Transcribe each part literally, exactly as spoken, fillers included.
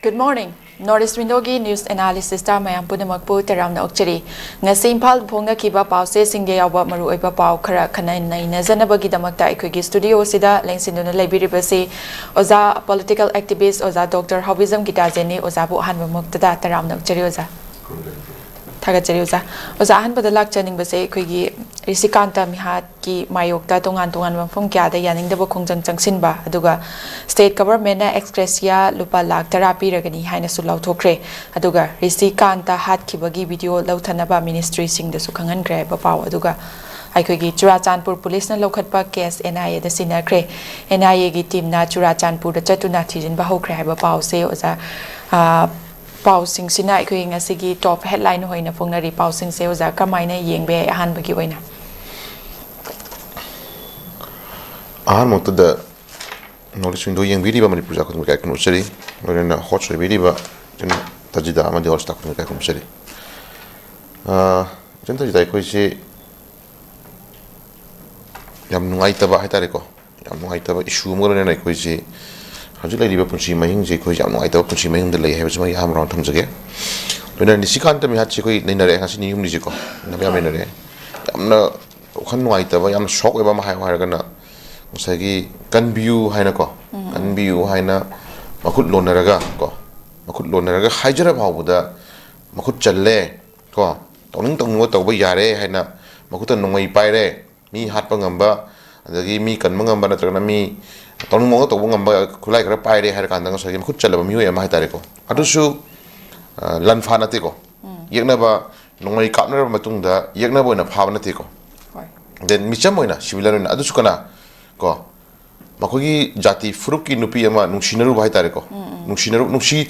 Good morning. North East Window-ꯒꯤ news analysis-ꯇ ꯃꯌꯥꯝ ꯄꯨꯝꯅꯃꯛꯄꯨ ꯇꯔꯥꯝꯅ ꯑꯣꯛꯆꯔꯤ꯫ ꯉꯁꯤ ꯏꯝꯐꯥꯜ ꯐꯣꯡꯅꯈꯤꯕ ꯄꯥꯎꯆꯦꯁꯤꯡꯗ ꯌꯥꯎꯕ ꯃꯔꯨꯑꯣꯏꯕ ꯄꯥꯎ ꯈꯔ ꯈꯟꯅ ꯅꯩꯅꯖꯅꯕꯒꯤꯗꯃꯛꯇ ꯑꯩꯈꯣꯏꯒꯤ studio-ꯁꯤꯗ ꯂꯦꯡꯁꯤꯟꯗꯨꯅ ꯂꯩꯕꯤꯔꯤꯕꯁꯤ ꯑꯣꯖꯥ, political activist ꯑꯣꯖꯥ ꯗꯣꯛꯇꯔ ꯍꯥꯎꯕꯤꯖꯝ ꯒꯤꯇꯥꯖꯦꯟꯅꯤ꯫ ꯑꯣꯖꯥꯕꯨ ꯑꯍꯥꯟꯕ ꯃꯛꯇꯗ ꯇꯔꯥꯝꯅ ꯑꯣꯛꯆꯔꯤ ꯑꯣꯖꯥ꯫ ꯊꯥꯒꯠꯆꯔꯤ ꯑꯣꯖꯥ꯫ ꯑꯣꯖꯥ, ꯑꯍꯥꯟꯕꯗ ꯂꯥꯛꯆꯅꯤꯡꯕꯁꯦ ꯑꯩꯈꯣꯏꯒꯤ ꯔꯤꯁꯤꯀꯥꯟꯇ ꯃꯤꯍꯥꯠꯀꯤ ꯃꯥꯌꯣꯛꯇ ꯇꯣꯉꯥꯟ ꯇꯣꯉꯥꯟꯕ ꯃꯐꯝ ꯀꯌꯥꯗ ꯌꯥꯅꯤꯡꯗꯕ ꯈꯣꯡꯖꯪ ꯆꯪꯁꯤꯟꯕ, ꯑꯗꯨꯒ state government-ꯅ ex gratia ꯂꯨꯄꯥ ꯂꯥꯈ ꯇꯔꯥ ꯄꯤꯔꯒꯅꯤ ꯍꯥꯏꯅꯁꯨ ꯂꯥꯎꯊꯣꯛꯈ꯭ꯔꯦ꯫ ꯑꯗꯨꯒ ꯔꯤꯁꯤꯀꯥꯟꯇ ꯍꯥꯠꯈꯤꯕꯒꯤ video ꯂꯧꯊꯅꯕ ministry-ꯁꯤꯡꯗꯁꯨ ꯈꯪꯍꯟꯈ꯭ꯔꯦ ꯍꯥꯏꯕ ꯄꯥꯎ꯫ ꯑꯗꯨꯒ ꯑꯩꯈꯣꯏꯒꯤ ꯆꯨꯔꯥꯆꯥꯟꯄꯨꯔ police-ꯅ ꯂꯧꯈꯠꯄ case N I A-ꯗ ꯁꯤꯟꯅꯈ꯭ꯔꯦ꯫ N I A-ꯒꯤ team-ꯅ ꯆꯨꯔꯥꯆꯥꯟꯄꯨꯔꯗ ꯆꯠꯇꯨꯅ ꯊꯤꯖꯤꯟꯕ ꯍꯧꯈ꯭ꯔꯦ ꯍꯥꯏꯕ ꯄꯥꯎꯁꯦ ꯑꯣꯖꯥ, ꯑ, ꯄꯥꯎꯁꯤꯡꯁꯤꯅ ꯑꯩꯈꯣꯏꯒꯤ ꯉꯁꯤꯒꯤ top headline ꯑꯣꯏꯅ ꯐꯣꯡꯅꯔꯤ ꯄꯥꯎꯁꯤꯡꯁꯦ ꯑꯣꯖꯥ ꯀꯃꯥꯏꯅ ꯌꯦꯡꯕ ꯌꯥꯏ ꯑꯍꯥꯟꯕꯒꯤ ꯑꯣꯏꯅ? ꯑꯍꯥꯟꯕꯃꯛꯇꯗ North East Window ꯌꯦꯡꯕꯤꯔꯤꯕ ꯃꯅꯤꯄꯨꯔ ꯈꯨꯗꯤꯡꯃꯛ ꯏꯀꯥꯏ ꯈꯨꯝꯅꯖꯔꯤ꯫ ꯂꯣꯏꯅꯅ host ꯑꯣꯏꯕꯤꯔꯤꯕ ꯏꯆꯟ ꯇꯖꯤꯗꯥ ꯑꯃꯗꯤ all staff ꯈꯨꯗꯤꯡꯃꯛ ꯏꯀꯥꯏ ꯈꯨꯝꯅꯖꯔꯤ꯫ ꯑ, ꯏꯆꯟ ꯇꯖꯤꯗꯥ, ꯑꯩꯈꯣꯏꯁꯤ ꯌꯥꯝ ꯅꯨꯡꯉꯥꯏꯇꯕ ꯍꯥꯏꯇꯥꯔꯦꯀꯣ, ꯌꯥꯝ ꯅꯨꯡꯉꯥꯏꯇꯕ issue ꯑꯃꯒ ꯂꯣꯏꯅꯅ ꯑꯩꯈꯣꯏꯁꯤ ꯍꯧꯖꯤꯛ ꯂꯩꯔꯤꯕ ꯄꯨꯟꯁꯤ ꯃꯍꯤꯡꯁꯦ ꯑꯩꯈꯣꯏ ꯌꯥꯝ ꯅꯨꯡꯉꯥꯏꯇꯕ ꯄꯨꯟꯁꯤ ꯃꯍꯤꯡꯗ ꯂꯩ ꯍꯥꯏꯕꯁꯤꯃ ꯑꯍꯥꯟꯕ round ꯊꯝꯖꯒꯦ꯫ ꯂꯣꯏꯅꯅ ꯅꯤꯁꯤꯀꯥꯟꯇ ꯃꯤꯍꯥꯠꯁꯤ ꯑꯩꯈꯣꯏ ꯅꯩꯅꯔꯦ ꯉꯁꯤ ꯅꯤꯅꯤ ꯍꯨꯝꯅꯤꯁꯤꯀꯣ, ꯅꯩꯅꯕ ꯌꯥꯝ ꯅꯩꯅꯔꯦ꯫ ꯌꯥꯝꯅ ꯋꯥꯈꯜ ꯅꯨꯡꯉꯥꯏꯇꯕ, ꯌꯥꯝꯅ shock ꯑꯣꯏꯕ ꯑꯃ ꯍꯥꯏꯌꯨ ꯍꯥꯏꯔꯒꯅ ꯉꯁꯥꯏꯒꯤ ꯀꯟꯕꯤꯌꯨ ꯍꯥꯏꯅꯀꯣ, ꯀꯟꯕꯤꯌꯨ ꯍꯥꯏꯅ ꯃꯈꯨꯠ ꯂꯣꯟꯅꯔꯒ ꯀꯣ, ꯃꯈꯨꯠ ꯂꯣꯟꯅꯔꯒ ꯍꯥꯏꯖꯔ ꯐꯥꯎꯕꯗ ꯃꯈꯨꯠ ꯆꯜꯂꯦ ꯀꯣ, ꯇꯧꯅꯤꯡ ꯇꯧꯅꯤꯡꯕ ꯇꯧꯕ ꯌꯥꯔꯦ ꯍꯥꯏꯅ ꯃꯈꯨꯠꯇ ꯅꯣꯡꯃꯩ ꯄꯥꯏꯔꯦ, ꯃꯤ ꯍꯥꯠꯄ ꯉꯝꯕ, ꯑꯗꯒꯤ ꯃꯤ ꯀꯟꯕ ꯉꯝꯕ, ꯅꯠꯇ꯭ꯔꯒꯅ ꯃꯤ ꯇꯧꯅꯤꯡꯕ ꯃꯑꯣꯡꯗ ꯇꯧꯕ ꯉꯝꯕ ꯈꯨꯠꯂꯥꯏ ꯈꯔ ꯄꯥꯏꯔꯦ ꯍꯥꯏꯔ ꯀꯥꯟꯗ ꯉꯁꯥꯏꯒꯤ ꯃꯈꯨꯠ ꯆꯜꯂꯕ ꯃꯤꯑꯣꯏ ꯑꯃ ꯍꯥꯏꯇꯥꯔꯦꯀꯣ꯫ ꯑꯗꯨꯁꯨ, ꯑ, ꯂꯥꯟꯐꯥ ꯅꯠꯇꯦꯀꯣ꯫ ꯌꯦꯛꯅꯕ ꯅꯣꯡꯃꯩ ꯀꯥꯞꯅꯔꯕ ꯃꯇꯨꯡꯗ ꯌꯦꯛꯅꯕ ꯑꯣꯏꯅ ꯐꯥꯕ ꯅꯠꯇꯦꯀꯣ꯫ ꯍꯣꯏ꯫ Then ꯃꯤꯆꯝ ꯑꯣꯏꯅ, civilian ꯑꯣꯏꯅ, ꯑꯗꯨꯁꯨ ꯀꯅꯥ ꯀꯣ? ꯃꯈꯣꯏꯒꯤ ꯖꯥꯇꯤ ꯐꯨꯔꯨꯞꯀꯤ ꯅꯨꯄꯤ ꯑꯃ ꯅꯨꯡꯁꯤꯅꯔꯨꯕ ꯍꯥꯏꯇꯥꯔꯦꯀꯣ꯫ ꯅꯨꯡꯁꯤꯅꯔꯨ-, ꯅꯨꯡꯁꯤ-,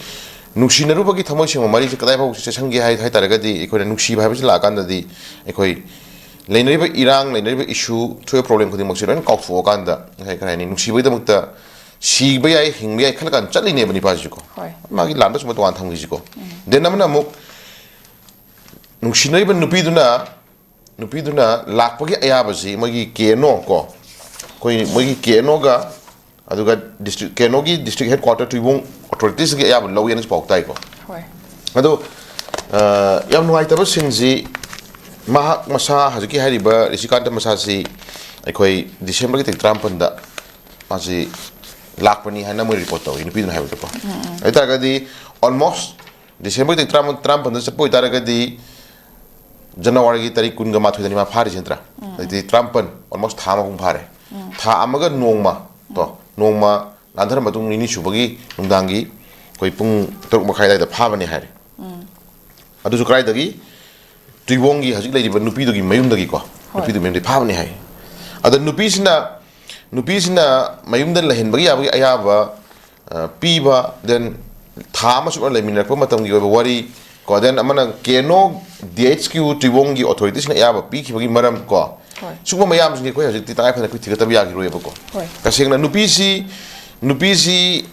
ꯅꯨꯡꯁꯤꯅꯔꯨꯕꯒꯤ ꯊꯃꯣꯏ ꯁꯦꯡꯕ ꯃꯔꯤꯁꯦ ꯀꯗꯥꯏ ꯐꯥꯎ ꯆꯦꯠꯁꯟꯒꯦ ꯍꯥꯏ, ꯍꯥꯏ ꯇꯥꯔꯒꯗꯤ, ꯑꯩꯈꯣꯏꯅ ꯅꯨꯡꯁꯤꯕ ꯍꯥꯏꯕꯁꯤ ꯂꯥꯛꯑꯀꯥꯟꯗꯗꯤ ꯑꯩꯈꯣꯏ ꯂꯩꯅꯔꯤꯕ ꯏꯔꯥꯡ, ꯂꯩꯅꯔꯤꯕ issue, ꯊꯣꯛꯏꯕ problem ꯈꯨꯗꯤꯡꯃꯛꯁꯦ ꯂꯣꯏꯅ ꯀꯥꯎꯊꯣꯛꯑꯀꯥꯟꯗ, ꯉꯁꯥꯏ ꯀꯔꯤ ꯍꯥꯏꯅꯤ, ꯅꯨꯡꯁꯤꯕꯒꯤꯗꯃꯛꯇ ꯁꯤꯕ ꯌꯥꯏ, ꯍꯤꯡꯕ ꯌꯥꯏ ꯈꯜꯂ ꯀꯥꯟꯗ ꯆꯠꯂꯤꯅꯦꯕ ꯅꯤꯄꯥꯁꯤꯁꯨꯀꯣ꯫ ꯍꯣꯏ꯫ ꯃꯥꯒꯤ ꯂꯥꯟꯗ ꯁꯨꯝꯕ ꯇꯣꯉꯥꯟ ꯊꯝꯈꯤꯁꯤꯀꯣ꯫ Then ꯑꯃꯅ ꯑꯃꯨꯛ ꯅꯨꯡꯁꯤꯅꯔꯤꯕ ꯅꯨꯄꯤꯗꯨꯅ, ꯅꯨꯄꯤꯗꯨꯅ ꯂꯥꯛꯄꯒꯤ ꯑꯌꯥꯕꯁꯤ ꯃꯣꯏꯒꯤ K N O ꯀꯣ, ꯑꯩꯈꯣꯏ ꯃꯣꯏꯒꯤ K N O-ꯒ, ꯑꯗꯨꯒ district, K N O-ꯒꯤ district headquarter ꯇꯨꯏꯕꯣꯡ ꯑꯣꯊꯣꯔꯤꯇꯤꯁꯇꯒꯤ ꯑꯌꯥꯕ ꯂꯧꯋꯦꯅꯁꯨ ꯄꯥꯎ ꯇꯥꯏꯀꯣ꯫ ꯍꯣꯏ꯫ ꯑꯗꯣ ꯑ, ꯌꯥꯝ ꯅꯨꯡꯉꯥꯏꯇꯕ ꯁꯤꯟꯁꯤ, ꯃꯍꯥꯛ ꯃꯁꯥ, ꯍꯧꯖꯤꯛꯀꯤ ꯍꯥꯏꯔꯤꯕ ꯔꯤꯁꯤꯀꯥꯟꯇ ꯃꯁꯥꯁꯤ ꯑꯩꯈꯣꯏ ꯗꯤꯁꯦꯝꯕꯔꯒꯤ ꯇꯥꯔꯤꯛ ꯇꯔꯥꯃꯥꯄꯟꯗ ꯃꯥꯁꯤ ꯂꯥꯛꯄꯅꯤ ꯍꯥꯏꯅ ꯃꯣꯏ ꯔꯤꯄꯣꯔꯠ ꯇꯧꯏ, ꯅꯨꯄꯤꯗꯨꯅ ꯍꯥꯏꯕꯗꯀꯣ꯫ ꯑꯗꯨ ꯑꯣꯏꯇꯥꯔꯒꯗꯤ ꯑꯣꯜꯃꯣꯁ ꯗꯤꯁꯦꯝꯕꯔꯒꯤ ꯇꯥꯔꯤꯛ ꯇꯔꯥꯃꯥꯄꯟꯗ ꯆꯠꯄ ꯑꯣꯏꯇꯥꯔꯒꯗꯤ ꯖꯅꯋꯥꯔꯤꯒꯤ ꯇꯥꯔꯤꯛ ꯀꯨꯟꯒ ꯃꯥꯊꯣꯏꯗꯅꯤ ꯃꯥ ꯐꯥꯔꯤꯁꯤ ꯅꯠꯇ꯭ꯔꯥ? ꯑꯗꯩꯗꯤ ꯇꯔꯥꯃꯥꯄꯟ, ꯑꯣꯜꯃꯣꯁ ꯊꯥ ꯑꯃ ꯄꯨꯡ ꯐꯥꯔꯦ꯫ ꯊꯥ ꯑꯃꯒ ꯅꯣꯡꯃ ꯀꯣ, ꯅꯣꯡꯃ ꯂꯥꯟꯊꯔ ꯃꯇꯨꯡ ꯅꯤꯅꯤ ꯁꯨꯕꯒꯤ ꯅꯨꯡꯗꯥꯡꯒꯤ ꯑꯩꯈꯣꯏ ꯄꯨꯡ ꯇꯔꯨꯛ ꯃꯈꯥꯏ ꯑꯗꯨꯋꯥꯏꯗ ꯐꯥꯕꯅꯤ ꯍꯥꯏꯔꯦ꯫ ꯑꯗꯨꯁꯨ ꯀꯗꯥꯏꯗꯒꯤ? ꯇꯨꯏꯕꯣꯡꯒꯤ ꯍꯧꯖꯤꯛ ꯂꯩꯔꯤꯕ ꯅꯨꯄꯤꯗꯨꯒꯤ ꯃꯌꯨꯝꯗꯒꯤꯀꯣ꯫ ꯍꯣꯏ꯫ ꯅꯨꯄꯤꯗꯨꯒꯤ ꯃꯌꯨꯝꯗꯒꯤ ꯐꯥꯕꯅꯤ ꯍꯥꯏ꯫ ꯑꯗ ꯅꯨꯄꯤꯁꯤꯅ, ꯅꯨꯄꯤꯁꯤꯅ ꯃꯌꯨꯝꯗ ꯂꯩꯍꯟꯕꯒꯤ ꯌꯥꯕꯒꯤ ꯑꯌꯥꯕ ꯑ, ꯄꯤꯕ, then ꯊꯥ ꯑꯃ ꯆꯨꯞꯅ ꯂꯩꯃꯤꯟꯅꯔꯛꯄ ꯃꯇꯝꯒꯤ ꯑꯣꯏꯕ ꯋꯥꯔꯤ ꯀꯣ, then ꯑꯃꯅ ꯀꯦꯅꯣ ꯗꯤ ꯑꯩꯆ ꯀ꯭ꯌꯨ ꯇꯨꯏꯕꯣꯡꯒꯤ ꯑꯣꯊꯣꯔꯤꯇꯤꯁꯤꯅ ꯑꯌꯥꯕ ꯄꯤꯈꯤꯕꯒꯤ ꯃꯔꯝ ꯀꯣ꯫ ꯍꯣꯏ꯫ ꯁꯤꯒꯨꯝꯕ ꯃꯌꯥꯝꯁꯤꯡꯁꯦ ꯑꯩꯈꯣꯏ ꯍꯧꯖꯤꯛꯇꯤ ꯇꯉꯥꯏ ꯐꯗꯅ ꯑꯩꯈꯣꯏ ꯊꯤꯒꯠꯇꯕ ꯌꯥꯈꯤꯔꯣꯏꯕꯀꯣ꯫ ꯍꯣꯏ꯫ ꯇꯁꯦꯡꯅ ꯅꯨꯄꯤꯁꯤ, ꯅꯨꯄꯤꯁꯤ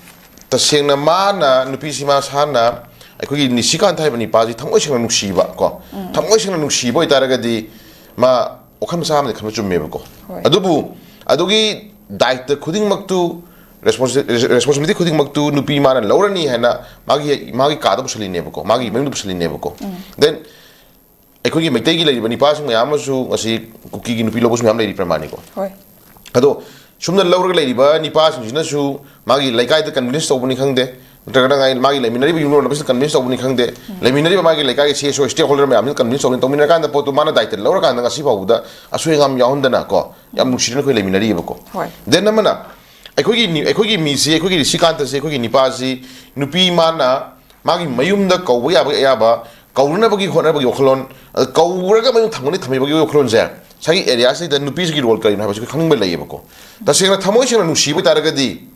ꯇꯁꯦꯡꯅ ꯃꯥꯅ, ꯅꯨꯄꯤꯁꯤ ꯃꯁꯥꯅ ꯑꯩꯈꯣꯏꯒꯤ ꯅꯤꯁꯤꯀꯥꯟꯇ ꯍꯥꯏꯕ ꯅꯤꯄꯥꯁꯤ ꯊꯃꯣꯏ ꯁꯦꯡꯅ ꯅꯨꯡꯁꯤꯕ ꯀꯣ꯫ ꯊꯃꯣꯏ ꯁꯦꯡꯅ ꯅꯨꯡꯁꯤꯕ ꯑꯣꯏꯇꯥꯔꯒꯗꯤ ꯃꯥ ꯋꯥꯈꯜ ꯃꯆꯥ ꯑꯃꯗꯤ ꯈꯟꯕ ꯆꯨꯝꯃꯦꯕꯀꯣ꯫ ꯍꯣꯏ꯫ ꯑꯗꯨꯕꯨ ꯑꯗꯨꯒꯤ ꯗꯥꯏꯇ ꯈꯨꯗꯤꯡꯃꯛꯇꯨ, ꯔꯦꯁꯄꯣꯟꯁꯤꯕꯤꯂꯤꯇꯤ ꯈꯨꯗꯤꯡꯃꯛꯇꯨ ꯅꯨꯄꯤ ꯃꯥꯅ ꯂꯧꯔꯅꯤ ꯍꯥꯏꯅ ꯃꯥꯒꯤ, ꯃꯥꯒꯤ ꯀꯥꯗ ꯄꯨꯁꯜꯂꯤꯅꯦꯕꯀꯣ, ꯃꯥꯒꯤ ꯃꯌꯨꯝꯗ ꯄꯨꯁꯜꯂꯤꯅꯦꯕꯀꯣ꯫ Then ꯑꯩꯈꯣꯏꯒꯤ ꯃꯩꯇꯩꯒꯤ ꯂꯩꯔꯤꯕ ꯅꯤꯄꯥꯁꯤꯡ ꯃꯌꯥꯝ ꯑꯃꯁꯨ ꯉꯁꯤ ꯀꯨꯀꯤꯒꯤ ꯅꯨꯄꯤ ꯂꯧꯕꯁꯨ ꯃꯌꯥꯝ ꯂꯩꯔꯤ ꯄ꯭ꯔꯃꯥꯅꯤꯀꯣ꯫ ꯍꯣꯏ꯫ ꯑꯗꯣ ꯁꯨꯝꯅ ꯂꯧꯔꯒ ꯂꯩꯔꯤꯕ ꯅꯤꯄꯥꯁꯤꯡꯁꯤꯅꯁꯨ ꯃꯥꯒꯤ ꯂꯩꯀꯥꯏꯗ ꯀꯟꯚꯤꯟꯁ ꯇꯧꯕꯅꯤ ꯈꯪꯗꯦ, ꯅꯠꯇ꯭ꯔꯒꯅ ꯉꯥꯏ-, ꯃꯥꯒꯤ ꯂꯩꯃꯤꯟꯅꯔꯤꯕ ꯌꯨꯝꯂꯣꯟꯅꯕꯁꯤꯅ ꯀꯟꯚꯤꯟꯁ ꯇꯧꯕꯅꯤ ꯈꯪꯗꯦ, ꯂꯩꯃꯤꯟꯅꯔꯤꯕ ꯃꯥꯒꯤ ꯂꯩꯀꯥꯏꯒꯤ ꯁꯤ ꯑꯦꯁ ꯑꯣ, ꯁ꯭ꯇꯦꯛ ꯍꯣꯜꯗꯔ ꯃꯌꯥꯝꯁꯤꯅ ꯀꯟꯚꯤꯟꯁ ꯇꯧꯕꯅꯤ, ꯇꯧꯃꯤꯟꯅꯔꯀꯥꯟꯗ ꯄꯣꯠꯇꯨ ꯃꯥꯅ ꯗꯥꯏꯇ ꯂꯧꯔꯀꯥꯟꯗ ꯉꯁꯤ ꯐꯥꯎꯕꯗ ꯑꯁꯣꯏ ꯑꯉꯥꯝ ꯌꯥꯎꯍꯟꯗꯅ ꯀꯣ, ꯌꯥꯝ ꯅꯨꯡꯁꯤꯅꯅ ꯑꯩꯈꯣꯏ ꯂꯩꯃꯤꯟꯅꯔꯤꯑꯕꯀꯣ꯫ ꯍꯣꯏ꯫ Then ꯑꯃꯅ ꯑꯩꯈꯣꯏꯒꯤ ꯅꯤ-, ꯑꯩꯈꯣꯏꯒꯤ ꯃꯤꯁꯤ, ꯑꯩꯈꯣꯏꯒꯤ ꯔꯤꯁꯤꯀꯥꯟꯇꯁꯤ, ꯑꯩꯈꯣꯏꯒꯤ ꯅꯤꯄꯥꯁꯤ ꯅꯨꯄꯤ ꯃꯥꯅ ꯃꯥꯒꯤ ꯃꯌꯨꯝꯗ ꯀꯧꯕ ꯌꯥꯕꯒꯤ ꯑꯌꯥꯕ, ꯀꯧꯔꯨꯅꯕꯒꯤ ꯍꯣꯠꯅꯕꯒꯤ ꯋꯥꯈꯜꯂꯣꯟ, ꯑꯗ ꯀꯧꯔꯒ ꯃꯌꯨꯝ ꯊꯝꯒꯅꯤ ꯊꯝꯕꯤꯕꯒꯤ ꯋꯥꯈꯜꯂꯣꯟꯁꯦ, ꯉꯁꯥꯏꯒꯤ ꯑꯦꯔꯤꯌꯥꯁꯤꯗ ꯅꯨꯄꯤꯁꯤꯒꯤ ꯔꯣꯜ ꯀꯔꯤꯅꯣ ꯍꯥꯏꯕꯁꯤ ꯑꯩꯈꯣꯏ ꯈꯪꯅꯤꯡꯕ ꯂꯩꯌꯦꯕꯀꯣ꯫ ꯇꯁꯦꯡꯅ ꯊꯃꯣꯏ ꯁꯦꯡꯅ ꯅꯨꯡꯁꯤꯕ ꯑꯣꯏꯇꯥꯔꯒꯗꯤ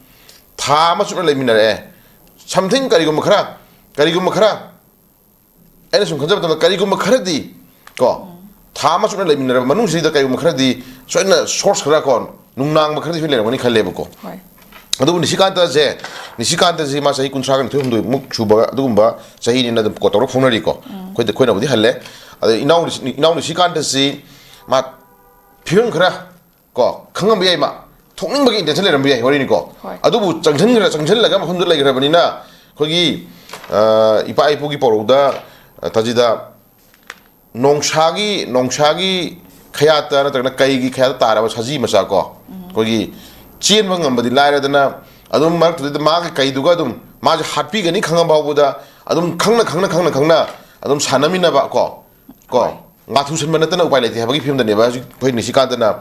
ꯊꯥ ꯑꯃ ꯆꯨꯞꯅ ꯂꯩꯃꯤꯟꯅꯔꯛꯑꯦ, ꯁꯝꯊꯤꯡ ꯀꯔꯤꯒꯨꯝꯕ ꯈꯔ, ꯀꯔꯤꯒꯨꯝꯕ ꯈꯔ, ꯑꯩꯅ ꯁꯨꯝ ꯈꯟꯖꯕ ꯃꯇꯝꯗ ꯀꯔꯤꯒꯨꯝꯕ ꯈꯔꯗꯤ ꯀꯣ, ꯊꯥ ꯑꯃ ꯆꯨꯞꯅ ꯂꯩꯃꯤꯟꯅꯔꯕ ꯃꯅꯨꯡꯁꯤꯗ ꯀꯔꯤꯒꯨꯝꯕ ꯈꯔꯗꯤ ꯁꯣꯏꯗꯅ ꯁꯣꯔꯁ ꯈꯔ ꯀꯣ, ꯅꯨꯡꯅꯥꯡꯕ ꯈꯔꯗꯤ ꯁꯣꯏ ꯂꯩꯔꯝꯒꯅꯤ ꯈꯜꯂꯦꯕꯀꯣ꯫ ꯍꯣꯏ꯫ ꯑꯗꯨꯕꯨ ꯅꯤꯁꯤꯀꯥꯟꯇꯁꯦ, ꯅꯤꯁꯤꯀꯥꯟꯇꯁꯤ ꯃꯥ ꯆꯍꯤ ꯀꯨꯟꯊ꯭ꯔꯥꯒ ꯅꯤꯊꯣꯏ ꯍꯨꯝꯗꯣꯏꯃꯨꯛ ꯁꯨꯕ ꯑꯗꯨꯒꯨꯝꯕ ꯆꯍꯤꯅꯤꯅ ꯑꯗꯨꯝ ꯀꯣ ꯇꯧꯔ ꯐꯥꯎꯅꯔꯤꯀꯣ꯫ ꯑꯩꯈꯣꯏꯗ, ꯑꯩꯈꯣꯏꯅꯕꯨꯗꯤ ꯍꯜꯂꯦ꯫ ꯑꯗ ꯏꯅꯥꯎ ꯅꯤꯁꯤ-, ꯏꯅꯥꯎ ꯅꯤꯁꯤꯀꯥꯟꯇꯁꯤ ꯃꯥ ꯐꯤꯕꯝ ꯈꯔ ꯀꯣ ꯈꯪꯉꯝꯕ ꯌꯥꯏ ꯃꯥ꯫ ꯊꯣꯛꯅꯤꯡꯕꯒꯤ intention ꯂꯩꯔꯝꯕ ꯌꯥꯏ, ꯋꯥꯔꯤꯅꯤꯀꯣ꯫ ꯍꯣꯏ꯫ ꯑꯗꯨꯕꯨ ꯆꯪꯁꯤꯟꯈ꯭ꯔ ꯆꯪꯁꯤꯜꯂꯒ ꯃꯐꯝꯗꯨꯗ ꯂꯩꯈ꯭ꯔꯕꯅꯤꯅ ꯑꯩꯈꯣꯏꯒꯤ, ꯑ, ꯏꯄꯥ ꯏꯄꯨꯒꯤ ꯄꯥꯎꯔꯧꯗ, ꯑ, ꯇꯥꯖꯤꯗ ꯅꯣꯡꯁꯥꯒꯤ ꯅꯣꯡꯁꯥꯒꯤ ꯈꯌꯥꯠꯇ ꯅꯠꯇ꯭ꯔꯒꯅ ꯀꯩꯒꯤ ꯈꯌꯥꯠꯇ ꯇꯥꯔꯕ ꯁꯖꯤ ꯃꯆꯥ ꯀꯣ, ꯑꯩꯈꯣꯏꯒꯤ ꯆꯦꯟꯕ ꯉꯝꯕꯗꯤ ꯂꯥꯏꯔꯗꯅ ꯑꯗꯨꯝ ꯃꯔꯛꯇꯨꯗ ꯃꯥꯒꯤ ꯀꯩꯗꯨꯒ ꯑꯗꯨꯝ ꯃꯥꯁꯦ ꯍꯥꯠꯄꯤꯒꯅꯤ ꯈꯪꯉ ꯐꯥꯎꯕꯗ ꯑꯗꯨꯝ ꯈꯪꯅ ꯈꯪꯅ ꯈꯪꯅ ꯈꯪꯅ ꯑꯗꯨꯝ ꯁꯥꯟꯅꯃꯤꯟꯅꯕ ꯀꯣ, ꯀꯣ, ꯍꯣꯏ꯫ ꯉꯥꯊꯨ ꯁꯟꯕ ꯅꯠꯇꯅ ꯎꯄꯥꯏ ꯂꯩꯇꯦ ꯍꯥꯏꯕꯒꯤ ꯐꯤꯕꯝꯗꯅꯦꯕ ꯍꯧꯖꯤꯛ ꯑꯩꯈꯣꯏ ꯅꯤꯁꯤꯀꯥꯟꯇꯅ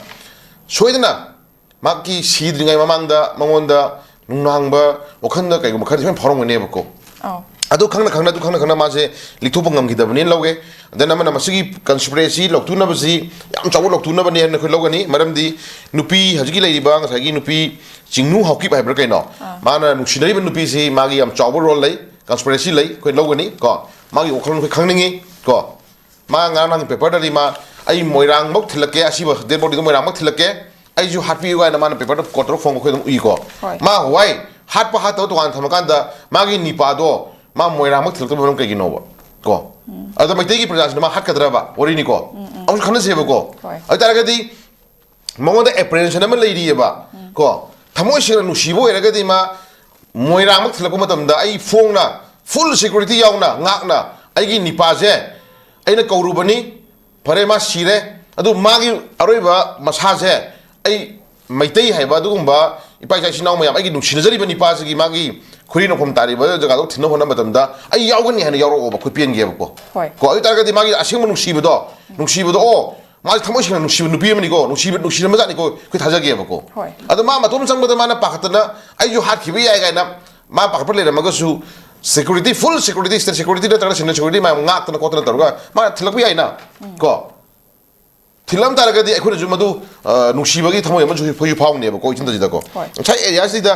ꯁꯣꯏꯗꯅ ꯃꯍꯥꯛꯀꯤ ꯁꯤꯗ꯭ꯔꯤꯉꯩ ꯃꯃꯥꯡꯗ ꯃꯉꯣꯟꯗ ꯅꯨꯡꯅꯥꯡꯕ ꯋꯥꯈꯜꯗ ꯀꯩꯒꯨꯝꯕ ꯈꯔꯗꯤ ꯁꯣꯏꯅ ꯐꯥꯎꯔꯝꯒꯅꯦꯕꯀꯣ꯫ ꯑꯧ꯫ ꯑꯗꯨ ꯈꯪꯅ ꯈꯪꯅ, ꯑꯗꯨ ꯈꯪꯅ ꯈꯪꯅ ꯃꯥꯁꯦ ꯂꯤꯛꯊꯣꯛꯄ ꯉꯝꯈꯤꯗꯕꯅꯦꯅ ꯂꯧꯒꯦ꯫ Then ꯑꯃꯅ ꯃꯁꯤꯒꯤ conspiracy ꯂꯧꯊꯣꯛꯅꯕꯁꯤ ꯌꯥꯝ ꯆꯥꯎꯕ ꯂꯧꯊꯣꯛꯅꯕꯅꯦꯅ ꯑꯩꯈꯣꯏ ꯂꯧꯒꯅꯤ꯫ ꯃꯔꯝꯗꯤ ꯅꯨꯄꯤ ꯍꯧꯖꯤꯛꯀꯤ ꯂꯩꯔꯤꯕ ꯉꯁꯥꯏꯒꯤ ꯅꯨꯄꯤ ꯆꯤꯡꯅꯨ ꯍꯥꯎꯀꯤꯞ ꯍꯥꯏꯕ꯭ꯔꯥ ꯀꯩꯅꯣ, ꯃꯥꯅ ꯅꯨꯡꯁꯤꯅꯔꯤꯕ ꯅꯨꯄꯤꯁꯤ ꯃꯥꯒꯤ ꯌꯥꯝ ꯆꯥꯎꯕ role ꯂꯩ, conspiracy ꯂꯩ, ꯑꯩꯈꯣꯏ ꯂꯧꯒꯅꯤ ꯀꯣ꯫ ꯃꯥꯒꯤ ꯋꯥꯈꯜꯂꯣꯟ ꯑꯩꯈꯣꯏ ꯈꯪꯅꯤꯡꯉꯤ ꯀꯣ꯫ ꯃꯥ ꯉꯔꯥꯡ ꯅꯍꯥꯟꯒꯤ paperꯗꯗꯤ ꯃꯥ "ꯑꯩ ꯃꯣꯏꯔꯥꯡꯃꯛ ꯊꯤꯜꯂꯛꯀꯦ, ꯑꯁꯤꯕ dead bodyꯗꯣ ꯃꯣꯏꯔꯥꯡꯃꯛ ꯊꯤꯜꯂꯛꯀꯦ, ꯑꯩꯁꯨ ꯍꯥꯠꯄꯤꯌꯨ" ꯍꯥꯏꯅ ꯃꯥꯅ paperꯗ ꯀꯣꯠꯇꯧꯔ ꯐꯣꯡꯕ ꯑꯩꯈꯣꯏ ꯑꯗꯨꯝ ꯎꯏꯀꯣ꯫ ꯍꯣꯏ꯫ ꯃꯥ ꯍꯋꯥꯏ ꯍꯥꯠꯄ ꯍꯥꯠꯇꯕ ꯇꯣꯉꯥꯟꯅ ꯊꯝꯃꯀꯥꯟꯗ ꯃꯥꯒꯤ ꯅꯤꯄꯥꯗꯣ ꯃꯥ ꯃꯣꯏꯔꯥꯡꯃꯛ ꯊꯤꯜꯂꯛꯇꯕ ꯃꯔꯝ ꯀꯩꯒꯤꯅꯣꯕ ꯀꯣ? ꯑꯗꯣ ꯃꯩꯇꯩꯒꯤ ꯄ꯭ꯔꯖꯥꯁꯤꯅ ꯃꯥ ꯍꯥꯠꯀꯗ꯭ꯔꯕ ꯋꯥꯔꯤꯅꯤꯀꯣ꯫ ꯑꯃꯨꯛꯁꯨ ꯈꯟꯅꯁꯦꯕꯀꯣ꯫ ꯍꯣꯏ꯫ ꯑꯗꯨ ꯑꯣꯏꯇꯥꯔꯒꯗꯤ ꯃꯉꯣꯟꯗ apprehension ꯑꯃ ꯂꯩꯔꯤꯑꯕ ꯀꯣ꯫ ꯊꯃꯣꯏ ꯁꯦꯡꯅ ꯅꯨꯡꯁꯤꯕ ꯑꯣꯏꯔꯒꯗꯤ ꯃꯥ ꯃꯣꯏꯔꯥꯡꯃꯛ ꯊꯤꯜꯂꯛꯄ ꯃꯇꯝꯗ ꯑꯩ ꯐꯣꯡꯅ full security ꯌꯥꯎꯅ ꯉꯥꯛꯅ ꯑꯩꯒꯤ ꯅꯤꯄꯥꯁꯦ ꯑꯩꯅ ꯀꯧꯔꯨꯕꯅꯤ, ꯐꯔꯦ ꯃꯥ ꯁꯤꯔꯦ, ꯑꯗꯨ ꯃꯥꯒꯤ ꯑꯔꯣꯏꯕ ꯃꯁꯥꯁꯦ ꯑꯩ ꯃꯩꯇꯩ ꯍꯥꯏꯕ ꯑꯗꯨꯒꯨꯝꯕ ꯏꯄꯥ ꯏꯆꯥ ꯏꯆꯤꯟ ꯏꯅꯥꯎ ꯃꯌꯥꯝ, ꯑꯩꯒꯤ ꯅꯨꯡꯁꯤꯅꯖꯔꯤꯕ ꯅꯤꯄꯥꯁꯤꯒꯤ ꯃꯥꯒꯤ ꯈꯨꯔꯤ ꯅꯣꯡꯐꯝ ꯇꯥꯔꯤꯕ ꯖꯒꯥꯗꯣ ꯊꯤꯟꯅ ꯍꯣꯠꯅꯕ ꯃꯇꯝꯗ ꯑꯩ ꯌꯥꯎꯒꯅꯤ ꯍꯥꯏꯅ ꯌꯥꯎꯔꯛꯑꯣꯕ, ꯑꯩꯈꯣꯏ ꯄꯦꯟꯒꯦꯕꯀꯣ꯫ ꯍꯣꯏ꯫ ꯀꯣ, ꯑꯗꯨ ꯑꯣꯏꯇꯥꯔꯒꯗꯤ ꯃꯥꯒꯤ ꯑꯁꯦꯡꯕ ꯅꯨꯡꯁꯤꯕꯗꯣ, ꯅꯨꯡꯁꯤꯕꯗꯣ, ꯑꯣ, ꯃꯥꯁꯦ ꯊꯃꯣꯏ ꯁꯦꯡꯅ ꯅꯨꯡꯁꯤꯕ ꯅꯨꯄꯤ ꯑꯃꯅꯤꯀꯣ, ꯅꯨꯡꯁꯤꯕ, ꯅꯨꯡꯁꯤꯔꯝꯕꯖꯥꯠꯅꯤꯀꯣ, ꯑꯩꯈꯣꯏ ꯊꯥꯖꯒꯦꯕꯀꯣ꯫ ꯍꯣꯏ꯫ ꯑꯗꯣ ꯃꯥ ꯃꯇꯣꯝ ꯆꯪꯕꯗ ꯃꯥꯅ ꯄꯥꯈꯠꯇꯅ ꯑꯩꯁꯨ ꯍꯥꯠꯈꯤꯕ ꯌꯥꯏ ꯀꯥꯏꯅ ꯃꯥ ꯄꯥꯈꯠꯄ ꯂꯩꯔꯝꯃꯒꯁꯨ, security, full security, state security ꯅꯠꯇ꯭ꯔꯒꯅ central security ꯃꯌꯥꯝ ꯉꯥꯛꯇꯅ ꯈꯣꯠꯇꯅ ꯇꯧꯔꯒ ꯃꯥꯅ ꯊꯤꯜꯂꯛꯄ ꯌꯥꯏꯅ ꯀꯣ꯫ ꯊꯤꯜꯂꯝ ꯇꯥꯔꯒꯗꯤ ꯑꯩꯈꯣꯏꯅꯁꯨ ꯃꯗꯨ, ꯑ, ꯅꯨꯡꯁꯤꯕꯒꯤ ꯊꯃꯣꯏ ꯑꯃꯁꯨ ꯑꯩꯈꯣꯏꯁꯨ ꯐꯥꯎꯅꯦꯕꯀꯣ, ꯏꯊꯟꯇꯁꯤꯗꯀꯣ꯫ ꯍꯣꯏ꯫ ꯉꯁꯥꯏ areaꯁꯤꯗ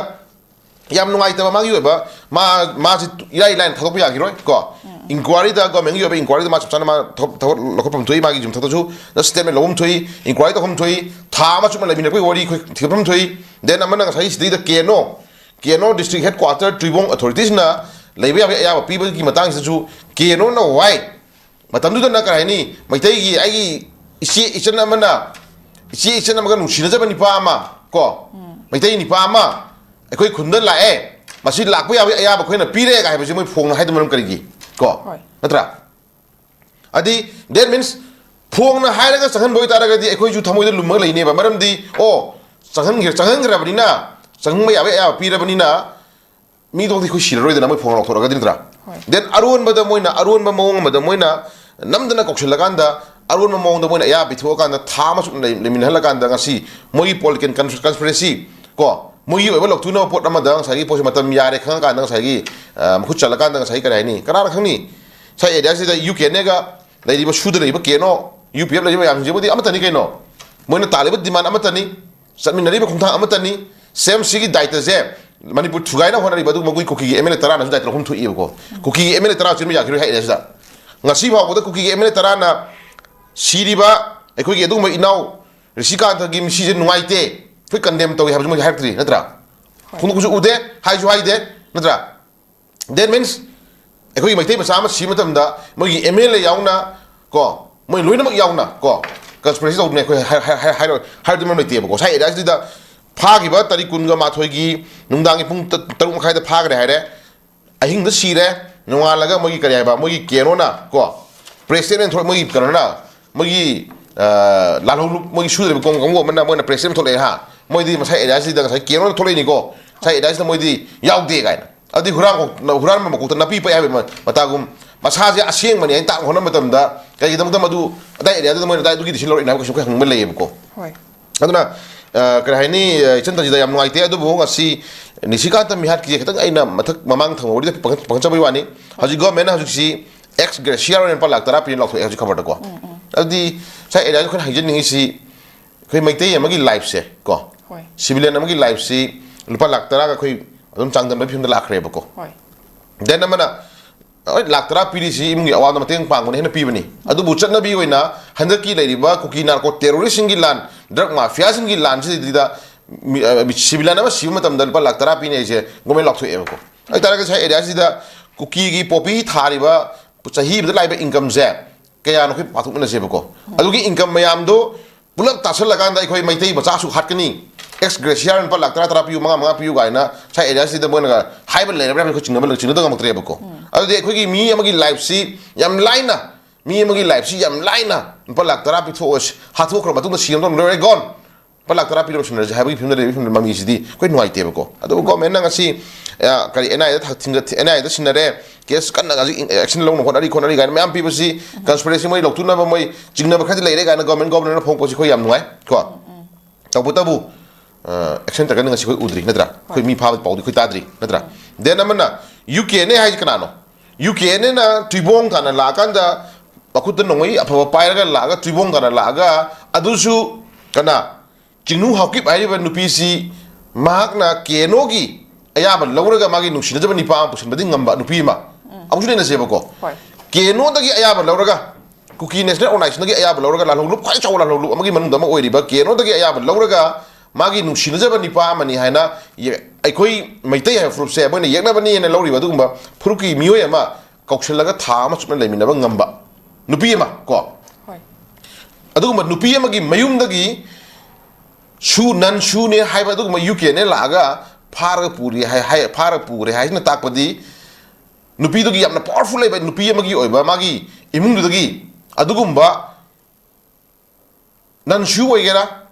ꯌꯥꯝ ꯅꯨꯡꯉꯥꯏꯇꯕ ꯃꯥꯒꯤ ꯑꯣꯏꯕ, ꯃꯥ, ꯃꯥꯁꯤ ꯏꯔꯥꯏ ꯂꯥꯏꯅ ꯊꯥꯗꯣꯛꯄ ꯌꯥꯈꯤꯔꯣꯏ ꯀꯣ꯫ Inquiryꯗ, governmentꯀꯤ ꯑꯣꯏꯕ inquiryꯗ ꯃꯥ ꯆꯞ ꯆꯥꯅ ꯃꯥ ꯊꯕꯛ, ꯊꯕꯛ ꯂꯧꯈꯠꯐꯝ ꯊꯣꯛꯏ, ꯃꯥꯒꯤ ꯌꯨꯝꯊꯛꯇꯁꯨ statement ꯂꯧꯐꯝ ꯊꯣꯛꯏ, inquiry ꯇꯧꯐꯝ ꯊꯣꯛꯏ, ꯊꯥ ꯑꯃ ꯆꯨꯞꯅ ꯂꯩꯃꯤꯟꯅꯕꯒꯤ ꯋꯥꯔꯤ ꯑꯩꯈꯣꯏ ꯊꯤꯒꯠꯐꯝ ꯊꯣꯛꯏ꯫ Then ꯑꯃꯅ ꯉꯁꯥꯏ ꯁꯤꯗꯩꯗ KNO, KNO district headquarter ꯇꯨꯏꯕꯣꯡ authoritiesꯅ ꯂꯩꯕ ꯌꯥꯕꯒꯤ ꯑꯌꯥꯕ ꯄꯤꯕꯒꯤ ꯃꯇꯥꯡꯁꯤꯗꯁꯨ KNOꯅ why ꯃꯇꯝꯗꯨꯗꯅ ꯀꯔꯤ ꯍꯥꯏꯅꯤ, ꯃꯩꯇꯩꯒꯤ ꯑꯩꯒꯤ ꯏꯆꯦ ꯏꯆꯟ ꯑꯃꯅ, ꯏꯆꯦ ꯏꯆꯟ ꯑꯃꯒ ꯅꯨꯡꯁꯤꯅꯖꯕ ꯅꯨꯄꯥ ꯑꯃ, ꯀꯣ, ꯃꯩꯇꯩ ꯅꯤꯄꯥ ꯑꯃ ꯑꯩꯈꯣꯏ ꯈꯨꯟꯗ ꯂꯥꯛꯑꯦ, ꯃꯁꯤ ꯂꯥꯛꯄ ꯌꯥꯕꯒꯤ ꯑꯌꯥꯕ ꯑꯩꯈꯣꯏꯅ ꯄꯤꯔꯦ ꯀꯥꯏ ꯍꯥꯏꯕꯁꯤ ꯃꯣꯏ ꯐꯣꯡꯅ ꯍꯥꯏꯗꯕ ꯃꯔꯝ ꯀꯔꯤꯒꯤ? ꯀꯣ, ꯍꯣꯏ꯫ ꯅꯠꯇ꯭ꯔꯥ? ꯑꯗꯤ, that means, ꯐꯣꯡꯅ ꯍꯥꯏꯔꯒ ꯆꯪꯍꯟꯕ ꯑꯣꯏꯇꯥꯔꯒꯗꯤ ꯑꯩꯈꯣꯏꯁꯨ ꯊꯃꯣꯏꯗ ꯂꯨꯝꯃꯒ ꯂꯩꯅꯦꯕ꯫ ꯃꯔꯝꯗꯤ, ꯑꯣ, ꯆꯪꯍꯟꯈ꯭ꯔ-, ꯆꯪꯍꯟꯈ꯭ꯔꯕꯅꯤꯅ, ꯆꯪꯍꯟꯕ ꯌꯥꯕꯒꯤ ꯑꯌꯥꯕ ꯄꯤꯔꯕꯅꯤꯅ, ꯃꯤꯗꯣ ꯑꯩꯈꯣꯏ ꯁꯤꯔꯔꯣꯏꯗꯅ, ꯃꯣꯏ ꯐꯣꯡꯅ ꯂꯥꯎꯊꯣꯔꯛꯑꯒꯗꯤ, ꯅꯠꯇ꯭ꯔꯥ? ꯍꯣꯏ꯫ Then ꯑꯔꯣꯟꯕꯗ ꯃꯣꯏꯅ, ꯑꯔꯣꯟꯕ ꯃꯑꯣꯡ ꯑꯃꯗ ꯃꯣꯏꯅ ꯅꯝꯗꯅ ꯀꯧꯁꯤꯜꯂꯀꯥꯟꯗ, ꯑꯔꯣꯟꯕ ꯃꯑꯣꯡꯗ ꯃꯣꯏꯅ ꯑꯌꯥꯕ ꯄꯤꯊꯣꯛꯑꯀꯥꯟꯗ, ꯊꯥ ꯑꯃ ꯁꯨꯝ ꯂꯩ-, ꯂꯩꯃꯤꯟꯅꯍꯜꯂꯀꯥꯟꯗ, ꯉꯁꯤ ꯃꯣꯏꯒꯤ political cons-, conspiracy, ꯀꯣ, ꯃꯣꯏꯒꯤ ꯑꯣꯏꯕ ꯂꯧꯊꯣꯛꯅꯕ ꯄꯣꯠ ꯑꯃꯗ ꯉꯁꯥꯏꯒꯤ ꯄꯣꯠꯁꯦ ꯃꯇꯝ ꯌꯥꯔꯦ ꯈꯪꯉꯀꯥꯟꯗ, ꯉꯁꯥꯏꯒꯤ, ꯑ, ꯃꯈꯨꯠ ꯆꯠꯂꯀꯥꯟꯗ, ꯉꯁꯥꯏꯒꯤ, ꯀꯔꯤ ꯍꯥꯏꯅꯤ, ꯀꯅꯥꯅ ꯈꯪꯅꯤ? ꯉꯁꯥꯏ ꯑꯦꯔꯤꯌꯥꯁꯤꯗ ꯌꯨ ꯀꯦꯅꯦꯒ ꯂꯩꯔꯤꯕ, ꯁꯨꯗ ꯂꯩꯔꯤꯕ ꯀꯦꯅꯣ, ꯌꯨ ꯄꯤ ꯑꯦꯐ ꯂꯩꯔꯤꯕ ꯃꯌꯥꯝꯁꯤꯡꯁꯤꯕꯨꯗꯤ ꯑꯃꯠꯇꯅꯤ ꯀꯩꯅꯣ꯫ ꯃꯣꯏꯅ ꯇꯥꯜꯂꯤꯕ demand ꯑꯃꯠꯇꯅꯤ, ꯆꯠꯃꯤꯟꯅꯔꯤꯕ ꯈꯣꯡꯊꯥꯡ ꯑꯃꯠꯇꯅꯤ꯫ ꯁꯦꯝ ꯁꯤꯒꯤ ꯗꯥꯏꯇꯁꯦ ꯃꯅꯤꯄꯨꯔ ꯊꯨꯒꯥꯏꯅ ꯍꯣꯠꯅꯔꯤꯕ ꯑꯗꯨ ꯃꯒꯨꯏ ꯀꯨꯀꯤꯒꯤ ꯑꯦꯝ ꯑꯦꯜ ꯑꯦ ꯇꯔꯥꯅꯁꯨ ꯗꯥꯏꯇ ꯂꯧꯐꯝ ꯊꯣꯛꯏꯕꯀꯣ꯫ ꯀꯨꯀꯤꯒꯤ ꯑꯦꯝ ꯑꯦꯜ ꯑꯦ ꯇꯔꯥ ꯆꯦꯟꯕ ꯌꯥꯈꯤꯔꯣꯏ ꯍꯥꯏꯔꯦ ꯁꯤꯗ꯫ ꯉꯁꯤ ꯐꯥꯎꯕꯗ ꯀꯨꯀꯤꯒꯤ ꯑꯦꯝ ꯑꯦꯜ ꯑꯦ ꯇꯔꯥꯅ ꯁꯤꯔꯤꯕ ꯑꯩꯈꯣꯏꯒꯤ ꯑꯗꯨꯒꯨꯝꯕ ꯏꯅꯥꯎ ꯔꯤꯁꯤꯀꯥꯟꯊꯒꯤ ꯃꯤꯁꯤꯁꯦ ꯅꯨꯡꯉꯥꯏꯇꯦ, ꯑꯩꯈꯣꯏ ꯀꯟꯗꯦꯝ ꯇꯧꯏ ꯍꯥꯏꯕꯁꯨ ꯃꯣꯏ ꯍꯥꯏꯔꯛꯇ꯭ꯔꯤ, ꯅꯠꯇ꯭ꯔꯥ? ꯈꯣꯡꯎꯞꯁꯨ ꯎꯗꯦ, ꯍꯥꯏꯁꯨ ꯍꯥꯏꯗꯦ, ꯅꯠꯇ꯭ꯔꯥ? That means, ꯑꯩꯈꯣꯏꯒꯤ ꯃꯩꯇꯩ ꯃꯆꯥ ꯑꯃ ꯁꯤꯕ ꯃꯇꯝꯗ ꯃꯣꯏꯒꯤ ꯑꯦꯝ ꯑꯦꯜ ꯑꯦ ꯌꯥꯎꯅ, ꯀꯣ, ꯃꯣꯏ ꯂꯣꯏꯅꯃꯛ ꯌꯥꯎꯅ, ꯀꯣ, conspiracy ꯇꯧꯗꯅ ꯑꯩꯈꯣꯏ ꯍꯥꯏ-, ꯍꯥꯏ-, ꯍꯥꯏ-, ꯍꯥꯏꯔꯣꯏ, ꯍꯥꯏꯔꯣꯏꯗꯕ ꯃꯔꯝ ꯂꯩꯇꯦꯕꯀꯣ꯫ ꯉꯁꯥꯏ ꯑꯦꯔꯤꯌꯥꯁꯤꯗ ꯐꯥꯈꯤꯕ ꯇꯥꯔꯤꯛ ꯀꯨꯟꯒ ꯃꯥꯊꯣꯏꯒꯤ ꯅꯨꯡꯗꯥꯡꯒꯤ ꯄꯨꯡ ꯇ-, ꯇꯔꯨꯛ ꯃꯈꯥꯏꯗ ꯐꯥꯈ꯭ꯔꯦ ꯍꯥꯏꯔꯦ꯫ ꯑꯍꯤꯡꯗ ꯁꯤꯔꯦ, ꯅꯣꯡꯉꯥꯜꯂꯒ ꯃꯣꯏꯒꯤ ꯀꯔꯤ ꯍꯥꯏꯕ, ꯃꯣꯏꯒꯤ ꯀꯦꯅꯣꯅ, ꯀꯣ, press statement ꯊꯣꯛꯂꯛ-, ꯃꯣꯏꯒꯤ ꯀꯩꯅꯣꯅ, ꯃꯣꯏꯒꯤ, ꯑ, ꯂꯥꯜꯍꯧꯂꯨꯞ, ꯃꯣꯏꯒꯤ ꯁꯨꯗ꯭ꯔꯤꯕ ꯀꯣꯡ ꯀꯥꯡꯕꯨ ꯑꯃꯅ ꯃꯣꯏꯅ press statement ꯊꯣꯛꯂꯛꯑꯦ ꯍꯥ꯫ ꯃꯣꯏꯗꯤ ꯉꯁꯥꯏ ꯑꯦꯔꯤꯌꯥꯁꯤꯗ ꯉꯁꯥꯏ ꯀꯦꯅꯣꯅ ꯊꯣꯛꯂꯛꯏꯅꯤꯀꯣ, ꯉꯁꯥꯏ ꯑꯦꯔꯤꯌꯥꯁꯤꯗ ꯃꯣꯏꯗꯤ ꯌꯥꯎꯗꯦ ꯀꯥꯏꯅ꯫ ꯑꯗꯨꯗꯤ ꯍꯨꯔꯥꯟ ꯈꯣꯡ-, ꯍꯨꯔꯥꯟꯕ ꯃꯀꯣꯛꯇ ꯅꯥꯄꯤ ꯄꯛꯑꯦ ꯍꯥꯏꯕ ꯃ-, ꯃꯇꯥꯒꯨꯝ, ꯃꯁꯥꯁꯦ ꯑꯁꯦꯡꯕꯅꯤ ꯍꯥꯏꯅ ꯇꯥꯛꯅ ꯍꯣꯠꯅꯕ ꯃꯇꯝꯗ ꯀꯩꯒꯤꯗꯃꯛꯇ ꯃꯗꯨ ꯑꯗꯥꯏ ꯑꯦꯔꯤꯌꯥꯗꯨꯗ ꯃꯣꯏꯅ ꯑꯗꯥꯏꯗꯨꯒꯤ decision ꯂꯧꯔꯛꯏꯅꯣ ꯍꯥꯏꯕ ꯀꯩꯁꯨ ꯍꯪꯕ ꯂꯩꯌꯦꯕꯀꯣ꯫ ꯍꯣꯏ꯫ ꯑꯗꯨꯅ, ꯑ, ꯀꯔꯤ ꯍꯥꯏꯅꯤ, ꯑ, ꯏꯆꯟ ꯇꯟꯖꯤꯗ ꯌꯥꯝ ꯅꯨꯡꯉꯥꯏꯇꯦ꯫ ꯑꯗꯨꯕꯨ ꯉꯁꯤ ꯅꯤꯁꯤꯀꯥꯟꯇ ꯃꯤꯍꯥꯠꯀꯤꯁꯦ ꯈꯤꯇꯪ ꯑꯩꯅ ꯃꯊꯛ ꯃꯃꯥꯡ ꯊꯪꯕ ꯋꯥꯔꯤꯗ ꯄꯪ-, ꯄꯪꯆꯕꯩ ꯋꯥꯅꯤ꯫ ꯍꯧꯖꯤꯛ government ꯍꯧꯖꯤꯛꯁꯤ ex gratia ꯑꯣꯏꯅ ꯂꯨꯄꯥ ꯂꯥꯛ ꯇꯔꯥ ꯄꯤꯅ ꯂꯥꯎꯊꯣꯛꯑꯦ ꯍꯧꯖꯤꯛ ꯈꯕꯔꯗꯀꯣ꯫ ꯑꯗꯨꯗꯤ ꯉꯁꯥꯏ ꯑꯦꯔꯤꯌꯥꯗ ꯑꯩꯈꯣꯏꯅ ꯍꯥꯏꯖꯅꯤꯡꯉꯤꯁꯤ, ꯑꯩꯈꯣꯏ ꯃꯩꯇꯩ ꯑꯃꯒꯤ life ꯁꯦ ꯀꯣ, ꯍꯣꯏ꯫ civilian ꯑꯃꯒꯤ life ꯁꯤ ꯂꯨꯄꯥ ꯂꯥꯛ ꯇꯔꯥꯒ ꯑꯩꯈꯣꯏ ꯑꯗꯨꯝ ꯆꯥꯡꯗꯝꯕꯒꯤ ꯐꯤꯕꯝꯗ ꯂꯥꯛꯈ꯭ꯔꯦꯕꯀꯣ꯫ ꯍꯣꯏ꯫ Then ꯑꯃꯅ, ꯍꯣꯏ, ꯂꯥꯛ ꯇꯔꯥ ꯄꯤꯔꯤꯁꯤ ꯏꯃꯨꯡꯒꯤ ꯑꯋꯥꯕꯗ ꯃꯇꯦꯡ ꯄꯥꯡꯕꯅ ꯍꯦꯟꯅ ꯄꯤꯕꯅꯤ꯫ ꯑꯗꯨꯕꯨ ꯆꯠꯅꯕꯤ ꯑꯣꯏꯅ ꯍꯟꯗꯛꯀꯤ ꯂꯩꯔꯤꯕ ꯀꯨꯀꯤ narco terrorist ꯁꯤꯡꯒꯤ ꯂꯥꯟ, drug mafia ꯁꯤꯡꯒꯤ ꯂꯥꯟꯁꯤꯗꯩꯗ ꯃꯤ-, ꯑ, ꯃꯤ-, civilian ꯑꯃ ꯁꯤꯕ ꯃꯇꯝꯗ ꯂꯨꯄꯥ ꯂꯥꯛ ꯇꯔꯥ ꯄꯤꯅꯤ ꯍꯥꯏꯁꯦ government ꯂꯥꯎꯊꯣꯛꯑꯦꯕꯀꯣ꯫ ꯑꯗꯨ ꯇꯥꯔꯒꯗꯤ ꯉꯁꯥꯏ ꯑꯦꯔꯤꯌꯥꯁꯤꯗ ꯀꯨꯀꯤꯒꯤ poppy ꯊꯥꯔꯤꯕ ꯆꯍꯤ ꯑꯃꯗ ꯂꯥꯛꯏꯕ income ꯁꯦ ꯀꯌꯥꯅꯣ ꯑꯩꯈꯣꯏ ꯄꯥꯊꯣꯛꯃꯤꯟꯅꯁꯦꯕꯀꯣ꯫ ꯑꯗꯨꯒꯤ income ꯃꯌꯥꯝꯗꯣ ꯄꯨꯂꯞ ꯇꯥꯁꯜꯂꯀꯥꯟꯗ ꯑꯩꯈꯣꯏ ꯃꯩꯇꯩ ꯃꯆꯥꯁꯨ ꯍꯥꯠꯀꯅꯤ, ꯑꯦꯛꯁ ꯒ꯭ꯔꯦꯁꯤꯌꯥ ꯂꯨꯄꯥ ꯂꯥꯛ ꯇꯔꯥ ꯇꯔꯥ ꯄꯤꯌꯨ, ꯃꯉꯥ ꯃꯉꯥ ꯄꯤꯌꯨ ꯀꯥꯏꯅ ꯁ꯭ꯋꯥꯏ ꯑꯦꯔꯤꯌꯥꯁꯤꯗ ꯃꯣꯏꯅꯒ ꯍꯥꯏꯕ ꯂꯩꯔꯕ꯭ꯔꯥ ꯍꯥꯏꯕ ꯑꯩꯈꯣꯏ ꯆꯤꯡꯅꯕ ꯆꯤꯡꯅꯗ ꯉꯝꯃꯛꯇ꯭ꯔꯦꯕꯀꯣ꯫ ꯑꯗꯨꯗꯤ ꯑꯩꯈꯣꯏꯒꯤ ꯃꯤ ꯑꯃꯒꯤ ꯂꯥꯏꯐꯁꯤ ꯌꯥꯝ ꯂꯥꯏꯅ, ꯃꯤ ꯑꯃꯒꯤ ꯂꯥꯏꯐꯁꯤ ꯌꯥꯝ ꯂꯥꯏꯅ ꯂꯨꯄꯥ ꯂꯥꯛ ꯇꯔꯥ ꯄꯤꯊꯣꯛꯑ ꯍꯥꯠꯊꯣꯛꯈ꯭ꯔ ꯃꯇꯨꯡꯗ ꯁꯤꯔꯝꯗ ꯂꯣꯏꯔꯦ, ꯒꯣꯟ꯫ ꯂꯨꯄꯥ ꯂꯥꯛ ꯇꯔꯥ ꯄꯤꯔꯒ ꯁꯤꯟꯅꯔꯁꯦ ꯍꯥꯏꯕꯒꯤ ꯐꯤꯕꯝꯗ ꯂꯩꯔꯤꯕ ꯐꯤꯕꯝꯗ ꯃꯃꯤꯁꯤꯗꯤ ꯑꯩꯈꯣꯏ ꯅꯨꯡꯉꯥꯏꯇꯦꯕꯀꯣ꯫ ꯑꯗꯨꯕꯨ ꯒꯣꯔꯃꯦꯟꯅ ꯉꯁꯤ, ꯑ, ꯀꯔꯤ, ꯑꯦꯟ ꯑꯥꯏ ꯑꯦꯗ ꯊꯤꯡꯒꯠ-, ꯑꯦꯟ ꯑꯥꯏ ꯑꯦꯗ ꯁꯤꯟꯅꯔꯦ, ꯀꯦꯁ ꯀꯟꯅ ꯍꯧꯖꯤꯛ ꯑꯦꯛꯁꯟ ꯂꯧꯅ ꯍꯣꯠꯅꯔꯤ, ꯈꯣꯠꯅꯔꯤ ꯀꯥꯏꯅ ꯃꯌꯥꯝ ꯄꯤꯕꯁꯤ, ꯀꯟꯁꯄꯤꯔꯦꯁꯤ ꯃꯣꯏ ꯂꯧꯊꯣꯛꯅꯕ, ꯃꯣꯏ ꯆꯤꯡꯅꯕ ꯈꯔꯗꯤ ꯂꯩꯔꯦ ꯀꯥꯏꯅ ꯒꯣꯔꯃꯦꯟ, ꯒꯣꯔꯃꯦꯟꯅ ꯐꯣꯡꯄꯁꯤ ꯑꯩꯈꯣꯏ ꯌꯥꯝ ꯅꯨꯡꯉꯥꯏ ꯀꯣ꯫ ꯇꯧꯕꯇꯕꯨ, ꯑ, ꯑꯦꯛꯁꯟ ꯇꯧꯔꯒꯅꯤ ꯉꯁꯤ ꯑꯩꯈꯣꯏ ꯎꯗ꯭ꯔꯤ ꯅꯠꯇ꯭ꯔꯥ? ꯑꯩꯈꯣꯏ ꯃꯤ ꯐꯥꯕꯒꯤ ꯄꯥꯎꯗꯤ ꯑꯩꯈꯣꯏ ꯇꯥꯗ꯭ꯔꯤ ꯅꯠꯇ꯭ꯔꯥ? ꯗꯦꯟ ꯑꯃꯅ ꯌꯨ ꯀꯦ ꯑꯦꯟ ꯑꯦ ꯍꯥꯏꯁꯤ ꯀꯅꯥꯅꯣ? ꯌꯨ ꯀꯦ ꯑꯦꯟ ꯑꯦꯅ ꯇꯨꯏꯕꯣꯡ ꯇꯥꯅ ꯂꯥꯛꯑꯀꯥꯟꯗ ꯃꯈꯨꯠꯇ ꯅꯣꯡꯃꯩ ꯑꯐꯕ ꯄꯥꯏꯔꯒ ꯂꯥꯛꯑꯒ, ꯇꯨꯏꯕꯣꯡ ꯇꯥꯅ ꯂꯥꯛꯑꯒ, ꯑꯗꯨꯁꯨ ꯀꯅꯥ? ꯆꯤꯡꯅꯨ ꯍꯥꯎꯀꯤꯞ ꯍꯥꯏꯔꯤꯕ ꯅꯨꯄꯤꯁꯤ ꯃꯍꯥꯛꯅ ꯀꯦꯅꯣꯒꯤ ꯑꯌꯥꯕ ꯂꯧꯔꯒ ꯃꯥꯒꯤ ꯅꯨꯡꯁꯤꯅꯖꯕ ꯅꯤꯄꯥ ꯑꯃ ꯄꯨꯁꯤꯟꯕꯗꯤ ꯉꯝꯕ ꯅꯨꯄꯤ ꯑꯃ ꯑꯃꯨꯛꯁꯨ ꯅꯩꯅꯁꯦꯕꯀꯣ꯫ ꯍꯣꯏ꯫ ꯀꯦꯅꯣꯗꯒꯤ ꯑꯌꯥꯕ ꯂꯧꯔꯒ, ꯀꯨꯀꯤ ꯅꯦꯁꯅꯦꯜ ꯑꯣꯔꯒꯅꯥꯏꯖꯦꯁꯟꯗꯒꯤ ꯑꯌꯥꯕ ꯂꯧꯔꯒ, ꯂꯥꯜꯍꯧꯂꯨꯞ, ꯈ꯭ꯋꯥꯏ ꯆꯥꯎꯕ ꯂꯥꯜꯍꯧꯂꯨꯞ ꯑꯃꯒꯤ ꯃꯅꯨꯡꯗ ꯑꯃ ꯑꯣꯏꯔꯤꯕ ꯀꯦꯅꯣꯗꯒꯤ ꯑꯌꯥꯕ ꯂꯧꯔꯒ ꯃꯥꯒꯤ ꯅꯨꯡꯁꯤꯅꯖꯕ ꯅꯤꯄꯥ ꯑꯃꯅꯤ ꯍꯥꯏꯅ ꯌꯦ-, ꯑꯩꯈꯣꯏ ꯃꯩꯇꯩ ꯍꯥꯏꯕ ꯐꯨꯔꯨꯞꯁꯦ ꯃꯣꯏꯅ ꯌꯦꯛꯅꯕꯅꯤ ꯍꯥꯏꯅ ꯂꯧꯔꯤꯕ ꯑꯗꯨꯒꯨꯝꯕ ꯐꯨꯔꯨꯞꯀꯤ ꯃꯤꯑꯣꯏ ꯑꯃ ꯀꯧꯁꯤꯜꯂꯒ ꯊꯥ ꯑꯃ ꯆꯨꯞꯅ ꯂꯩꯃꯤꯟꯅꯕ ꯉꯝꯕ ꯅꯨꯄꯤ ꯑꯃ ꯀꯣ꯫ ꯍꯣꯏ꯫ ꯑꯗꯨꯒꯨꯝꯕ ꯅꯨꯄꯤ ꯑꯃꯒꯤ ꯃꯌꯨꯝꯗꯒꯤ ꯁꯨ, ꯅꯟ ꯁꯨꯅꯦ ꯍꯥꯏꯕ ꯑꯗꯨꯒꯨꯝꯕ ꯌꯨ ꯀꯦ ꯑꯦꯟ ꯑꯦ ꯂꯥꯛꯑꯒ ꯐꯥꯔꯒ ꯄꯨꯔꯦ ꯍꯥꯏ, ꯍꯥꯏ, ꯐꯥꯔꯒ ꯄꯨꯔꯦ ꯍꯥꯏꯁꯤꯅ ꯇꯥꯛꯄꯗꯤ ꯅꯨꯄꯤꯗꯨꯒꯤ ꯌꯥꯝꯅ ꯄꯥꯋꯔꯐꯨꯜ ꯂꯩꯕ ꯅꯨꯄꯤ ꯑꯃꯒꯤ ꯑꯣꯏꯕ ꯃꯥꯒꯤ ꯏꯃꯨꯡꯗꯨꯗꯒꯤ ꯑꯗꯨꯒꯨꯝꯕ ꯅꯟꯁꯨ ꯑꯣꯏꯒꯦꯔꯥ,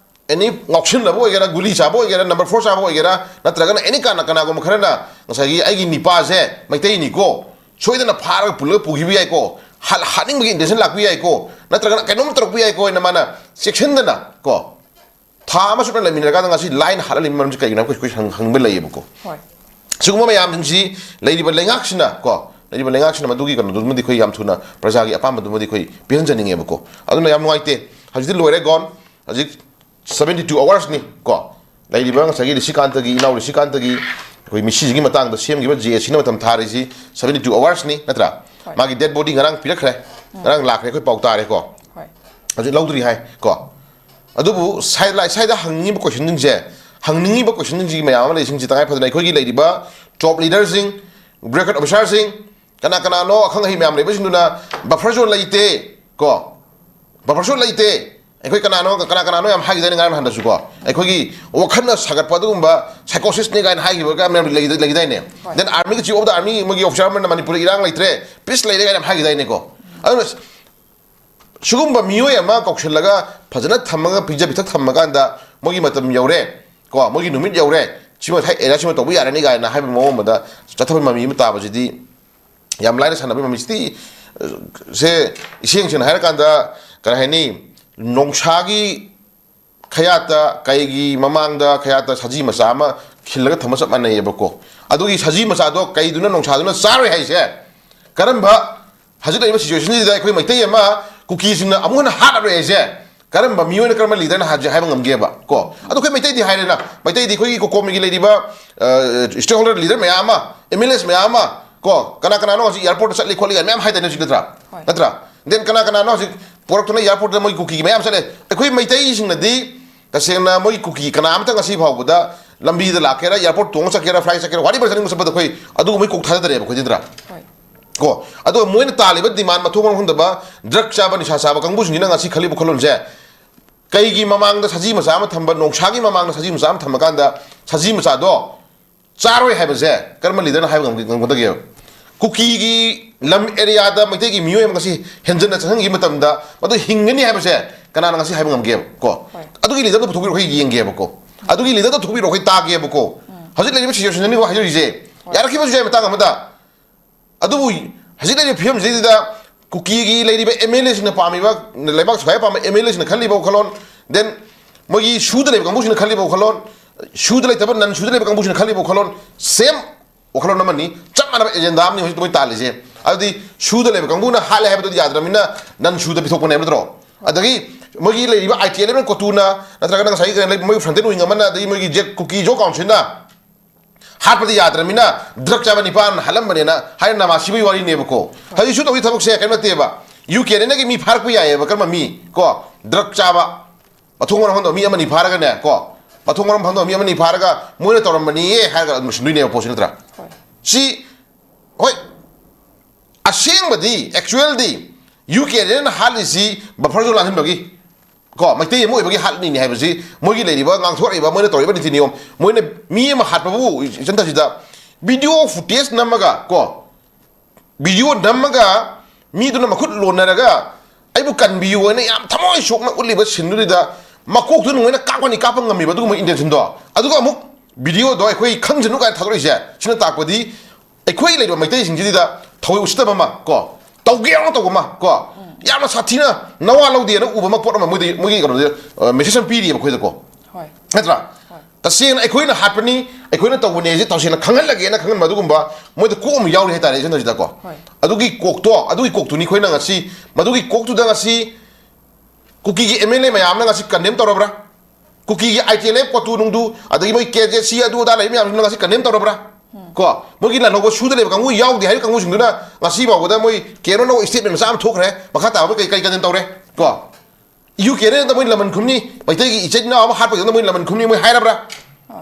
ꯑꯦꯅꯤ ꯉꯥꯎꯁꯤꯟꯅꯕ ꯑꯣꯏꯒꯦꯔꯥ, ꯒꯨꯂꯤ ꯆꯥꯕ ꯑꯣꯏꯒꯦꯔꯥ, ꯅꯝꯕꯔ ꯐꯣꯔ ꯆꯥꯕ ꯑꯣꯏꯒꯦꯔꯥ, ꯅꯠꯇ꯭ꯔꯒꯅ ꯑꯦꯅꯤ ꯀꯅꯥ, ꯀꯅꯥꯒꯨꯝꯕ ꯈꯔꯅ ꯉꯁꯥꯏꯒꯤ "ꯑꯩꯒꯤ ꯅꯤꯄꯥꯁꯦ ꯃꯩꯇꯩꯅꯤꯀꯣ, ꯁꯣꯏꯗꯅ ꯐꯥꯔꯒ ꯄꯨꯜꯂꯒ ꯄꯨꯈꯤꯕ ꯌꯥꯏꯀꯣ, ꯍꯥꯠ-, ꯍꯥꯠꯅꯤꯡꯕꯒꯤ ꯏꯟꯇꯦꯟꯁꯟ ꯂꯥꯛꯄ ꯌꯥꯏꯀꯣ, ꯅꯠꯇ꯭ꯔꯒꯅ ꯀꯩꯅꯣꯝ ꯇꯧꯔꯛꯄ ꯌꯥꯏꯀꯣ" ꯍꯥꯏꯅ ꯃꯥꯅ ꯆꯦꯛꯁꯤꯟꯗꯅ ꯀꯣ, ꯊꯥ ꯑꯃ ꯆꯨꯞꯅ ꯂꯩꯃꯤꯟꯅꯔꯀꯥꯟꯗ ꯉꯁꯤ ꯂꯥꯏꯅ ꯍꯥꯠꯍꯜꯂꯤꯕ ꯃꯔꯝꯁꯤ ꯀꯩꯒꯤꯅꯣ ꯍꯥꯏꯕ ꯑꯩꯈꯣꯏ ꯍꯪ-, ꯍꯪꯕ ꯂꯩꯌꯦꯕꯀꯣ꯫ ꯍꯣꯏ꯫ ꯁꯤꯒꯨꯝꯕ ꯃꯌꯥꯝꯁꯤꯡꯁꯤ ꯂꯩꯔꯤꯕ ꯂꯩꯉꯥꯛꯁꯤꯅ ꯀꯣ, ꯂꯩꯔꯤꯕ ꯂꯩꯉꯥꯛꯁꯤꯅ ꯃꯗꯨꯒꯤ ꯀꯩꯅꯣꯗꯨꯃꯗꯤ ꯑꯩꯈꯣꯏ ꯌꯥꯝ ꯊꯨꯅ ꯄ꯭ꯔꯖꯥꯒꯤ ꯑꯄꯥꯝꯕꯗꯨꯃꯗꯤ ꯑꯩꯈꯣꯏ ꯄꯤꯍꯟꯖꯅꯤꯡꯉꯦꯕꯀꯣ꯫ ꯑꯗꯨꯅ ꯌꯥꯝ ꯅꯨꯡꯉꯥꯏꯇꯦ꯫ ꯍꯧꯖꯤꯛꯇꯤ ꯂꯣꯏꯔꯦ ꯒꯣꯟ꯫ ꯍꯧꯖꯤꯛ seventy two hours ꯅꯤ ꯀꯣ꯫ ꯂꯩꯔꯤꯕ ꯉꯁꯥꯏꯒꯤ ꯔꯤꯁꯤꯀꯥꯟꯇꯒꯤ, ꯏꯅꯥꯎ ꯔꯤꯁꯤꯀꯥꯟꯇꯒꯤ ꯑꯩꯈꯣꯏ ꯃꯤꯁꯤꯁꯤꯒꯤ ꯃꯇꯥꯡꯗ ꯁꯦꯝꯈꯤꯕ ꯖꯦ ꯑꯦ ꯁꯤꯅ ꯃꯇꯝ ꯊꯥꯔꯤꯁꯤ seventy two hours ꯅꯤ ꯅꯠꯇ꯭ꯔꯥ? ꯍꯣꯏ꯫ ꯃꯥꯒꯤ ꯗꯦꯗ ꯕꯣꯗꯤ ꯉꯔꯥꯡ ꯄꯤꯔꯛꯈ꯭ꯔꯦ꯫ ꯉꯔꯥꯡ ꯂꯥꯛꯈ꯭ꯔꯦ, ꯑꯩꯈꯣꯏ ꯄꯥꯎ ꯇꯥꯔꯦꯀꯣ꯫ ꯍꯣꯏ꯫ ꯍꯧꯖꯤꯛ ꯂꯧꯗ꯭ꯔꯤ ꯍꯥꯏ ꯀꯣ꯫ ꯑꯗꯨꯕꯨ ꯁꯥꯏ-, ꯂꯥꯏ-, ꯁ꯭ꯋꯥꯏꯗ ꯍꯪꯅꯤꯡꯉꯤꯕ ꯀꯣꯏꯁꯟꯁꯤꯡꯁꯦ, ꯍꯪꯅꯤꯡꯉꯤꯕ ꯀꯣꯏꯁꯟꯁꯤꯡꯁꯤ ꯃꯌꯥꯝ ꯑꯃ ꯂꯩꯁꯤꯡꯁꯤ ꯇꯉꯥꯏ ꯐꯗꯅ ꯑꯩꯈꯣꯏꯒꯤ ꯂꯩꯔꯤꯕ ꯇꯣꯞ ꯂꯤꯗꯔꯁꯤꯡ, ꯕ꯭ꯌꯨꯔꯣꯀ꯭ꯔꯦꯠ ꯑꯣꯐꯤꯁꯥꯔꯁꯤꯡ, ꯀꯅꯥ ꯀꯅꯥꯅꯣ ꯑꯈꯪ ꯑꯍꯩ ꯃꯌꯥꯝ ꯂꯩꯕꯁꯤꯡꯗꯨꯅ ꯕꯐꯔ ꯖꯣꯟ ꯂꯩꯇꯦ ꯀꯣ, ꯕꯐꯔ ꯖꯣꯟ ꯂꯩꯇꯦ, ꯑꯩꯈꯣꯏ ꯀꯅꯥꯅꯣ ꯀꯅꯥ ꯀꯅꯥꯅꯣ ꯌꯥꯝ ꯍꯥꯏꯈꯤꯗꯥꯏꯅꯦ ꯉꯔꯥꯡ ꯅꯍꯥꯟꯗꯁꯨꯀꯣ, ꯑꯩꯈꯣꯏꯒꯤ ꯋꯥꯈꯜꯅ ꯁꯥꯒꯠꯄ ꯑꯗꯨꯒꯨꯝꯕ psychosisꯅꯤ ꯀꯥꯏꯅ ꯍꯥꯏꯈꯤꯕꯒ ꯃꯌꯥꯝ ꯂꯩꯈꯤꯗꯥꯏꯅꯦ꯫ Then armyꯒꯤ chief of the army ꯃꯣꯏꯒꯤ officer ꯑꯃꯅ ꯃꯅꯤꯄꯨꯔꯗ ꯏꯔꯥꯡ ꯂꯩꯇ꯭ꯔꯦ, peace ꯂꯩꯔꯦ ꯀꯥꯏꯅ ꯌꯥꯝ ꯍꯥꯏꯈꯤꯗꯥꯏꯅꯦꯀꯣ꯫ ꯑꯗꯨꯅ ꯁꯤꯒꯨꯝꯕ ꯃꯤꯑꯣꯏ ꯑꯃ ꯀꯧꯁꯤꯜꯂꯒ ꯐꯖꯅ ꯊꯝꯃꯒ ꯄꯤꯖ ꯄꯤꯊꯛ ꯊꯝꯃꯀꯥꯟꯗ ꯃꯣꯏꯒꯤ ꯃꯇꯝ ꯌꯧꯔꯦ ꯀꯣ, ꯃꯣꯏꯒꯤ ꯅꯨꯃꯤꯠ ꯌꯧꯔꯦ, ꯁꯤꯃ ꯍꯦꯛ ꯑꯦꯔꯤꯌꯥ ꯁꯤꯃ ꯇꯧꯕ ꯌꯥꯔꯅꯤ ꯀꯥꯏꯅ ꯍꯥꯏꯕ ꯃꯑꯣꯡ ꯑꯃꯗ ꯆꯠꯊꯕ ꯃꯃꯤ ꯑꯃ ꯇꯥꯕꯁꯤꯗꯤ ꯌꯥꯝ ꯂꯥꯏꯅ ꯁꯥꯟꯅꯕ ꯃꯃꯤꯁꯤꯗꯤ꯫ ꯁꯦ ꯏꯁꯦꯡ ꯁꯦꯡꯅ ꯍꯥꯏꯔꯀꯥꯟꯗ ꯀꯔꯤ ꯍꯥꯏꯅꯤ, ꯅꯣꯡꯁꯥꯒꯤ ꯈꯌꯥꯠꯇ ꯀꯩꯒꯤ ꯃꯃꯥꯡꯗ ꯈꯌꯥꯠꯇ ꯁꯖꯤ ꯃꯆꯥ ꯑꯃ ꯈꯤꯜꯂꯒ ꯊꯝꯕ ꯆꯞ ꯃꯥꯟꯅꯩꯌꯦꯕꯀꯣ꯫ ꯑꯗꯨꯒꯤ ꯁꯖꯤ ꯃꯆꯥꯗꯣ ꯀꯩꯗꯨꯅ ꯅꯣꯡꯁꯥꯗꯨꯅ ꯆꯥꯔꯣꯏ ꯍꯥꯏꯁꯦ ꯀꯔꯝꯕ ꯍꯧꯖꯤꯛ ꯂꯩꯔꯤꯕ situationꯁꯤꯗ ꯑꯩꯈꯣꯏ ꯃꯩꯇꯩ ꯑꯃ ꯀꯨꯀꯤꯁꯤꯡꯅ ꯑꯃꯨꯛ ꯍꯟꯅ ꯍꯥꯠꯂꯔꯣꯏ ꯍꯥꯏꯁꯦ ꯀꯔꯝꯕ ꯃꯤꯑꯣꯏꯅ ꯀꯔꯝꯕ leaderꯅ ꯍꯥꯏꯕ ꯉꯝꯒꯦꯕ ꯀꯣ? ꯑꯗꯣ ꯑꯩꯈꯣꯏ ꯃꯩꯇꯩꯗꯤ ꯍꯥꯏꯔꯦꯅ, ꯃꯩꯇꯩꯗꯤ ꯑꯩꯈꯣꯏꯒꯤ ꯀꯣꯀꯣꯃꯤꯒꯤ ꯂꯩꯔꯤꯕ stakeholder leader ꯃꯌꯥꯝ ꯑꯃ, MLAs ꯃꯌꯥꯝ ꯑꯃ ꯀꯣ, ꯀꯅꯥ ꯀꯅꯥꯅꯣ ꯍꯧꯖꯤꯛ airportꯇ ꯆꯠꯂꯤ ꯈꯣꯠꯂꯤ ꯀꯥꯏꯅ ꯃꯌꯥꯝ ꯍꯥꯏꯗꯅ ꯍꯧꯖꯤꯛ ꯅꯠꯇ꯭ꯔꯥ? ꯍꯣꯏ꯫ ꯅꯠꯇ꯭ꯔꯥ? Then ꯀꯅꯥ ꯀꯅꯥꯅꯣ ꯍꯧꯖꯤꯛ ꯄꯣꯔꯛꯇꯨꯅ airportꯇ ꯃꯣꯏ ꯀꯨꯀꯤꯒꯤ ꯃꯌꯥꯝ ꯆꯠꯂꯦ꯫ ꯑꯩꯈꯣꯏ ꯃꯩꯇꯩꯁꯤꯡꯅꯗꯤ ꯇꯁꯦꯡꯅ ꯃꯣꯏ ꯀꯨꯀꯤ ꯀꯅꯥ ꯑꯃꯇ ꯉꯁꯤ ꯐꯥꯎꯕꯗ ꯂꯝꯕꯤꯗ ꯂꯥꯛꯀꯦꯔꯥ, airport ꯇꯣꯡꯉ ꯆꯠꯀꯦꯔꯥ, flight ꯆꯠꯀꯦꯔꯥ, whatever ꯆꯠꯅꯤꯡꯕ ꯆꯠꯄꯗ ꯑꯩꯈꯣꯏ ꯑꯗꯨꯒꯨꯝꯕꯩ ꯀꯣꯛ ꯊꯥꯗꯗ꯭ꯔꯦꯕ ꯑꯩꯈꯣꯏꯗꯤ ꯅꯠꯇ꯭ꯔꯥ? ꯍꯣꯏ꯫ ꯀꯣ, ꯑꯗꯨꯒ ꯃꯣꯏꯅ ꯇꯥꯜꯂꯤꯕ demand ꯃꯊꯣꯡ ꯃꯔꯝ ꯈꯪꯗꯕ drug ꯆꯥꯕ, ꯅꯤꯁꯥ ꯆꯥꯕ ꯀꯥꯡꯕꯨꯁꯤꯡꯁꯤꯅ ꯉꯁꯤ ꯈꯜꯂꯤꯕ ꯋꯥꯈꯜꯂꯣꯟꯁꯦ ꯀꯩꯒꯤ ꯃꯃꯥꯡꯗ ꯁꯖꯤ ꯃꯆꯥ ꯑꯃ ꯊꯝꯕ, ꯅꯣꯡꯁꯥꯒꯤ ꯃꯃꯥꯡꯗ ꯁꯖꯤ ꯃꯆꯥ ꯑꯃ ꯊꯝꯃꯀꯥꯟꯗ ꯁꯖꯤ ꯃꯆꯥꯗꯣ ꯆꯥꯔꯣꯏ ꯍꯥꯏꯕꯁꯦ ꯀꯔꯝꯕ leaderꯅ ꯍꯥꯏꯕ ꯉꯝꯒ-, ꯉꯝꯒꯗꯒꯦꯕ? ꯀꯨꯀꯤꯒꯤ ꯂꯝ areaꯗ ꯃꯩꯇꯩꯒꯤ ꯃꯤꯑꯣꯏ ꯑꯃ ꯉꯁꯤ ꯍꯦꯟꯖꯟꯅ ꯆꯪꯍꯟꯈꯤꯕ ꯃꯇꯝꯗ ꯃꯗꯨ ꯍꯤꯡꯒꯅꯤ ꯍꯥꯏꯕꯁꯦ ꯀꯅꯥꯅ ꯉꯁꯤ ꯍꯥꯏꯕ ꯉꯝꯒꯦꯕ ꯀꯣ? ꯍꯣꯏ꯫ ꯑꯗꯨꯒꯤ leaderꯗꯣ ꯄꯨꯊꯣꯛꯄꯤꯔꯣ, ꯑꯩꯈꯣꯏ ꯌꯦꯡꯒꯦꯕꯀꯣ꯫ ꯑꯗꯨꯒꯤ leaderꯗꯣ ꯄꯨꯊꯣꯛꯄꯤꯔꯣ, ꯑꯩꯈꯣꯏ ꯇꯥꯒꯦꯕꯀꯣ꯫ ꯎꯝ꯫ ꯍꯧꯖꯤꯛ ꯂꯩꯔꯤꯕ situationꯅꯤꯀꯣ ꯍꯥꯏꯖꯔꯤꯁꯦ꯫ ꯍꯣꯏ꯫ ꯌꯥꯔꯛꯈꯤꯕꯁꯨ ꯌꯥꯏ ꯃꯇꯥꯡ ꯑꯃꯗ꯫ ꯑꯗꯨꯕꯨ ꯍꯧꯖꯤꯛ ꯂꯩꯔꯤꯕ ꯐꯤꯕꯝꯁꯤꯗꯩꯗ ꯀꯨꯀꯤꯒꯤ ꯂꯩꯔꯤꯕ MLAꯁꯤꯡꯅ ꯄꯥꯝꯃꯤꯕ, ꯂꯩꯕꯥꯛ ꯁꯨꯒꯥꯏ ꯄꯥꯝꯕ MLAꯁꯤꯡꯅ ꯈꯜꯂꯤꯕ ꯋꯥꯈꯜꯂꯣꯟ, then ꯃꯣꯏꯒꯤ ꯁꯨꯗ ꯂꯩꯕ ꯀꯥꯡꯕꯨꯁꯤꯡꯅ ꯈꯜꯂꯤꯕ ꯋꯥꯈꯜꯂꯣꯟ, ꯁꯨꯗ ꯂꯩꯇꯕ, non ꯁꯨꯗ ꯂꯩꯕ ꯀꯥꯡꯕꯨꯁꯤꯡꯅ ꯈꯜꯂꯤꯕ ꯋꯥꯈꯜꯂꯣꯟ, same ꯋꯥꯈꯜꯂꯣꯟ ꯑꯃꯅꯤ, ꯆꯞ ꯃꯥꯟꯅꯕ agenda ꯑꯃꯅꯤ ꯍꯧꯖꯤꯛ ꯃꯣꯏ ꯇꯥꯜꯂꯤꯁꯦ꯫ ꯑꯗꯨꯗꯤ ꯁꯨꯗ ꯂꯩꯕ ꯀꯥꯡꯕꯨꯅ ꯍꯥꯠꯂꯦ ꯍꯥꯏꯕꯗꯨꯗꯤ ꯌꯥꯗ꯭ꯔꯕꯅꯤꯅ non ꯁꯨꯗ ꯄꯤꯊꯣꯛꯄꯅꯦꯕ ꯅꯠꯇ꯭ꯔꯣ? ꯑꯗꯒꯤ ꯃꯣꯏꯒꯤ ꯂꯩꯔꯤꯕ ITLF ꯀꯣꯇꯨꯅ ꯅꯠꯇ꯭ꯔꯒꯅ ꯉꯁꯥꯏꯒꯤ ꯀꯩꯅꯣ ꯂꯩ-, ꯃꯣꯏꯒꯤ frontier wing ꯑꯃꯅ ꯑꯗꯒꯤ ꯃꯣꯏꯒꯤ ꯖꯦ-, ꯀꯨꯀꯤ ꯖꯣ councilꯅ ꯍꯥꯠꯄꯗꯤ ꯌꯥꯗ꯭ꯔꯕꯅꯤꯅ drug ꯆꯥꯕ ꯅꯤꯄꯥ ꯑꯃꯅ ꯍꯥꯠꯂꯝꯕꯅꯦꯅ ꯍꯥꯏꯅ ꯅꯃꯥ ꯁꯤꯕꯒꯤ ꯋꯥꯔꯤꯅꯦꯕꯀꯣ꯫ ꯍꯧꯖꯤꯛꯁꯨ ꯇꯧꯔꯤ ꯊꯕꯛꯁꯦ ꯀꯩꯅꯣ ꯅꯠꯇꯦꯕ, UKNAꯒꯤ ꯃꯤ ꯐꯥꯔꯛꯄ ꯌꯥꯏꯌꯦꯕ, ꯀꯔꯝꯕ ꯃꯤ ꯀꯣ? Drug ꯆꯥꯕ, ꯃꯊꯣꯡ ꯃꯔꯝ ꯈꯪꯗꯕ ꯃꯤ ꯑꯃꯅꯤ ꯐꯥꯔꯒꯅꯦ ꯀꯣ, ꯃꯊꯣꯡ ꯃꯔꯝ ꯈꯪꯗꯕ ꯃꯤ ꯑꯃꯅꯤ ꯐꯥꯔꯒ ꯃꯣꯏꯅ ꯇꯧꯔꯝꯕꯅꯤꯌꯦ ꯍꯥꯏꯔꯒ ꯑꯗꯨꯝ ꯂꯣꯏꯁꯤꯟꯗꯣꯏꯅꯦꯕ ꯄꯣꯠꯁꯤ ꯅꯠꯇ꯭ꯔꯥ? ꯍꯣꯏ꯫ ꯁꯤ ꯍꯣꯏ, ꯑꯁꯦꯡꯕꯗꯤ, actualꯗꯤ UKNAꯅ ꯍꯥꯠꯂꯤꯁꯤ buffer zone ꯂꯥꯟꯁꯤꯟꯕꯒꯤ ꯀꯣ, ꯃꯩꯇꯩ ꯑꯃ ꯑꯣꯏꯕꯒꯤ ꯍꯥꯠꯂꯤꯅꯤ ꯍꯥꯏꯕꯁꯤ, ꯃꯣꯏꯒꯤ ꯂꯩꯔꯤꯕ, ꯉꯥꯡꯊꯣꯔꯛꯏꯕ, ꯃꯣꯏꯅ ꯇꯧꯔꯤꯕ ꯅꯤꯇꯤ ꯅꯤꯌꯣꯝ, ꯃꯣꯏꯅ ꯃꯤ ꯑꯃ ꯍꯥꯠꯄꯕꯨ ꯏꯆꯟꯊꯁꯤꯗ video footage ꯅꯝꯃꯒ, ꯀꯣ, video ꯅꯝꯃꯒ ꯃꯤꯗꯨꯅ ꯃꯈꯨꯠ ꯂꯣꯟꯅꯔꯒ ꯑꯩꯕꯨ ꯀꯟꯕꯤꯌꯨ ꯍꯥꯏꯅ ꯌꯥꯝ ꯊꯃꯣꯏ ꯁꯣꯛꯅ ꯎꯠꯂꯤꯕ ꯁꯤꯟꯗꯨꯗ ꯃꯀꯣꯛꯇꯨ ꯅꯣꯏꯅ ꯀꯥꯞꯀꯅꯤ, ꯀꯥꯞꯄ ꯉꯝꯃꯤꯕ ꯑꯗꯨꯒꯨꯝꯕ intentionꯗꯣ, ꯑꯗꯨꯒ ꯑꯃꯨꯛ videoꯗꯣ ꯑꯩꯈꯣꯏ ꯈꯪꯖꯅꯨ ꯀꯥꯏꯅ ꯊꯥꯗꯣꯔꯛꯏꯁꯦ, ꯁꯤꯅ ꯇꯥꯛꯄꯗꯤ ꯑꯩꯈꯣꯏ ꯂꯩꯔꯤꯕ ꯃꯩꯇꯩꯁꯤꯡꯁꯤꯗ ꯊꯑꯣꯏ ꯎꯁꯤꯠꯇꯕ ꯑꯃ, ꯀꯣ, ꯇꯧꯒꯦ ꯌꯥꯎꯅ ꯇꯧꯕ ꯑꯃ, ꯀꯣ, ꯌꯥꯝꯅ ꯁꯥꯊꯤꯅ ꯅꯋꯥ ꯂꯧꯗꯦꯅ ꯎꯕ ꯑꯃ, ꯄꯣꯠ ꯑꯃ ꯃꯣꯏꯗ, ꯃꯣꯏꯒꯤ ꯀꯩꯅꯣꯗ message ꯑꯃ ꯄꯤꯔꯤꯑꯕ ꯑꯩꯈꯣꯏꯗꯀꯣ꯫ ꯍꯣꯏ꯫ ꯅꯠꯇ꯭ꯔꯥ? ꯍꯣꯏ꯫ ꯇꯁꯦꯡꯅ ꯑꯩꯈꯣꯏꯅ ꯍꯥꯠꯄꯅꯤ, ꯑꯩꯈꯣꯏꯅ ꯇꯧꯕꯅꯤ ꯍꯥꯏꯁꯦ ꯇꯁꯦꯡꯅ ꯈꯪꯍꯜꯂꯒꯦꯅ ꯈꯪꯍꯟꯕ ꯑꯗꯨꯒꯨꯝꯕ ꯃꯣꯏꯗ ꯀꯣꯛ ꯑꯃ ꯌꯥꯎꯔꯤ ꯍꯥꯏꯇꯥꯔꯦ ꯏꯆꯟ ꯍꯧꯖꯤꯛꯇꯀꯣ꯫ ꯍꯣꯏ꯫ ꯑꯗꯨꯒꯤ ꯀꯣꯛꯇꯣ, ꯑꯗꯨꯒꯤ ꯀꯣꯛꯇꯨꯅꯤ ꯑꯩꯈꯣꯏꯅ ꯉꯁꯤ, ꯃꯗꯨꯒꯤ ꯀꯣꯛꯇꯨꯗ ꯉꯁꯤ ꯀꯨꯀꯤꯒꯤ MLA ꯃꯌꯥꯝꯅ ꯉꯁꯤ condemn ꯇꯧꯔꯕ꯭ꯔꯥ? ꯀꯨꯀꯤꯒꯤ ITLF ꯀꯣꯇꯨ ꯅꯨꯡꯗꯨ, ꯑꯗꯒꯤ ꯃꯣꯏ KZC ꯑꯗꯨ ꯑꯗꯥ ꯂꯩꯕ ꯃꯌꯥꯝꯁꯤꯡꯗꯣ ꯉꯁꯤ condemn ꯇꯧꯔꯕ꯭ꯔꯥ? ꯀꯣ, ꯃꯣꯏꯒꯤ ꯂꯥꯟꯍꯧꯕ ꯁꯨꯗ ꯂꯩꯕ ꯀꯥꯡꯕꯨ ꯌꯥꯎꯗꯦ ꯍꯥꯏꯔꯤꯕ ꯀꯥꯡꯕꯨꯁꯤꯡꯗꯨꯅ ꯉꯁꯤ ꯐꯥꯎꯕꯗ ꯃꯣꯏ ꯀꯩꯅꯣ ꯅꯧꯕ statement ꯃꯆꯥ ꯑꯃ ꯊꯣꯛꯈ꯭ꯔꯦ, ꯃꯈꯥ ꯇꯥꯕ ꯀꯩ, ꯀꯩ condemn ꯇꯧꯔꯦ? ꯀꯣ, ꯌꯨ ꯀꯦ ꯅ ꯃꯣꯏ ꯂꯃꯟ ꯈꯨꯝꯅꯤ, ꯃꯩꯇꯩꯒꯤ ꯏꯆꯤꯟ ꯏꯅꯥꯎ ꯑꯃ ꯍꯥꯠꯄꯒꯤꯗꯃꯛꯇ ꯃꯣꯏ ꯂꯃꯟ ꯈꯨꯝꯅꯤ ꯃꯣꯏ ꯍꯥꯏꯔꯕ꯭ꯔꯥ?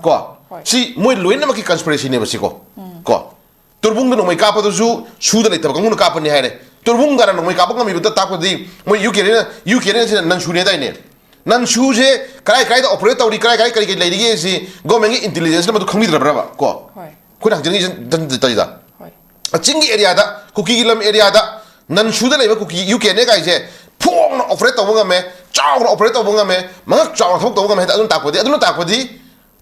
ꯀꯣ, ꯍꯣꯏ꯫ ꯁꯤ ꯃꯣꯏ ꯂꯣꯏꯅꯃꯛꯀꯤ conspiracyꯅꯦꯕ ꯁꯤꯀꯣ꯫ ꯀꯣ, ꯇꯨꯔꯕꯨꯡꯗ ꯅꯣꯡꯃꯩ ꯀꯥꯞꯄꯗꯨꯁꯨ ꯁꯨꯗ ꯂꯩꯇꯕ ꯀꯥꯡꯕꯨꯅ ꯀꯥꯞꯄꯅꯤ ꯍꯥꯏꯔꯦ꯫ ꯇꯨꯔꯕꯨꯡ ꯒꯥꯅ ꯅꯣꯡꯃꯩ ꯀꯥꯞꯄ ꯉꯝꯃꯤꯕꯗ ꯇꯥꯛꯄꯗꯤ ꯃꯣꯏ ꯌꯨ ꯀꯦ ꯅ, ꯌꯨ ꯀꯦ ꯅ ꯁꯤꯅ ꯅꯟꯁꯨꯅꯦ ꯍꯥꯏꯗꯥꯏꯅꯦ? ꯅꯟꯁꯨꯁꯦ ꯀꯔꯥꯏ ꯀꯔꯥꯏꯗ operate ꯇꯧꯔꯤ, ꯀꯔꯥꯏ ꯀꯔꯥꯏ ꯀꯔꯤ ꯀꯔꯤ ꯂꯩꯔꯤꯒꯦ ꯁꯤ governmentꯀꯤ intelligenceꯅ ꯃꯗꯨ ꯈꯪꯕꯤꯗ꯭ꯔꯕ꯭ꯔꯕ? ꯀꯣ? ꯍꯣꯏ꯫ ꯑꯩꯈꯣꯏꯅ ꯍꯪꯖꯅꯤꯡꯉꯤꯁꯦ ꯇꯟ-, ꯇꯟ-, ꯇꯟ-, ꯇꯟ-, ꯍꯣꯏ꯫ ꯆꯤꯡꯒꯤ areaꯗ, ꯀꯨꯀꯤꯒꯤ ꯂꯝ areaꯗ ꯅꯟꯁꯨꯗ ꯂꯩꯕ ꯀꯨꯀꯤ ꯌꯨ ꯀꯦ ꯅ ꯀꯥꯏꯁꯦ ꯐꯣꯡꯅ operate ꯇꯧꯕ ꯉꯝꯃꯦ, ꯆꯥꯎꯅ operate ꯇꯧꯕ ꯉꯝꯃꯦ, ꯃꯉꯛ ꯆꯥꯎꯅ ꯊꯕꯛ ꯇꯧꯕ ꯉꯝꯃꯦ ꯍꯥꯏꯗꯤ ꯑꯗꯨꯅ ꯇꯥꯛꯄꯗꯤ, ꯑꯗꯨꯅ ꯇꯥꯛꯄꯗꯤ,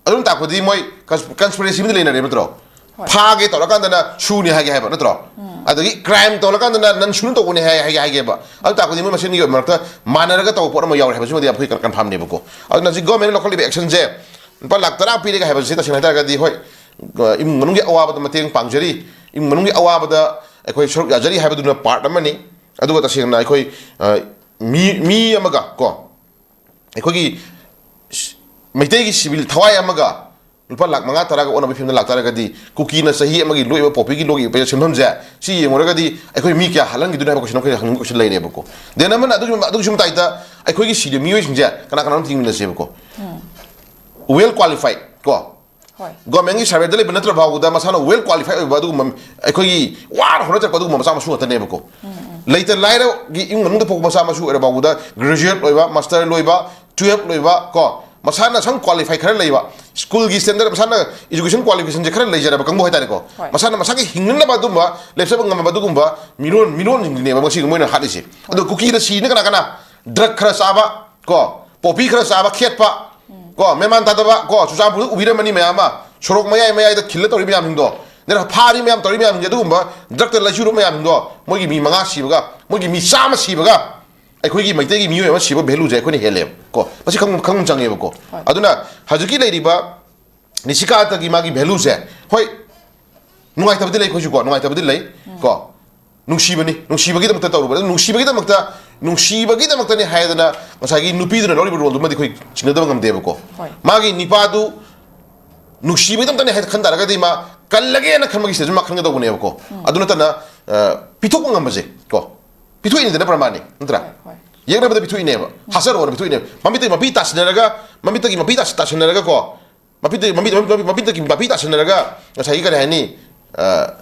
ꯑꯗꯨꯅ ꯇꯥꯛꯄꯗꯤ ꯃꯣꯏ cons-, conspiracy ꯑꯃꯗꯤ ꯂꯩꯅꯔꯦ ꯅꯠꯇ꯭ꯔꯣ? ꯍꯣꯏ꯫ ꯐꯥꯒꯦ ꯇꯧꯔꯀꯥꯟꯗꯅ ꯁꯨꯅꯤ ꯍꯥꯏꯒꯦ ꯍꯥꯏꯕ ꯅꯠꯇ꯭ꯔꯣ? ꯎꯝ꯫ ꯑꯗꯒꯤ crime ꯇꯧꯔꯀꯥꯟꯗꯅ ꯅꯟꯁꯨꯅ ꯇꯧꯕꯅꯤ ꯍꯥꯏ, ꯍꯥꯏꯒꯦ, ꯍꯥꯏꯒꯦꯕ꯫ ꯑꯗꯨ ꯇꯥꯛꯄꯗꯤ ꯃꯣꯏ ꯃꯁꯦꯟꯒꯤ ꯃꯔꯛꯇ ꯃꯥꯟꯅꯔꯒ ꯇꯧꯕ ꯄꯣꯠ ꯑꯃ ꯌꯥꯎꯔꯦ ꯍꯥꯏꯕꯁꯤꯃꯗꯤ ꯌꯥꯝ ꯑꯩꯈꯣꯏ confirmꯅꯦꯕꯀꯣ꯫ ꯑꯗꯨꯅ ꯍꯧꯖꯤꯛ governmentꯅ ꯂꯧꯈꯠꯂꯤꯕ actionꯁꯦ ꯂꯨꯄꯥ ꯂꯥꯛ ꯇꯔꯥ ꯄꯤꯔꯒ ꯍꯥꯏꯕꯁꯤ ꯇꯁꯦꯡꯅ ꯍꯥꯏ ꯇꯥꯔꯒꯗꯤ, ꯍꯣꯏ, ꯑ, ꯏꯃꯨꯡ ꯃꯅꯨꯡꯒꯤ ꯑꯋꯥꯕꯗ ꯃꯇꯦꯡ ꯄꯥꯡꯖꯔꯤ, ꯏꯃꯨꯡ ꯃꯅꯨꯡꯒꯤ ꯑꯋꯥꯕꯗ ꯑꯩꯈꯣꯏ ꯁꯔꯨꯛ ꯌꯥꯖꯔꯤ ꯍꯥꯏꯕꯗꯨꯅ part ꯑꯃꯅꯤ꯫ ꯑꯗꯨꯒ ꯇꯁꯦꯡꯅ ꯑꯩꯈꯣꯏ, ꯑ, ꯃꯤ, ꯃꯤ ꯑꯃꯒ ꯀꯣ, ꯑꯩꯈꯣꯏꯒꯤ ꯃꯩꯇꯩꯒꯤ civil ꯊꯋꯥꯏ ꯑꯃꯒ ꯂꯨꯄꯥ ꯂꯥꯛ ꯃꯉꯥ ꯇꯔꯥꯒ ꯑꯣꯟꯅꯕꯒꯤ ꯐꯤꯕꯝꯗ ꯂꯥꯛꯇꯥꯔꯒꯗꯤ, ꯀꯨꯀꯤꯅ ꯆꯍꯤ ꯑꯃꯒꯤ ꯂꯣꯛꯏꯕ, ꯄꯣꯄꯤꯒꯤ ꯂꯣꯛꯏꯕ ꯁꯦꯟꯐꯝꯁꯦ, ꯁꯤ ꯌꯦꯡꯉꯨꯔꯒꯗꯤ ꯑꯩꯈꯣꯏ ꯃꯤ ꯀꯌꯥ ꯍꯥꯠꯍꯟꯈꯤꯗꯣꯏꯅꯣ ꯍꯥꯏꯕ question ꯑꯩꯈꯣꯏ ꯍꯪꯅꯤꯡꯕ question ꯂꯩꯔꯦꯕꯀꯣ꯫ Then ꯑꯃꯅ ꯑꯗꯨꯒꯤ, ꯑꯗꯨꯒꯤꯁꯨ ꯃꯇꯥꯏꯗ ꯑꯩꯈꯣꯏꯒꯤ ꯁꯤꯔꯤꯕ ꯃꯤꯑꯣꯏꯁꯤꯡꯁꯦ ꯀꯅꯥ ꯀꯅꯥꯅꯣ ꯊꯤꯃꯤꯟꯅꯁꯦꯕꯀꯣ꯫ ꯎꯝ꯫ Well qualified ꯀꯣ꯫ ꯍꯣꯏ꯫ Governmentꯀꯤ surveyꯗ ꯂꯩꯕ ꯅꯠꯇ꯭ꯔ ꯐꯥꯎꯕꯗ ꯃꯁꯥꯅ well qualified ꯑꯣꯏꯕ ꯑꯗꯨꯒꯨꯝꯕ ꯑꯩꯈꯣꯏꯒꯤ ꯋꯥꯅ ꯍꯣꯠꯅꯖꯔꯛꯄ ꯑꯗꯨꯒꯨꯝꯕ ꯃꯆꯥ ꯃꯁꯨ ꯉꯥꯛꯇꯅꯦꯕꯀꯣ꯫ ꯎꯝ, ꯎꯝ꯫ ꯂꯩꯇ ꯂꯥꯏꯔꯒꯤ ꯏꯃꯨꯡ ꯃꯅꯨꯡꯗ ꯄꯣꯛꯄ ꯃꯆꯥ ꯃꯁꯨ ꯑꯣꯏꯔ ꯐꯥꯎꯕꯗ graduate ꯂꯣꯏꯕ, master ꯂꯣꯏꯕ, twelve ꯂꯣꯏꯕ ꯀꯣ, ꯃꯁꯥꯅ ꯁꯨꯝ qualify ꯈꯔ ꯂꯩꯕ, ꯁ꯭ꯀꯨꯜꯒꯤ standard, ꯃꯁꯥꯅ education qualificationꯁꯦ ꯈꯔ ꯂꯩꯖꯔꯕ ꯀꯥꯡꯕꯨ ꯍꯥꯏꯇꯥꯔꯦꯀꯣ, ꯍꯣꯏ꯫ ꯃꯁꯥꯅ ꯃꯁꯥꯒꯤ ꯍꯤꯡꯅꯅꯕ ꯑꯗꯨꯝꯕ ꯂꯦꯞꯆꯕ ꯉꯝꯃꯕ ꯑꯗꯨꯒꯨꯝꯕ ꯃꯤꯔꯣꯟ ꯃꯤꯔꯣꯟꯁꯤꯡꯗꯨꯅꯦꯕ ꯉꯁꯤꯒꯤ ꯃꯣꯏꯅ ꯍꯥꯠꯂꯤꯁꯦ꯫ ꯑꯗꯣ ꯀꯨꯀꯤꯗ ꯁꯤꯅ ꯀꯅꯥ ꯀꯅꯥ? Drug ꯈꯔ ꯆꯥꯕ ꯀꯣ, poppy ꯈꯔ ꯆꯥꯕ ꯈꯦꯠꯄ ꯀꯣ, ꯃꯦꯃꯥꯟ ꯇꯥꯗꯕ ꯀꯣ, ꯆꯨꯔꯆꯥꯟꯄꯨꯔꯗ ꯎꯕꯤꯔꯝꯃꯅꯤ ꯃꯌꯥꯝ ꯑꯃ, ꯁꯣꯔꯣꯛ ꯃꯌꯥꯏ ꯃꯌꯥꯏꯗ ꯈꯤꯜꯂ ꯇꯧꯔꯤ ꯃꯌꯥꯝꯁꯤꯡꯗꯣ, ꯅꯠꯇ꯭ꯔ ꯐꯥꯔꯤ ꯃꯌꯥꯝ, ꯇꯧꯔꯤ ꯃꯌꯥꯝꯁꯤꯡꯁꯦ, ꯑꯗꯨꯒꯨꯝꯕ drugꯇ ꯂꯩꯁꯨꯔꯨꯕ ꯃꯌꯥꯝꯁꯤꯡꯗꯣ, ꯃꯣꯏꯒꯤ ꯃꯤ ꯃꯉꯥ ꯁꯤꯕꯒ, ꯃꯣꯏꯒꯤ ꯃꯤ ꯆꯥꯝꯃ ꯁꯤꯕꯒ, ꯑꯩꯈꯣꯏꯒꯤ ꯃꯩꯇꯩꯒꯤ ꯃꯤꯑꯣꯏ ꯑꯃ ꯁꯤꯕ valueꯁꯦ ꯑꯩꯈꯣꯏꯅ ꯍꯦꯜꯂꯦꯕ ꯀꯣ꯫ ꯃꯁꯤ ꯈꯪ-, ꯈꯪꯐꯝ ꯆꯪꯉꯦꯕꯀꯣ꯫ ꯍꯣꯏ꯫ ꯑꯗꯨꯅ ꯍꯧꯖꯤꯛꯀꯤ ꯂꯩꯔꯤꯕ ꯅꯤꯁꯤꯀꯥꯟꯇꯒꯤ ꯃꯥꯒꯤ valueꯁꯦ, ꯍꯣꯏ, ꯅꯨꯡꯉꯥꯏꯇꯕꯗꯤ ꯂꯩ, ꯑꯩꯈꯣꯏꯁꯨ ꯀꯣ, ꯅꯨꯡꯉꯥꯏꯇꯕꯗꯤ ꯂꯩ ꯀꯣ꯫ ꯅꯨꯡꯁꯤꯕꯅꯤ, ꯅꯨꯡꯁꯤꯕꯒꯤꯗꯃꯛꯇ ꯇꯧꯔꯨꯕ, ꯑꯗꯨ ꯅꯨꯡꯁꯤꯕꯒꯤꯗꯃꯛꯇ, ꯅꯨꯡꯁꯤꯕꯒꯤꯗꯃꯛꯇꯅꯤ ꯍꯥꯏꯗꯅ ꯉꯁꯥꯏꯒꯤ ꯅꯨꯄꯤꯗꯨꯅ ꯂꯧꯔꯤꯕ roleꯗꯨꯃꯗꯤ ꯑꯩꯈꯣꯏ ꯆꯤꯡꯅꯗꯕ ꯉꯝꯗꯦꯕꯀꯣ꯫ ꯍꯣꯏ꯫ ꯃꯥꯒꯤ ꯅꯤꯄꯥꯗꯨ ꯅꯨꯡꯁꯤꯕꯒꯤꯗꯃꯛꯇꯅꯤ ꯍꯥꯏꯅ ꯈꯟ ꯇꯥꯔꯒꯗꯤ ꯃꯥ ꯀꯜꯂꯒꯦꯅ ꯈꯟꯕꯒꯤ stageꯇ ꯃꯥ ꯈꯟꯒꯗꯧꯕꯅꯦꯕꯀꯣ꯫ ꯑꯗꯨ ꯅꯠꯇꯅ, ꯑ, ꯄꯤꯊꯣꯛꯄ ꯉꯝꯕꯁꯦ ꯀꯣ, ꯄꯤꯊꯣꯛꯏꯅꯤꯗꯅ ꯄ꯭ꯔꯃꯥꯟꯅꯤ, ꯅꯠꯇ꯭ꯔꯥ? ꯍꯣꯏ, ꯍꯣꯏ꯫ ꯌꯦꯛꯅꯕꯗ ꯄꯤꯊꯣꯛꯏꯅꯦꯕ, ꯍꯥꯠꯆꯔꯣꯅ ꯄꯤꯊꯣꯛꯏꯅꯦꯕ꯫ ꯃꯃꯤꯠꯇꯒꯤ ꯃꯄꯤ ꯇꯥꯁꯤꯟꯅꯔꯒ, ꯃꯃꯤꯠꯇꯒꯤ ꯃꯄꯤ ꯇꯥꯁꯤ-, ꯇꯥꯁꯤꯟꯅꯔꯒ ꯀꯣ, ꯃꯄꯤꯗꯒꯤ, ꯃꯃꯤꯠ, ꯃꯃꯤꯠ, ꯃꯃꯤꯠꯇꯒꯤ ꯃꯄꯤ ꯇꯥꯁꯤꯟꯅꯔꯒ ꯉꯁꯥꯏꯒꯤ ꯀꯔꯤ ꯍꯥꯏꯅꯤ, ꯑ,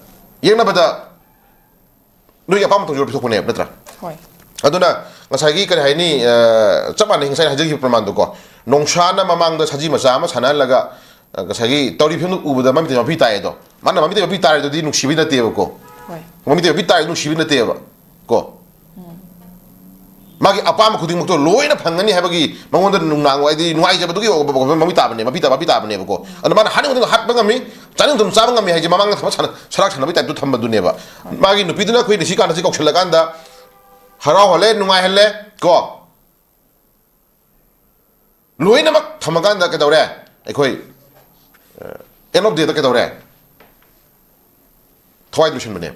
ꯌꯦꯛꯅꯕꯗ ꯅꯣꯏꯒꯤ ꯑꯄꯥꯝꯕ ꯇꯧꯖꯔꯣ ꯄꯤꯊꯣꯛꯄꯅꯦꯕ, ꯅꯠꯇ꯭ꯔꯥ? ꯍꯣꯏ꯫ ꯑꯗꯨꯅ ꯉꯁꯥꯏꯒꯤ ꯀꯔꯤ ꯍꯥꯏꯅꯤ, ꯑ, ꯆꯞ ꯃꯥꯟꯅꯩ ꯉꯁꯥꯏ ꯍꯥꯏꯖꯈꯤꯕ ꯄ꯭ꯔꯃꯥꯟꯗꯣꯀꯣ, ꯅꯣꯡꯁꯥꯅ ꯃꯃꯥꯡꯗ ꯁꯖꯤ ꯃꯆꯥ ꯑꯃ ꯁꯥꯟꯅꯍꯜꯂꯒ, ꯑ, ꯉꯁꯥꯏꯒꯤ ꯇꯧꯔꯤ ꯐꯤꯕꯝꯗꯨ ꯎꯕꯗ ꯃꯃꯤꯠꯇ ꯃꯄꯤ ꯇꯥꯏ ꯑꯗꯣ, ꯃꯥꯅ ꯃꯃꯤꯠꯇ ꯃꯄꯤ ꯇꯥꯔꯤꯗꯨꯗꯤ ꯅꯨꯡꯁꯤꯕꯩ ꯅꯠꯇꯦꯕꯀꯣ꯫ ꯍꯣꯏ꯫ ꯃꯃꯤꯠꯇ ꯃꯄꯤ ꯇꯥꯔꯤꯗꯨ ꯅꯨꯡꯁꯤꯕꯩ ꯅꯠꯇꯦꯕ ꯀꯣ꯫ ꯃꯥꯒꯤ ꯑꯄꯥꯝꯕ ꯈꯨꯗꯤꯡꯃꯛꯇꯣ ꯂꯣꯏꯅ ꯐꯪꯒꯅꯤ ꯍꯥꯏꯕꯒꯤ ꯃꯉꯣꯟꯗ ꯅꯨꯡꯅꯥꯡ ꯍꯥꯏꯗꯤ ꯅꯨꯡꯉꯥꯏꯖꯕꯗꯨꯒꯤ ꯃꯃꯤ ꯇꯥꯕꯅꯦ, ꯃꯄꯤ ꯇꯥ-, ꯃꯄꯤ ꯇꯥꯕꯅꯦꯕꯀꯣ꯫ ꯑꯗꯨꯅ ꯃꯥꯅ ꯍꯥꯠꯅꯤꯡꯕꯗꯨ ꯍꯥꯠꯄ ꯉꯝꯃꯤ, ꯆꯥꯅꯤꯡꯕꯗꯨ ꯆꯥꯕ ꯉꯝꯃꯤ ꯍꯥꯏꯁꯦ ꯃꯃꯥꯡꯗ ꯊꯕꯛ ꯁꯥꯟꯅ-, ꯁꯔꯥꯛ ꯁꯥꯟꯅꯕꯒꯤ typeꯇꯨ ꯊꯝꯕꯗꯨꯅꯦꯕ꯫ ꯃꯥꯒꯤ ꯅꯨꯄꯤꯗꯨꯅ ꯑꯩꯈꯣꯏ ꯅꯤꯁꯤꯀꯥꯟꯇꯁꯤ ꯀꯧꯁꯜꯂꯀꯥꯟꯗ ꯍꯔꯥꯎꯍꯜꯂꯦ, ꯅꯨꯡꯉꯥꯏꯍꯜꯂꯦ ꯀꯣ꯫ ꯂꯣꯏꯅꯃꯛ ꯊꯝꯃꯀꯥꯟꯗ ꯀꯩꯗꯧꯔꯦ? ꯑꯩꯈꯣꯏ, ꯑ, end of dayꯗ ꯀꯩꯗꯧꯔꯦ? ꯊꯋꯥꯏ ꯂꯣꯏꯁꯤꯟꯕꯅꯦ꯫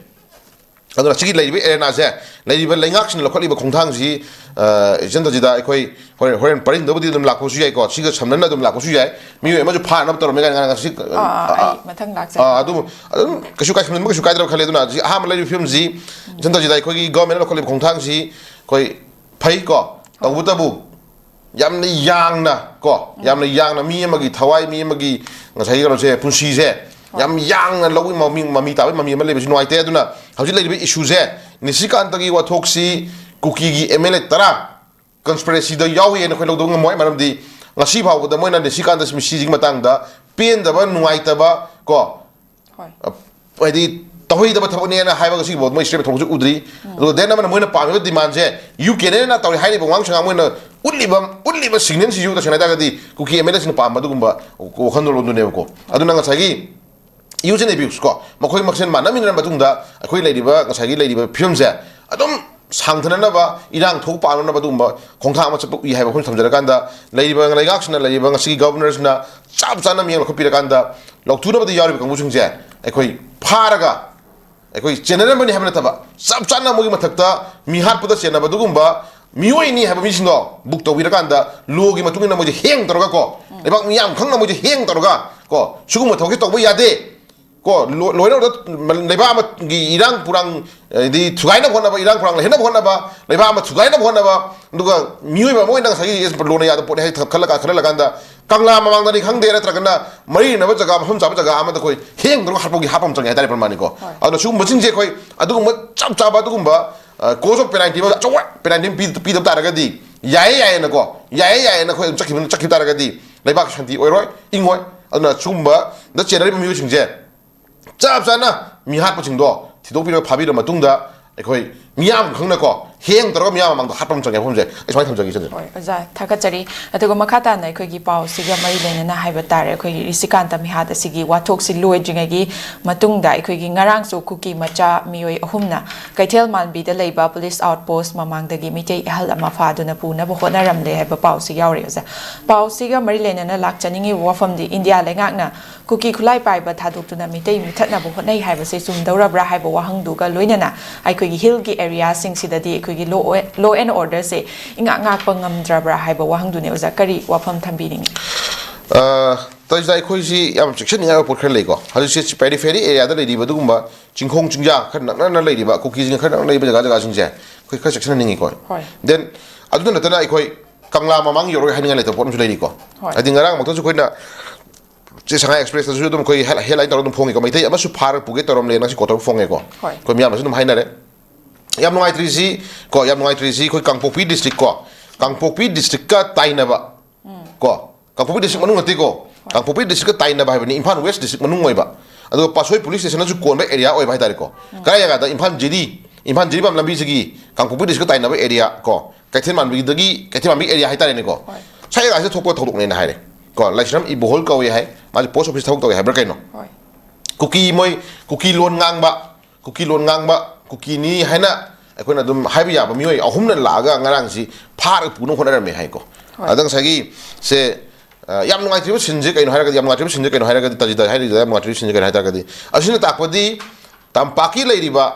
ꯑꯗꯨꯅ ꯁꯤꯒꯤ ꯂꯩꯔꯤꯕ arenaꯁꯦ, ꯂꯩꯔꯤꯕ ꯂꯩꯉꯥꯛꯁꯤꯡꯅ ꯂꯧꯈꯠꯂꯤꯕ ꯈꯣꯡꯊꯥꯡꯁꯤ, ꯑ, ꯏꯆꯟ ꯇꯖꯤꯗ, ꯑꯩꯈꯣꯏ ꯍꯣꯔꯦꯟ, ꯍꯣꯔꯦꯟ ꯄꯔꯤꯡꯗꯕꯨꯗꯤ ꯑꯗꯨꯝ ꯂꯥꯛꯄꯁꯨ ꯌꯥꯏꯀꯣ, ꯁꯤꯒ ꯁꯝꯅꯅ ꯑꯗꯨꯝ ꯂꯥꯛꯄꯁꯨ ꯌꯥꯏ꯫ ꯃꯤꯑꯣꯏ ꯑꯃꯁꯨ ꯐꯥꯅꯕ ꯇꯧꯔꯝꯃꯦ ꯀꯥꯏꯅ ꯉꯔꯥꯡ ꯉꯁꯤ, ꯑꯥ, ꯑꯥ, ꯑ, ꯑꯩ ꯃꯊꯪ ꯂꯥꯛꯆꯒꯦ꯫ ꯑ, ꯑꯗꯨ ꯑꯗꯨꯝ ꯀꯩꯁꯨ ꯀꯥꯏꯁꯟꯕ ꯀꯩꯁꯨ ꯀꯥꯏꯗ꯭ꯔꯕ ꯈꯜꯂꯦ꯫ ꯑꯗꯨꯅ ꯍꯧꯖꯤꯛ ꯑꯍꯥꯟꯕ ꯂꯩꯔꯤꯕ ꯐꯤꯕꯝꯁꯤ ꯏꯆꯟ ꯇꯖꯤꯗ, ꯑꯩꯈꯣꯏꯒꯤ governmentꯅ ꯂꯧꯈꯠꯂꯤꯕ ꯈꯣꯡꯊꯥꯡꯁꯤ ꯑꯩꯈꯣꯏ ꯐꯩꯀꯣ, ꯇꯧꯕꯇꯕꯨ ꯌꯥꯝꯅ ꯌꯥꯡꯅ ꯀꯣ, ꯌꯥꯝꯅ ꯌꯥꯡꯅ ꯃꯤ ꯑꯃꯒꯤ ꯊꯋꯥꯏ, ꯃꯤ ꯑꯃꯒꯤ ꯉꯁꯥꯏꯒꯤ ꯀꯩꯅꯣꯁꯦ, ꯄꯨꯟꯁꯤꯁꯦ ꯌꯥꯝ ꯌꯥꯡꯅ ꯂꯧꯏ, ꯃꯃꯤ, ꯃꯃꯤ ꯇꯥꯕꯒꯤ ꯃꯃꯤ ꯑꯃ ꯂꯩꯕꯁꯤ ꯅꯨꯡꯉꯥꯏꯇꯦ꯫ ꯑꯗꯨꯅ ꯍꯧꯖꯤꯛ ꯂꯩꯔꯤꯕ ꯏꯁꯨꯁꯦ, ꯅꯤꯁꯤꯀꯥꯟꯇꯒꯤ ꯋꯥꯊꯣꯛꯁꯤ ꯀꯨꯀꯤꯒꯤ ꯑꯦꯝ ꯑꯦꯜ ꯑꯦ ꯇꯔꯥ ꯀꯟꯁꯄꯤꯔꯦꯁꯤꯗ ꯌꯥꯎꯏ ꯍꯥꯏꯅ ꯑꯩꯈꯣꯏ ꯂꯧꯗꯕ ꯉꯝꯃꯣꯏ꯫ ꯃꯔꯝꯗꯤ ꯉꯁꯤ ꯐꯥꯎꯕꯗ ꯃꯣꯏꯅ ꯅꯤꯁꯤꯀꯥꯟꯇ ꯃꯤꯁꯤꯁꯤꯒꯤ ꯃꯇꯥꯡꯗ ꯄꯦꯟꯗꯕ, ꯅꯨꯡꯉꯥꯏꯇꯕ ꯀꯣ, ꯍꯣꯏ꯫ ꯍꯥꯏꯗꯤ ꯇꯧꯍꯩꯗꯕ ꯊꯕꯛꯅꯦꯅ ꯍꯥꯏꯕꯒ ꯁꯤꯒꯤꯐꯥꯎ ꯃꯣꯏ ꯁ꯭ꯇꯦꯠ ꯊꯧꯕꯁꯨ ꯎꯗ꯭ꯔꯤ꯫ ꯎꯝ꯫ ꯑꯗꯨꯒ ꯗꯦꯟ ꯑꯃꯅ ꯃꯣꯏꯅ ꯄꯥꯝꯃꯤꯕ ꯗꯤꯃꯥꯟꯁꯦ ꯌꯨ ꯀꯦꯅꯦꯅ ꯇꯧꯔꯤ ꯍꯥꯏꯔꯤꯕ ꯋꯥꯉꯥꯡ ꯁꯉꯥꯡ ꯃꯣꯏꯅ ꯎꯠꯂꯤꯕ, ꯎꯠꯂꯤꯕ ꯁꯤꯒꯅꯦꯜꯁꯤꯁꯨ ꯇꯁꯦꯡꯅ ꯍꯥꯏ ꯇꯥꯔꯒꯗꯤ ꯀꯨꯀꯤ ꯑꯦꯝ ꯑꯦꯜ ꯑꯦꯁꯤꯡꯅ ꯄꯥꯝꯕ ꯑꯗꯨꯒꯨꯝꯕ ꯋꯥꯈꯜꯂꯣꯟꯗꯨꯅꯦꯕꯀꯣ꯫ ꯑꯗꯨꯅ ꯉꯁꯥꯏꯒꯤ ꯌꯨꯁ ꯑꯦꯟ ꯑꯦꯕ꯭ꯌꯨꯁ ꯀꯣ, ꯃꯈꯣꯏ ꯃꯁꯦꯟ ꯃꯥꯟꯅꯃꯤꯟꯅꯔ ꯃꯇꯨꯡꯗ ꯑꯩꯈꯣꯏ ꯂꯩꯔꯤꯕ, ꯉꯁꯥꯏꯒꯤ ꯂꯩꯔꯤꯕ ꯐꯤꯕꯝꯁꯦ ꯑꯗꯨꯝ ꯁꯥꯡꯊꯅꯅꯕ, ꯏꯔꯥꯡ ꯊꯣꯛ ꯄꯥꯡꯅꯅꯕ ꯑꯗꯨꯒꯨꯝꯕ ꯈꯣꯡꯊꯥꯡ ꯑꯃ ꯆꯠꯄ ꯎꯏ ꯍꯥꯏꯕ ꯋꯥꯐꯝ ꯊꯝꯖꯔꯀꯥꯟꯗ, ꯂꯩꯔꯤꯕ ꯂꯩꯉꯥꯛꯁꯤꯅ, ꯂꯩꯔꯤꯕ ꯉꯁꯤꯒꯤ ꯒꯕꯔꯅꯔꯁꯤꯅ ꯆꯞ ꯆꯥꯅ ꯃꯤꯠꯌꯦꯡ ꯂꯧꯈꯠꯄꯤꯔꯀꯥꯟꯗ ꯂꯧꯊꯣꯛꯅꯕꯗ ꯌꯥꯎꯔꯤꯕ ꯀꯥꯡꯕꯨꯁꯤꯡꯁꯦ ꯑꯩꯈꯣꯏ ꯐꯥꯔꯒ, ꯑꯩꯈꯣꯏ ꯆꯦꯟꯅꯔꯝꯕꯅꯤ ꯍꯥꯏꯕ ꯅꯠꯇꯕ, ꯆꯞ ꯆꯥꯅ ꯃꯣꯏꯒꯤ ꯃꯊꯛꯇ ꯃꯤ ꯍꯥꯠꯄꯗ ꯆꯦꯟꯅꯕ ꯑꯗꯨꯒꯨꯝꯕ ꯃꯤꯑꯣꯏꯅꯤ ꯍꯥꯏꯕ ꯃꯤꯁꯤꯡꯗꯣ ꯕꯨꯛ ꯇꯧꯕꯤꯔꯀꯥꯟꯗ, ꯂꯣꯒꯤ ꯃꯇꯨꯡ ꯏꯟꯅ ꯃꯣꯏꯁꯦ ꯍꯦꯡ ꯇꯧꯔꯒ ꯀꯣ, ꯂꯩꯕꯥꯛ ꯃꯤꯌꯥꯝ ꯈꯪꯅ ꯃꯣꯏꯁꯦ ꯍꯦꯡ ꯇꯧꯔꯒ ꯀꯣ, ꯁꯤꯒꯨꯝꯕ ꯊꯕꯛꯁꯦ ꯇꯧꯕ ꯌꯥꯗꯦ ꯀꯣ꯫ ꯂꯣ-, ꯂꯣꯏꯅ ꯂꯩꯕꯥꯛ ꯑꯃꯒꯤ ꯏꯔꯥꯡ ꯄꯨꯔꯥꯡ, ꯍꯥꯏꯗꯤ ꯊꯨꯒꯥꯏꯅꯕ ꯍꯣꯠꯅꯕ, ꯏꯔꯥꯡ ꯄꯨꯔꯥꯡ ꯂꯩꯍꯟꯅꯕ ꯍꯣꯠꯅꯕ, ꯂꯩꯕꯥꯛ ꯑꯃ ꯊꯨꯒꯥꯏꯅꯕ ꯍꯣꯠꯅꯕ, ꯑꯗꯨꯒ ꯃꯤꯑꯣꯏꯕ ꯑꯃ ꯑꯣꯏꯅ ꯉꯁꯥꯏꯒꯤ ꯂꯣꯅ ꯌꯥꯗꯕ ꯄꯣꯠꯅꯤ ꯍꯥꯏꯅ ꯈꯜꯂ-, ꯈꯜꯂꯀꯥꯟꯗ, ꯀꯪꯂꯥ ꯃꯃꯥꯡꯗꯅꯤ ꯈꯪꯗꯦ, ꯅꯠꯇ꯭ꯔꯒꯅ ꯃꯔꯤ ꯂꯩꯅꯕ ꯖꯒꯥ, ꯃꯐꯝ ꯆꯥꯕ ꯖꯒꯥ ꯑꯃꯗ ꯑꯩꯈꯣꯏ ꯍꯦꯡꯗꯨꯅ ꯍꯥꯠꯄꯒꯤ ꯍꯥꯞꯄ ꯑꯃ ꯆꯪꯉꯦ ꯍꯥꯏꯇꯥꯔꯦ, ꯄ꯭ꯔꯃꯥꯟꯅꯤꯀꯣ꯫ ꯍꯣꯏ꯫ ꯑꯗꯨꯅ ꯁꯤꯒꯨꯝꯕꯁꯤꯡꯁꯦ ꯑꯩꯈꯣꯏ ꯑꯗꯨꯒꯨꯝꯕ ꯆꯞ ꯆꯥꯕ ꯑꯗꯨꯒꯨꯝꯕ, ꯑ, cause of penalty ꯑꯃ, ꯑꯆꯧꯕ penalty ꯑꯃ ꯄꯤ-, ꯄꯤꯗꯕ ꯇꯥꯔꯒꯗꯤ, ꯌꯥꯏꯌꯦ ꯌꯥꯏꯌꯦꯅꯀꯣ, ꯌꯥꯏꯌꯦ ꯌꯥꯏꯌꯦꯅ ꯑꯩꯈꯣꯏ ꯑꯗꯨꯝ ꯆꯠꯈꯤꯕ, ꯆꯠꯈꯤꯕ ꯇꯥꯔꯒꯗꯤ ꯂꯩꯕꯥꯛ ꯁꯥꯟꯇꯤ ꯑꯣꯏꯔꯣꯏ, ꯏꯪꯉꯣꯏ꯫ ꯑꯗꯨꯅ ꯁꯤꯒꯨꯝꯕꯗ ꯆꯦꯟꯅꯔꯤꯕ ꯃꯤꯑꯣꯏꯁꯤꯡꯁꯦ ꯆꯞ ꯆꯥꯅ ꯃꯤ ꯍꯥꯠꯄꯁꯤꯡꯗꯣ ꯊꯤꯗꯣꯛꯄꯤꯔꯒ ꯐꯥꯕꯤꯔ ꯃꯇꯨꯡꯗ, ꯑꯩꯈꯣꯏ ꯃꯤꯌꯥꯝ ꯈꯪꯅꯀꯣ, ꯍꯦꯡ ꯇꯧꯔꯒ ꯃꯤꯌꯥꯝ ꯃꯃꯥꯡꯗ ꯍꯥꯠꯄ ꯑꯃ ꯆꯪꯉꯦ꯫ ꯃꯐꯝꯁꯦ ꯑꯩ ꯁꯨꯃꯥꯏꯅ ꯊꯝꯖꯒꯦ, ꯏꯆꯟꯁꯦ꯫ ꯍꯣꯏ, ꯑꯣꯖꯥ, ꯊꯥꯒꯠꯆꯔꯤ꯫ ꯑꯗꯨꯒ ꯃꯈꯥ ꯇꯥꯅ ꯑꯩꯈꯣꯏꯒꯤ ꯄꯥꯎꯁꯤꯒ ꯃꯔꯤ ꯂꯩꯅꯅ ꯍꯥꯏꯕ ꯇꯥꯔꯦ, ꯑꯩꯈꯣꯏꯒꯤ ꯔꯤꯁꯤꯀꯥꯟꯇ ꯃꯤꯍꯥꯠ ꯑꯁꯤꯒꯤ ꯋꯥꯊꯣꯛꯁꯤ ꯂꯣꯏꯗ꯭ꯔꯤꯉꯩꯒꯤ ꯃꯇꯨꯡꯗ, ꯑꯩꯈꯣꯏꯒꯤ ꯉꯔꯥꯡꯁꯨ ꯀꯨꯀꯤ ꯃꯆꯥ ꯃꯤꯑꯣꯏ ꯑꯍꯨꯝꯅ ꯀꯩꯊꯦꯜ ꯃꯥꯟꯕꯤꯗ ꯂꯩꯕ ꯄꯨꯂꯤꯁ ꯑꯥꯎꯠꯄꯣꯁ ꯃꯃꯥꯡꯗꯒꯤ ꯃꯤꯇꯩ ꯑꯍꯜ ꯑꯃ ꯐꯥꯗꯨꯅ ꯄꯨꯅꯕ ꯍꯣꯠꯅꯔꯝꯂꯦ ꯍꯥꯏꯕ ꯄꯥꯎꯁꯤ ꯌꯥꯎꯔꯤ, ꯑꯣꯖꯥ꯫ ꯄꯥꯎꯁꯤꯒ ꯃꯔꯤ ꯂꯩꯅꯅ ꯂꯥꯛꯆꯅꯤꯡꯉꯤꯕ ꯋꯥꯐꯝꯗꯤ, ꯏꯟꯗꯤꯌꯥ ꯂꯩꯉꯥꯛꯅ ꯀꯨꯀꯤ ꯈꯨꯠꯂꯥꯏ ꯄꯥꯏꯕ ꯊꯥꯗꯣꯛꯇꯨꯅ ꯃꯤꯇꯩ ꯃꯨꯊꯠꯅꯕ ꯍꯣꯠꯅꯩ ꯍꯥꯏꯕꯁꯦ ꯆꯨꯝꯗꯧꯔꯕ꯭ꯔꯥ ꯍꯥꯏꯕ ꯋꯥꯍꯪꯗꯨꯒ ꯂꯣꯏꯅꯅ, ꯑꯩꯈꯣꯏꯒꯤ ꯍꯤꯜꯒꯤ ꯑꯦꯔꯤꯌꯥꯁꯤꯡꯁꯤꯗꯗꯤ ꯑꯩꯈꯣꯏꯒꯤ ꯂꯣ, law and orderꯁꯦ ꯏꯉꯥꯛ ꯉꯥꯛꯄ ꯉꯝꯗ꯭ꯔꯕ꯭ꯔꯥ ꯍꯥꯏꯕ ꯋꯥꯍꯪꯗꯨꯅꯦ꯫ ꯑꯣꯖꯥ, ꯀꯔꯤ ꯋꯥꯐꯝ ꯊꯝꯕꯤꯅꯤꯡꯉꯤ? ꯑ, ꯇꯧꯔꯤꯁꯦ, ꯑꯩꯈꯣꯏꯁꯤ ꯌꯥꯝ ꯆꯦꯛꯁꯤꯟꯅꯤꯡꯉꯥꯏ ꯑꯣꯏꯕ ꯄꯣꯠ ꯈꯔ ꯂꯩꯀꯣ꯫ ꯍꯧꯖꯤꯛꯁꯦ ꯄꯦꯔꯤꯐꯦꯔꯤ ꯑꯦꯔꯤꯌꯥꯗ ꯂꯩꯔꯤꯕ ꯑꯗꯨꯒꯨꯝꯕ ꯆꯤꯡꯈꯣꯡ ꯆꯤꯡꯌꯥ ꯈꯔ ꯅꯛꯅꯅ ꯂꯩꯔꯤꯕ, ꯀꯨꯀꯤꯁꯤꯡ ꯈꯔ ꯅꯛꯅ ꯂꯩꯕ ꯖꯒꯥ ꯖꯒꯥꯁꯤꯡꯁꯦ ꯑꯩꯈꯣꯏ ꯈꯔ ꯆꯦꯛꯁꯤꯟꯍꯟꯅꯤꯡꯉꯤꯀꯣ꯫ ꯍꯣꯏ꯫ Then ꯑꯗꯨꯗ ꯅꯠꯇꯅ ꯑꯩꯈꯣꯏ ꯀꯪꯂꯥ ꯃꯃꯥꯡ ꯌꯧꯔꯣꯏ ꯍꯥꯏꯅꯤꯡꯉꯥꯏ ꯂꯩꯇꯕ ꯄꯣꯠ ꯑꯃꯁꯨ ꯂꯩꯔꯤꯀꯣ꯫ ꯍꯣꯏ꯫ ꯍꯥꯏꯗꯤ ꯉꯔꯥꯡꯃꯛꯇꯁꯨ ꯑꯩꯈꯣꯏꯅ ꯁꯤ ꯁꯉꯥꯏ ꯑꯦꯛꯁꯄ꯭ꯔꯦꯁꯇꯁꯨ ꯑꯗꯨꯝ ꯑꯩꯈꯣꯏ ꯍꯦꯗ ꯂꯥꯏꯟ ꯇꯧꯔꯒ ꯑꯗꯨꯝ ꯐꯣꯡꯉꯤꯀꯣ, ꯃꯩꯇꯩ ꯑꯃꯁꯨ ꯐꯥꯔꯒ ꯄꯨꯒꯦ ꯇꯧꯔꯝꯂꯦꯅ ꯁꯤ ꯀꯣ ꯇꯧꯔꯒ ꯐꯣꯡꯉꯦꯀꯣ꯫ ꯍꯣꯏ꯫ ꯑꯩꯈꯣꯏ ꯃꯌꯥꯝꯅꯁꯨ ꯑꯗꯨꯝ ꯍꯥꯏꯅꯔꯦ꯫ ꯌꯥꯝ ꯅꯨꯡꯉꯥꯏꯇ꯭ꯔꯤꯁꯤ ꯀꯣ, ꯌꯥꯝ ꯅꯨꯡꯉꯥꯏꯇ꯭ꯔꯤꯁꯤ ꯑꯩꯈꯣꯏ ꯀꯥꯡꯄꯣꯛꯄꯤ ꯗꯤꯁꯇ꯭ꯔꯤꯛ ꯀꯣ, ꯀꯥꯡꯄꯣꯛꯄꯤ ꯗꯤꯁꯇ꯭ꯔꯤꯛꯀ ꯇꯥꯏꯅꯕ ꯀꯣ, ꯀꯥꯡꯄꯣꯛꯄꯤ ꯗꯤꯁꯇ꯭ꯔꯤꯛ ꯃꯅꯨꯡ ꯅꯠꯇꯦꯀꯣ, ꯀꯥꯡꯄꯣꯛꯄꯤ ꯗꯤꯁꯇ꯭ꯔꯤꯛꯀ ꯇꯥꯏꯅꯕ ꯍꯥꯏꯕꯅꯤ, ꯏꯝꯐꯥꯜ ꯋꯦꯁ ꯗꯤꯁꯇ꯭ꯔꯤꯛ ꯃꯅꯨꯡ ꯑꯣꯏꯕ, ꯑꯗꯨꯒ ꯄꯥꯠꯁꯣꯏ ꯄꯨꯂꯤꯁ ꯁ꯭ꯇꯦꯁꯟꯅꯁꯨ ꯀꯣꯟꯕ ꯑꯦꯔꯤꯌꯥ ꯑꯣꯏꯕ ꯍꯥꯏꯇꯥꯔꯦꯀꯣ꯫ ꯀꯗꯥꯏ ꯖꯒꯥꯗ? ꯏꯝꯐꯥꯜ ꯖꯤꯔꯤ, ꯏꯝꯐꯥꯜ ꯖꯤꯔꯤꯕꯥꯝ ꯂꯝꯕꯤꯁꯤꯒꯤ ꯀꯥꯡꯄꯣꯛꯄꯤ ꯗꯤꯁꯇ꯭ꯔꯤꯛꯀ ꯇꯥꯏꯅꯕ ꯑꯦꯔꯤꯌꯥ ꯀꯣ, ꯀꯩꯊꯦꯜ ꯃꯥꯟꯕꯤꯗꯒꯤ, ꯀꯩꯊꯦꯜ ꯃꯥꯟꯕꯤ ꯑꯦꯔꯤꯌꯥ ꯍꯥꯏꯇꯥꯔꯦꯅꯦꯀꯣ꯫ ꯍꯣꯏ꯫ ꯁ꯭ꯋꯥꯏ ꯖꯒꯥꯁꯤꯗ ꯊꯣꯛꯄ ꯊꯧꯗꯣꯛꯅꯦꯅ ꯍꯥꯏꯔꯦ ꯀꯣ꯫ ꯂꯥꯏꯁ꯭ꯔꯝ ꯏꯕꯣꯍꯜ ꯀꯧꯏ ꯍꯥꯏ, ꯃꯥꯁꯦ ꯄꯣꯁ ꯑꯣꯐꯤꯁ ꯊꯕꯛ ꯇꯧꯏ ꯍꯥꯏꯕ꯭ꯔꯥ ꯀꯩꯅꯣ? ꯍꯣꯏ꯫ ꯀꯨꯀꯤ, ꯃꯣꯏ ꯀꯨꯀꯤ ꯂꯣꯟ ꯉꯥꯡꯕ, ꯀꯨꯀꯤ ꯂꯣꯟ ꯉꯥꯡꯕ, ꯀꯨꯀꯤꯅꯤ ꯍꯥꯏꯅ ꯑꯩꯈꯣꯏꯅ ꯑꯗꯨꯝ ꯍꯥꯏꯕ ꯌꯥꯕ ꯃꯤꯑꯣꯏ ꯑꯍꯨꯝꯅ ꯂꯥꯛꯑꯒ ꯉꯔꯥꯡꯁꯤ ꯐꯥꯔꯒ ꯄꯨꯅꯕ ꯍꯣꯠꯅꯔꯝꯃꯦ ꯍꯥꯏꯀꯣ꯫ ꯍꯣꯏ꯫ ꯑꯗ ꯉꯁꯥꯏꯒꯤ ꯁꯦ, ꯑ, ꯌꯥꯝ ꯅꯨꯡꯉꯥꯏꯇ꯭ꯔꯤꯕ ꯁꯤꯟꯁꯦ ꯀꯩꯅꯣ ꯍꯥꯏꯔꯒꯗꯤ, ꯌꯥꯝ ꯅꯨꯡꯉꯥꯏꯇ꯭ꯔꯤꯕ ꯁꯤꯟꯁꯦ ꯀꯩꯅꯣ ꯍꯥꯏꯔꯒꯗꯤ, ꯇꯥꯖꯤꯗ ꯍꯥꯏꯔꯤꯗ ꯌꯥꯝ ꯅꯨꯡꯉꯥꯏꯇ꯭ꯔꯤꯕ ꯁꯤꯟꯁꯦ ꯀꯩꯅꯣ ꯍꯥꯏ ꯇꯥꯔꯒꯗꯤ, ꯑꯁꯤꯅ ꯇꯥꯛꯄꯗꯤ ꯇꯝꯄꯥꯛꯀꯤ ꯂꯩꯔꯤꯕ,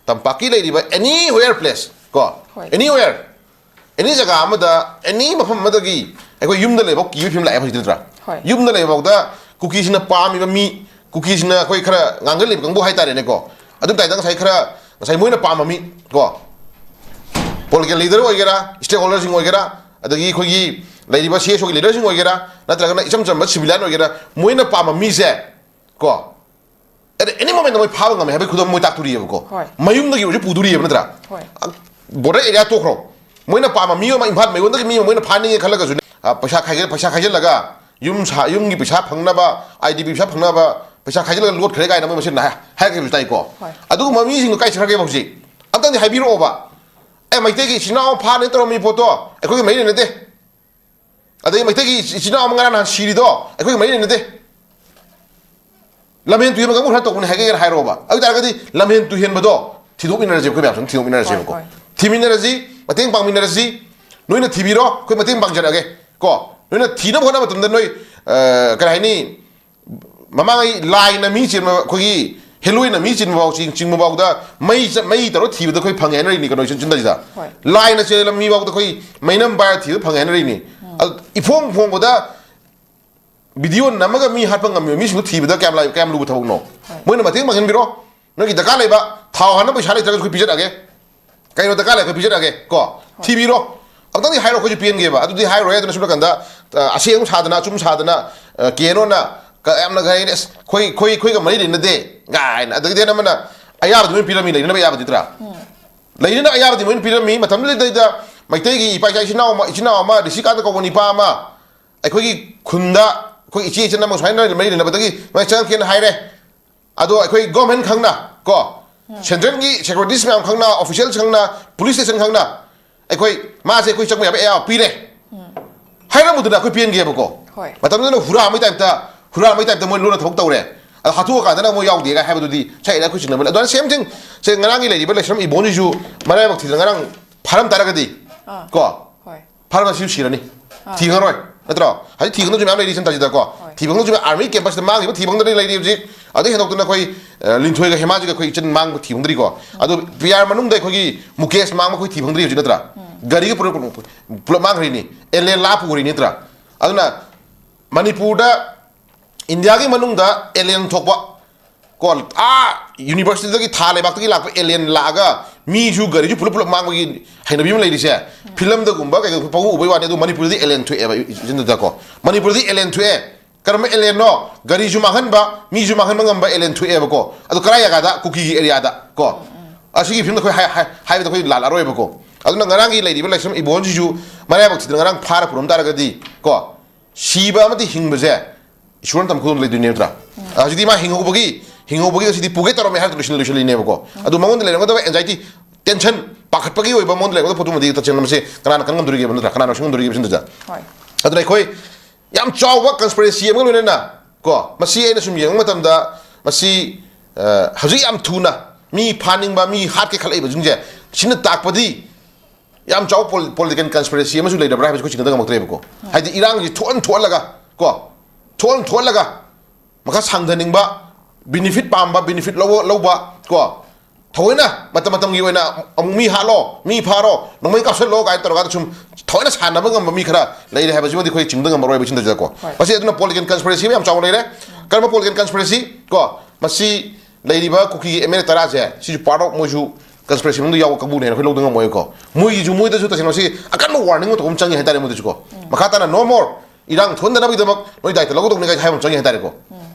ꯇꯝꯄꯥꯛꯀꯤ ꯂꯩꯔꯤꯕ anywhere place ꯀꯣ, ꯍꯣꯏ꯫ Anywhere, any ꯖꯒꯥ ꯑꯃꯗ, any ꯃꯐꯝ ꯑꯃꯗꯒꯤ ꯑꯩꯈꯣꯏ ꯌꯨꯝꯗ ꯂꯩꯕ ꯀꯤꯕꯒꯤ ꯐꯤꯕꯝ ꯂꯥꯛꯑꯦ ꯍꯧꯖꯤꯛꯇꯤ, ꯅꯠꯇ꯭ꯔꯥ? ꯍꯣꯏ꯫ ꯌꯨꯝꯗ ꯂꯩꯕꯐꯥꯎꯗ ꯀꯨꯀꯤꯁꯤꯅ ꯄꯥꯝꯃꯤꯕ ꯃꯤ, ꯀꯨꯀꯤꯁꯤꯅ ꯑꯩꯈꯣꯏ ꯈꯔ ꯉꯥꯡꯒꯜꯂꯤꯕ ꯀꯥꯡꯕꯨ ꯍꯥꯏꯇꯥꯔꯦꯅꯦꯀꯣ꯫ ꯑꯗꯨ ꯇꯥꯏꯗ ꯉꯁꯥꯏ ꯈꯔ, ꯉꯁꯥꯏ ꯃꯣꯏꯅ ꯄꯥꯝꯕ ꯃꯤ ꯀꯣ, political leader ꯑꯣꯏꯒꯦꯔꯥ, stakeholderꯁꯤꯡ ꯑꯣꯏꯒꯦꯔꯥ, ꯑꯗꯒꯤ ꯑꯩꯈꯣꯏꯒꯤ ꯂꯩꯔꯤꯕ CSOꯒꯤ leaderꯁꯤꯡ ꯑꯣꯏꯒꯦꯔꯥ, ꯅꯠꯇ꯭ꯔꯒꯅ ꯏꯆꯝ ꯆꯝꯕ civilian ꯑꯣꯏꯒꯦꯔꯥ, ꯃꯣꯏꯅ ꯄꯥꯝꯕ ꯃꯤꯁꯦ ꯀꯣ, at any moment ꯃꯣꯏ ꯐꯥꯕ ꯉꯝꯃꯦ ꯍꯥꯏꯕꯒꯤ ꯈꯨꯗꯝ ꯃꯣꯏ ꯇꯥꯛꯇꯣꯔꯤꯑꯕꯀꯣ꯫ ꯍꯣꯏ꯫ ꯃꯌꯨꯝꯗꯒꯤ ꯑꯣꯏꯔꯁꯨ ꯄꯨꯗꯣꯔꯤꯑꯕ, ꯅꯠꯇ꯭ꯔꯥ? ꯍꯣꯏ꯫ Border area ꯇꯣꯛꯈ꯭ꯔꯣ, ꯃꯣꯏꯅ ꯄꯥꯝꯕ ꯃꯤ ꯑꯃ, ꯏꯝꯐꯥꯜ ꯃꯌꯣꯟꯗꯒꯤ ꯃꯤ ꯑꯃ ꯃꯣꯏꯅ ꯐꯥꯅꯤꯡꯉꯦ ꯈꯜꯂꯒꯁꯨꯅꯦ, ꯑ, ꯄꯩꯁꯥ ꯈꯥꯏꯒꯠ-, ꯄꯩꯁꯥ ꯈꯥꯏꯖꯤꯜꯂꯒ ꯌꯨꯝ ꯁꯥ-, ꯌꯨꯝꯒꯤ ꯄꯩꯁꯥ ꯐꯪꯅꯕ, IDP ꯄꯩꯁꯥ ꯐꯪꯅꯕ ꯄꯩꯁꯥ ꯈꯥꯏꯖꯤꯜꯂꯒ ꯂꯣꯠꯈ꯭ꯔꯦ ꯀꯥꯏꯅ ꯃꯣꯏ ꯃꯁꯦꯟ ꯍꯥꯏ-, ꯍꯥꯏꯔꯛꯈꯤꯕꯁꯨ ꯇꯥꯏꯀꯣ꯫ ꯍꯣꯏ꯫ ꯑꯗꯨꯒꯨꯝꯕ ꯃꯤꯁꯤꯡꯗꯣ ꯀꯥꯏ ꯆꯠꯈ꯭ꯔꯒꯦꯕ ꯍꯧꯖꯤꯛ? ꯑꯝꯇꯪꯗꯤ ꯍꯥꯏꯕꯤꯔꯛꯑꯣꯕ꯫ ꯑꯦ, ꯃꯩꯇꯩꯒꯤ ꯏꯆꯤꯟ ꯏꯅꯥꯎ ꯐꯥꯅꯤ ꯇꯧꯔꯝꯃꯤ ꯄꯣꯠꯇꯣ ꯑꯩꯈꯣꯏꯒ ꯃꯔꯤ ꯂꯩꯅꯗꯦ꯫ ꯑꯗꯩ ꯃꯩꯇꯩꯒꯤ ꯏꯆꯤꯟ ꯏꯅꯥꯎ ꯑꯃ ꯉꯔꯥꯡ ꯅꯍꯥꯟ ꯁꯤꯔꯤꯗꯣ ꯑꯩꯈꯣꯏꯒ ꯃꯔꯤ ꯂꯩꯅꯗꯦ꯫ ꯂꯝꯍꯦꯟ ꯇꯨꯍꯦꯟꯕ ꯀꯥꯡꯕꯨ ꯈꯔ ꯇꯧꯕꯅꯦ ꯍꯥꯏꯒꯦꯅ ꯍꯥꯏꯔꯛꯑꯣꯕ꯫ ꯑꯗꯨ ꯑꯣꯏ ꯇꯥꯔꯒꯗꯤ ꯂꯝꯍꯦꯟ ꯇꯨꯍꯦꯟꯕꯗꯣ ꯊꯤꯗꯣꯛꯃꯤꯟꯅꯔꯁꯦꯕ, ꯑꯩꯈꯣꯏ ꯃꯌꯥꯝꯁꯨ ꯑꯗꯨꯝ ꯊꯤꯗꯣꯛꯃꯤꯟꯅꯔꯁꯦꯕꯀꯣ꯫ ꯍꯣꯏ, ꯍꯣꯏ꯫ ꯊꯤꯃꯤꯟꯅꯔꯁꯤ, ꯃꯇꯦꯡ ꯄꯥꯡꯃꯤꯟꯅꯔꯁꯤ꯫ ꯅꯣꯏꯅ ꯊꯤꯕꯤꯔꯣ, ꯑꯩꯈꯣꯏ ꯃꯇꯦꯡ ꯄꯥꯡꯖꯔꯛꯑꯒꯦ ꯀꯣ꯫ ꯅꯣꯏꯅ ꯊꯤꯅꯕ ꯍꯣꯠꯅꯕ ꯃꯇꯝꯗ ꯅꯣꯏ, ꯑ, ꯀꯔꯤ ꯍꯥꯏꯅꯤ, ꯃꯃꯥꯡꯉꯩ ꯂꯥꯏꯅ ꯃꯤ ꯆꯦꯟꯕ, ꯑꯩꯈꯣꯏꯒꯤ ꯍꯦꯂꯣꯏꯅ ꯃꯤ ꯆꯤꯟꯕ ꯐꯥꯎ, ꯆꯤꯡ-, ꯆꯤꯡꯕ ꯐꯥꯎꯗ ꯃꯩ ꯆ-, ꯃꯩ ꯇꯧꯔ ꯊꯤꯕꯗ ꯑꯩꯈꯣꯏ ꯐꯪꯉꯦ ꯍꯥꯏꯅꯔꯤꯅꯤ ꯀꯩꯅꯣ, ꯏꯆꯤꯟ ꯆꯤꯟꯗꯩꯁꯤꯗ꯫ ꯍꯣꯏ꯫ ꯂꯥꯏꯅ ꯆꯦꯜꯂꯝꯃꯤ ꯐꯥꯎꯗ ꯑꯩꯈꯣꯏ ꯃꯩꯅꯝ ꯄꯥꯏꯔ ꯊꯤꯕꯗ ꯐꯪꯉꯦ ꯍꯥꯏꯅꯔꯤꯅꯤ꯫ ꯑꯗꯨ ꯏꯐꯣꯡ ꯐꯣꯡꯕꯗ video ꯅꯝꯃꯒ ꯃꯤ ꯍꯥꯠꯄ ꯉꯝꯃꯤꯕ ꯃꯤꯁꯤꯡꯗꯣ ꯊꯤꯕꯗ ꯀꯌꯥꯝ ꯂꯥꯏ-, ꯀꯌꯥꯝ ꯂꯨꯕ ꯊꯕꯛꯅꯣ? ꯍꯣꯏ꯫ ꯃꯣꯏꯅ ꯃꯇꯦꯡ ꯄꯥꯡꯁꯤꯟꯕꯤꯔꯣ꯫ ꯅꯣꯏꯒꯤ ꯗꯔꯀꯥꯔ ꯂꯩꯕ ꯊꯥꯎ ꯍꯥꯟꯅꯕ ꯄꯩꯁꯥ ꯂꯩꯇ꯭ꯔꯒꯁꯨ ꯑꯩꯈꯣꯏ ꯄꯤꯖꯔꯛꯑꯒꯦ꯫ ꯀꯩꯅꯣ ꯗꯔꯀꯥꯔ ꯂꯩ ꯑꯩꯈꯣꯏ ꯄꯤꯖꯔꯛꯑꯒꯦ ꯀꯣ꯫ ꯊꯤꯕꯤꯔꯣ꯫ ꯑꯃꯨꯛꯇꯪꯗꯤ ꯍꯥꯏꯔꯣ, ꯑꯩꯈꯣꯏꯁꯨ ꯄꯦꯟꯒꯦꯕ꯫ ꯑꯗꯨꯗꯤ ꯍꯥꯏꯔꯣꯏ꯫ ꯑꯗꯨꯅ ꯁꯣꯝ ꯅꯥꯀꯟꯗ, ꯑ, ꯑꯁꯦꯡ ꯁꯥꯗꯅ, ꯑꯆꯨꯝ ꯁꯥꯗꯅ, ꯑ, ꯀꯦ ꯑꯦꯟ ꯑꯣꯅ ꯀ-, ꯌꯥꯝꯅ ꯀꯩ ꯍꯥꯏꯅꯤ, "ꯑꯁ, ꯑꯩꯈꯣꯏ, ꯑꯩꯈꯣꯏ, ꯑꯩꯈꯣꯏꯒ ꯃꯔꯤ ꯂꯩꯅꯗꯦ" ꯀꯥꯏꯅ꯫ ꯑꯗꯒꯤꯗꯤ ꯑꯃꯅ ꯑꯌꯥꯕꯗꯤ ꯃꯣꯏꯅ ꯄꯤꯔꯝꯃꯤ, ꯂꯩꯅꯅꯕ ꯑꯌꯥꯕꯗꯤ ꯅꯠꯇ꯭ꯔꯥ? ꯂꯩꯅꯅꯕ ꯑꯌꯥꯕꯗꯤ ꯃꯣꯏꯅ ꯄꯤꯔꯝꯃꯤ꯫ ꯃꯇꯝꯗꯨꯗꯩꯗ ꯃꯩꯇꯩꯒꯤ ꯏꯄꯥ ꯏꯆꯥ ꯏꯆꯤꯟ ꯏꯅꯥꯎ ꯑꯃ, ꯏꯆꯤꯟ ꯏꯅꯥꯎ ꯑꯃ, ꯔꯤꯁꯤꯀꯥꯟꯇ ꯀꯧꯕ ꯅꯨꯄꯥ ꯑꯃ ꯑꯩꯈꯣꯏꯒꯤ ꯈꯨꯟꯗ ꯑꯩꯈꯣꯏ ꯏꯆꯦ ꯏꯆꯟ ꯑꯃ ꯁꯨꯃꯥꯏꯅ ꯃꯔꯤ ꯂꯩꯅꯕꯗꯒꯤ ꯃꯣꯏ ꯆꯪꯉꯛꯀꯦꯅ ꯍꯥꯏꯔꯦ꯫ ꯑꯗꯣ ꯑꯩꯈꯣꯏ ꯒꯣꯔꯃꯦꯟ ꯈꯪꯅ ꯀꯣ, ꯁꯦꯟꯇ꯭ꯔꯦꯜꯒꯤ ꯁꯦꯀ꯭ꯌꯨꯔꯤꯇꯤꯁ ꯃꯌꯥꯝ ꯈꯪꯅ, ꯑꯣꯐꯤꯁꯤꯌꯦꯜꯁ ꯈꯪꯅ, ꯄꯨꯂꯤꯁ ꯁ꯭ꯇꯦꯁꯟ ꯈꯪꯅ ꯑꯩꯈꯣꯏ, ꯃꯥꯁꯦ ꯑꯩꯈꯣꯏ ꯆꯪꯕ ꯌꯥꯕ ꯑꯌꯥꯕ ꯄꯤꯔꯦ ꯍꯥꯏꯔꯝꯕꯗꯨꯅ ꯑꯩꯈꯣꯏ ꯄꯦꯟꯒꯦꯕꯀꯣ꯫ ꯍꯣꯏ꯫ ꯃꯇꯝꯗꯨꯗ ꯍꯨꯔꯥ ꯑꯃꯒꯤ ꯇꯥꯏꯞꯇ, ꯍꯨꯔꯥ ꯑꯃꯒꯤ ꯇꯥꯏꯞꯇ ꯃꯣꯏ ꯂꯣꯟꯅ ꯊꯕꯛ ꯇꯧꯔꯦ꯫ ꯑꯗꯣ ꯍꯥꯊꯣꯛꯑꯀꯥꯟꯗꯅ ꯃꯣꯏ ꯌꯥꯎꯗꯦꯒ ꯍꯥꯏꯕꯗꯨꯗꯤ ꯁꯥꯏꯗ ꯑꯩꯈꯣꯏ ꯆꯤꯡꯅꯕ ꯂꯩ꯫ ꯑꯗꯨꯅ ꯁꯦꯝ ꯊꯤꯡ ꯁꯦ ꯉꯔꯥꯡꯒꯤ ꯂꯩꯔꯤꯕ ꯂꯩꯁ꯭ꯔꯝ ꯏꯕꯣꯟꯁꯤꯁꯨ ꯃꯔꯥꯏꯕꯛ ꯊꯤꯗꯅ ꯉꯔꯥꯡ ꯐꯥꯔꯝ ꯇꯥꯔꯒꯗꯤ ꯑꯥ꯫ ꯀꯣ, ꯍꯣꯏ꯫ ꯐꯥꯔꯝ ꯑꯁꯤꯁꯨ ꯁꯤꯔꯅꯤ꯫ ꯊꯤꯈꯔꯣꯏ꯫ ꯅꯠꯇ꯭ꯔꯣ? ꯍꯧꯖꯤꯛ ꯊꯤꯕ ꯉꯝꯗꯕꯁꯨ ꯃꯌꯥꯝ ꯂꯩꯔꯤ ꯁꯤꯟꯇꯥꯁꯤꯗꯀꯣ꯫ ꯍꯣꯏ꯫ ꯊꯤꯕ ꯉꯝꯗꯕꯁꯨ ꯃꯌꯥꯝ ꯑꯥꯔꯃꯤ ꯀꯦꯝꯄꯁꯇ ꯃꯥꯡꯈꯤꯕ ꯊꯤꯕ ꯉꯝꯗꯅ ꯂꯩꯔꯤ ꯍꯧꯖꯤꯛ꯫ ꯑꯗꯩ ꯍꯦꯟꯗꯣꯛꯇꯅ ꯑꯩꯈꯣꯏ, ꯑ, ꯂꯤꯟꯊꯣꯏꯒ ꯍꯦꯃꯥꯁꯤꯒ ꯑꯩꯈꯣꯏ ꯏꯆꯤꯟ ꯃꯥꯡꯕ ꯊꯤꯕ ꯉꯝꯗ꯭ꯔꯤꯀꯣ꯫ ꯑꯗꯣ ꯄꯤ ꯑꯥꯔ ꯃꯅꯨꯡꯗ ꯑꯩꯈꯣꯏꯒꯤ ꯃꯨꯀꯦꯁ ꯃꯥꯡꯕ ꯑꯩꯈꯣꯏ ꯊꯤꯕ ꯉꯝꯗ꯭ꯔꯤ ꯍꯧꯖꯤꯛ ꯅꯠꯇ꯭ꯔꯥ? ꯒꯥꯔꯤꯒ ꯄꯨꯂꯞ, ꯄꯨꯂꯞ, ꯄꯨꯂꯞ ꯃꯥꯡꯈ꯭ꯔꯤꯅꯤ꯫ ꯑꯦꯂꯦꯟ ꯂꯥ ꯄꯨꯈ꯭ꯔꯤꯅꯤ ꯅꯠꯇ꯭ꯔꯥ? ꯑꯗꯨꯅ ꯃꯅꯤꯄꯨꯔꯗ ꯏꯟꯗꯤꯌꯥꯒꯤ ꯃꯅꯨꯡꯗ ꯑꯦꯂꯦꯟ ꯊꯣꯛꯄ ꯀꯣ, ꯑꯥ ꯌꯨꯅꯤꯚꯔꯁꯤꯇꯤꯗꯒꯤ ꯊꯥ ꯂꯩꯕꯥꯛꯇꯒꯤ ꯂꯥꯛꯄ ꯑꯦꯂꯦꯟ ꯂꯥꯛꯑꯒ ꯃꯤꯁꯨ ꯒꯥꯔꯤꯁꯨ ꯄꯨꯂꯞ ꯄꯨꯂꯞ ꯃꯥꯡꯕꯒꯤ ꯍꯩꯅꯕꯤ ꯑꯃ ꯂꯩꯔꯤꯁꯦ꯫ ꯐꯤꯂꯝꯗꯒꯨꯝꯕ ꯀꯩꯒꯨꯝꯕ ꯄꯪꯎ ꯎꯕꯩ ꯋꯥꯅꯤ, ꯑꯗꯨ ꯃꯅꯤꯄꯨꯔꯗꯤ ꯑꯦꯂꯦꯟ ꯊꯣꯛꯑꯦꯕ ꯏꯆꯤꯟꯗꯀꯣ꯫ ꯃꯅꯤꯄꯨꯔꯗꯤ ꯑꯦꯂꯦꯟ ꯊꯣꯛꯑꯦ꯫ ꯀꯔꯝꯕ ꯑꯦꯂꯦꯟꯅꯣ? ꯒꯥꯔꯤꯁꯨ ꯃꯥꯡꯍꯟꯕ, ꯃꯤꯁꯨ ꯃꯥꯡꯍꯟꯕ ꯉꯝꯕ ꯑꯦꯂꯦꯟ ꯊꯣꯛꯑꯦꯕꯀꯣ꯫ ꯑꯗꯨ ꯀꯔꯥꯏ ꯖꯒꯥꯗ? ꯀꯨꯀꯤꯒꯤ ꯑꯦꯔꯤꯌꯥꯗ ꯀꯣ꯫ ꯑꯁꯤꯒꯤ ꯐꯤꯂꯝꯗ ꯑꯩꯈꯣꯏ ꯍꯥꯏ-, ꯍꯥꯏ-, ꯍꯥꯏꯕꯗ ꯑꯩꯈꯣꯏ ꯂꯥꯜꯂꯔꯣꯏꯕꯀꯣ꯫ ꯑꯗꯨꯅ ꯉꯔꯥꯡꯒꯤ ꯂꯩꯔꯤꯕ ꯂꯩꯁ꯭ꯔꯝ ꯏꯕꯣꯟꯁꯤꯁꯨ ꯃꯔꯥꯏꯕꯛ ꯊꯤꯗꯅ ꯉꯔꯥꯡ ꯐꯥꯔ ꯄꯨꯔꯝ ꯇꯥꯔꯒꯗꯤ ꯀꯣ, ꯁꯤꯕ ꯑꯃꯗꯤ ꯍꯤꯡꯕꯁꯦ ꯏꯁꯣꯔꯅ ꯇꯝ ꯈꯨꯗꯣꯜ ꯂꯩꯗꯣꯏꯅꯦ ꯅꯠꯇ꯭ꯔꯥ? ꯍꯧꯖꯤꯛꯇꯤ ꯃꯥ ꯍꯤꯡꯍꯧꯕꯒꯤ, ꯍꯤꯡꯍꯧꯕꯒꯤ ꯉꯁꯤꯗꯤ ꯄꯨꯒꯦ ꯇꯧꯔꯝꯃꯦ ꯍꯥꯏꯔꯒ ꯂꯣꯏꯁꯤꯜ-, ꯂꯣꯏꯁꯤꯜꯂꯤꯅꯦꯕꯀꯣ꯫ ꯑꯗꯨ ꯃꯉꯣꯟꯗ ꯂꯩꯔꯝꯒꯗꯕ ꯑꯦꯟꯖꯥꯏꯇꯤ, ꯇꯦꯟꯁꯟ, ꯄꯥꯈꯠꯄꯒꯤ ꯑꯣꯏꯕ ꯃꯉꯣꯟꯗ ꯂꯩꯔꯝꯒꯗꯕ ꯄꯣꯠꯇꯨꯃꯗꯤ ꯇꯁꯦꯡꯅ ꯃꯁꯤ ꯀꯅꯥꯅ ꯀꯟ ꯉꯝꯗꯣꯔꯤꯒꯦꯕ ꯅꯠꯇ꯭ꯔꯥ? ꯀꯅꯥꯅ ꯂꯧꯁꯤꯟ ꯉꯝꯗꯣꯔꯤꯒꯦꯕ ꯁꯤꯟꯗꯁꯦ? ꯍꯣꯏ꯫ ꯑꯗꯨꯅ ꯑꯩꯈꯣꯏ ꯌꯥꯝ ꯆꯥꯎꯕ ꯀꯟꯁꯄꯤꯔꯦꯁꯤ ꯑꯃꯒ ꯂꯣꯏꯅꯅ ꯀꯣ, ꯃꯁꯤ ꯑꯩꯅ ꯁꯨꯝ ꯌꯦꯡꯕ ꯃꯇꯝꯗ ꯃꯁꯤ, ꯑ, ꯍꯧꯖꯤꯛ ꯌꯥꯝ ꯊꯨꯅ ꯃꯤ ꯐꯥꯅꯤꯡꯕ, ꯃꯤ ꯍꯥꯠꯀꯦ ꯈꯜꯂꯛꯏꯕꯁꯤꯡꯁꯦ, ꯁꯤꯅ ꯇꯥꯛꯄꯗꯤ ꯌꯥꯝ ꯆꯥꯎꯕ ꯄꯣꯂꯤꯇꯤꯀꯦꯜ ꯀꯟꯁꯄꯤꯔꯦꯁꯤ ꯑꯃꯁꯨ ꯂꯩꯔꯕ꯭ꯔꯥ ꯍꯥꯏꯕꯁꯤ ꯑꯩꯈꯣꯏ ꯆꯤꯡꯅꯗ ꯉꯝꯃꯛꯇ꯭ꯔꯦꯕꯀꯣ꯫ ꯍꯥꯏꯗꯤ ꯏꯔꯥꯡꯁꯤ ꯊꯣꯛꯍꯟ ꯊꯣꯛꯍꯜꯂꯒ ꯀꯣ, ꯊꯣꯛꯍꯟ ꯊꯣꯛꯍꯜꯂꯒ ꯃꯈꯥ ꯁꯥꯡꯊꯅꯤꯡꯕ, ꯕꯤꯅꯤꯐꯤꯠ ꯄꯥꯝꯕ, ꯕꯤꯅꯤꯐꯤꯠ ꯂꯧꯕ, ꯂꯧꯕ ꯀꯣ, ꯊꯑꯣꯏꯅ ꯃꯇꯝ ꯃꯇꯝꯒꯤ ꯑꯣꯏꯅ ꯑꯃꯨꯛ ꯃꯤ ꯍꯥꯠꯂꯣ, ꯃꯤ ꯐꯥꯔꯣ, ꯅꯣꯡꯃꯩ ꯀꯥꯞꯁꯤꯜꯂꯣ ꯀꯥꯏꯅ ꯇꯧꯔꯒ ꯁꯨꯝ ꯊꯑꯣꯏꯅ ꯁꯥꯟꯅꯕ ꯉꯝꯕ ꯃꯤ ꯈꯔ ꯂꯩꯔꯦ ꯍꯥꯏꯕꯁꯤꯃꯗꯤ ꯑꯩꯈꯣꯏ ꯆꯤꯡꯗ ꯉꯝꯃꯔꯣꯏꯕ ꯁꯤꯟꯗꯁꯤꯗꯀꯣ꯫ ꯍꯣꯏ꯫ ꯃꯁꯤ ꯑꯗꯨꯅ ꯄꯣꯂꯤꯇꯤꯀꯦꯜ ꯀꯟꯁꯄꯤꯔꯦꯁꯤ ꯑꯃ ꯌꯥꯝ ꯆꯥꯎꯅ ꯂꯩꯔꯦ꯫ ꯀꯔꯝꯕ ꯄꯣꯂꯤꯇꯤꯀꯦꯜ ꯀꯟꯁꯄꯤꯔꯦꯁꯤ ꯀꯣ? ꯃꯁꯤ ꯂꯩꯔꯤꯕ ꯀꯨꯀꯤꯒꯤ ꯑꯦꯝ ꯑꯦꯜ ꯑꯦ ꯇꯔꯥꯁꯦ ꯁꯤꯁꯨ ꯄꯥꯔꯠ ꯑꯣꯐ ꯃꯣꯏꯁꯨ ꯀꯟꯁꯄꯤꯔꯦꯁꯤ ꯃꯅꯨꯡꯗ ꯌꯥꯎꯕ ꯀꯥꯡꯕꯨꯅꯦꯅ ꯑꯩꯈꯣꯏ ꯂꯧꯗ ꯉꯝꯃꯣꯏꯀꯣ꯫ ꯃꯣꯏꯒꯤꯁꯨ, ꯃꯣꯏꯗꯁꯨ ꯇꯁꯦꯡꯅ ꯃꯁꯤ ꯑꯀꯟꯕ ꯋꯥꯔꯅꯤꯡ ꯑꯃ ꯇꯧꯕ ꯑꯃ ꯆꯪꯉꯤ ꯍꯥꯏꯇꯥꯔꯦ ꯃꯣꯏꯗꯁꯨꯀꯣ꯫ ꯃꯈꯥ ꯇꯥꯅ no more ꯏꯔꯥꯡ ꯊꯣꯛꯍꯟꯗꯅꯕꯒꯤꯗꯃꯛ ꯅꯣꯏ ꯗꯥꯏꯇ ꯂꯧꯒꯗꯧꯅꯤ ꯀꯥꯏ ꯍꯥꯏꯕ ꯑꯃ ꯆꯪꯉꯤ ꯍꯥꯏꯇꯥꯔꯦꯀꯣ꯫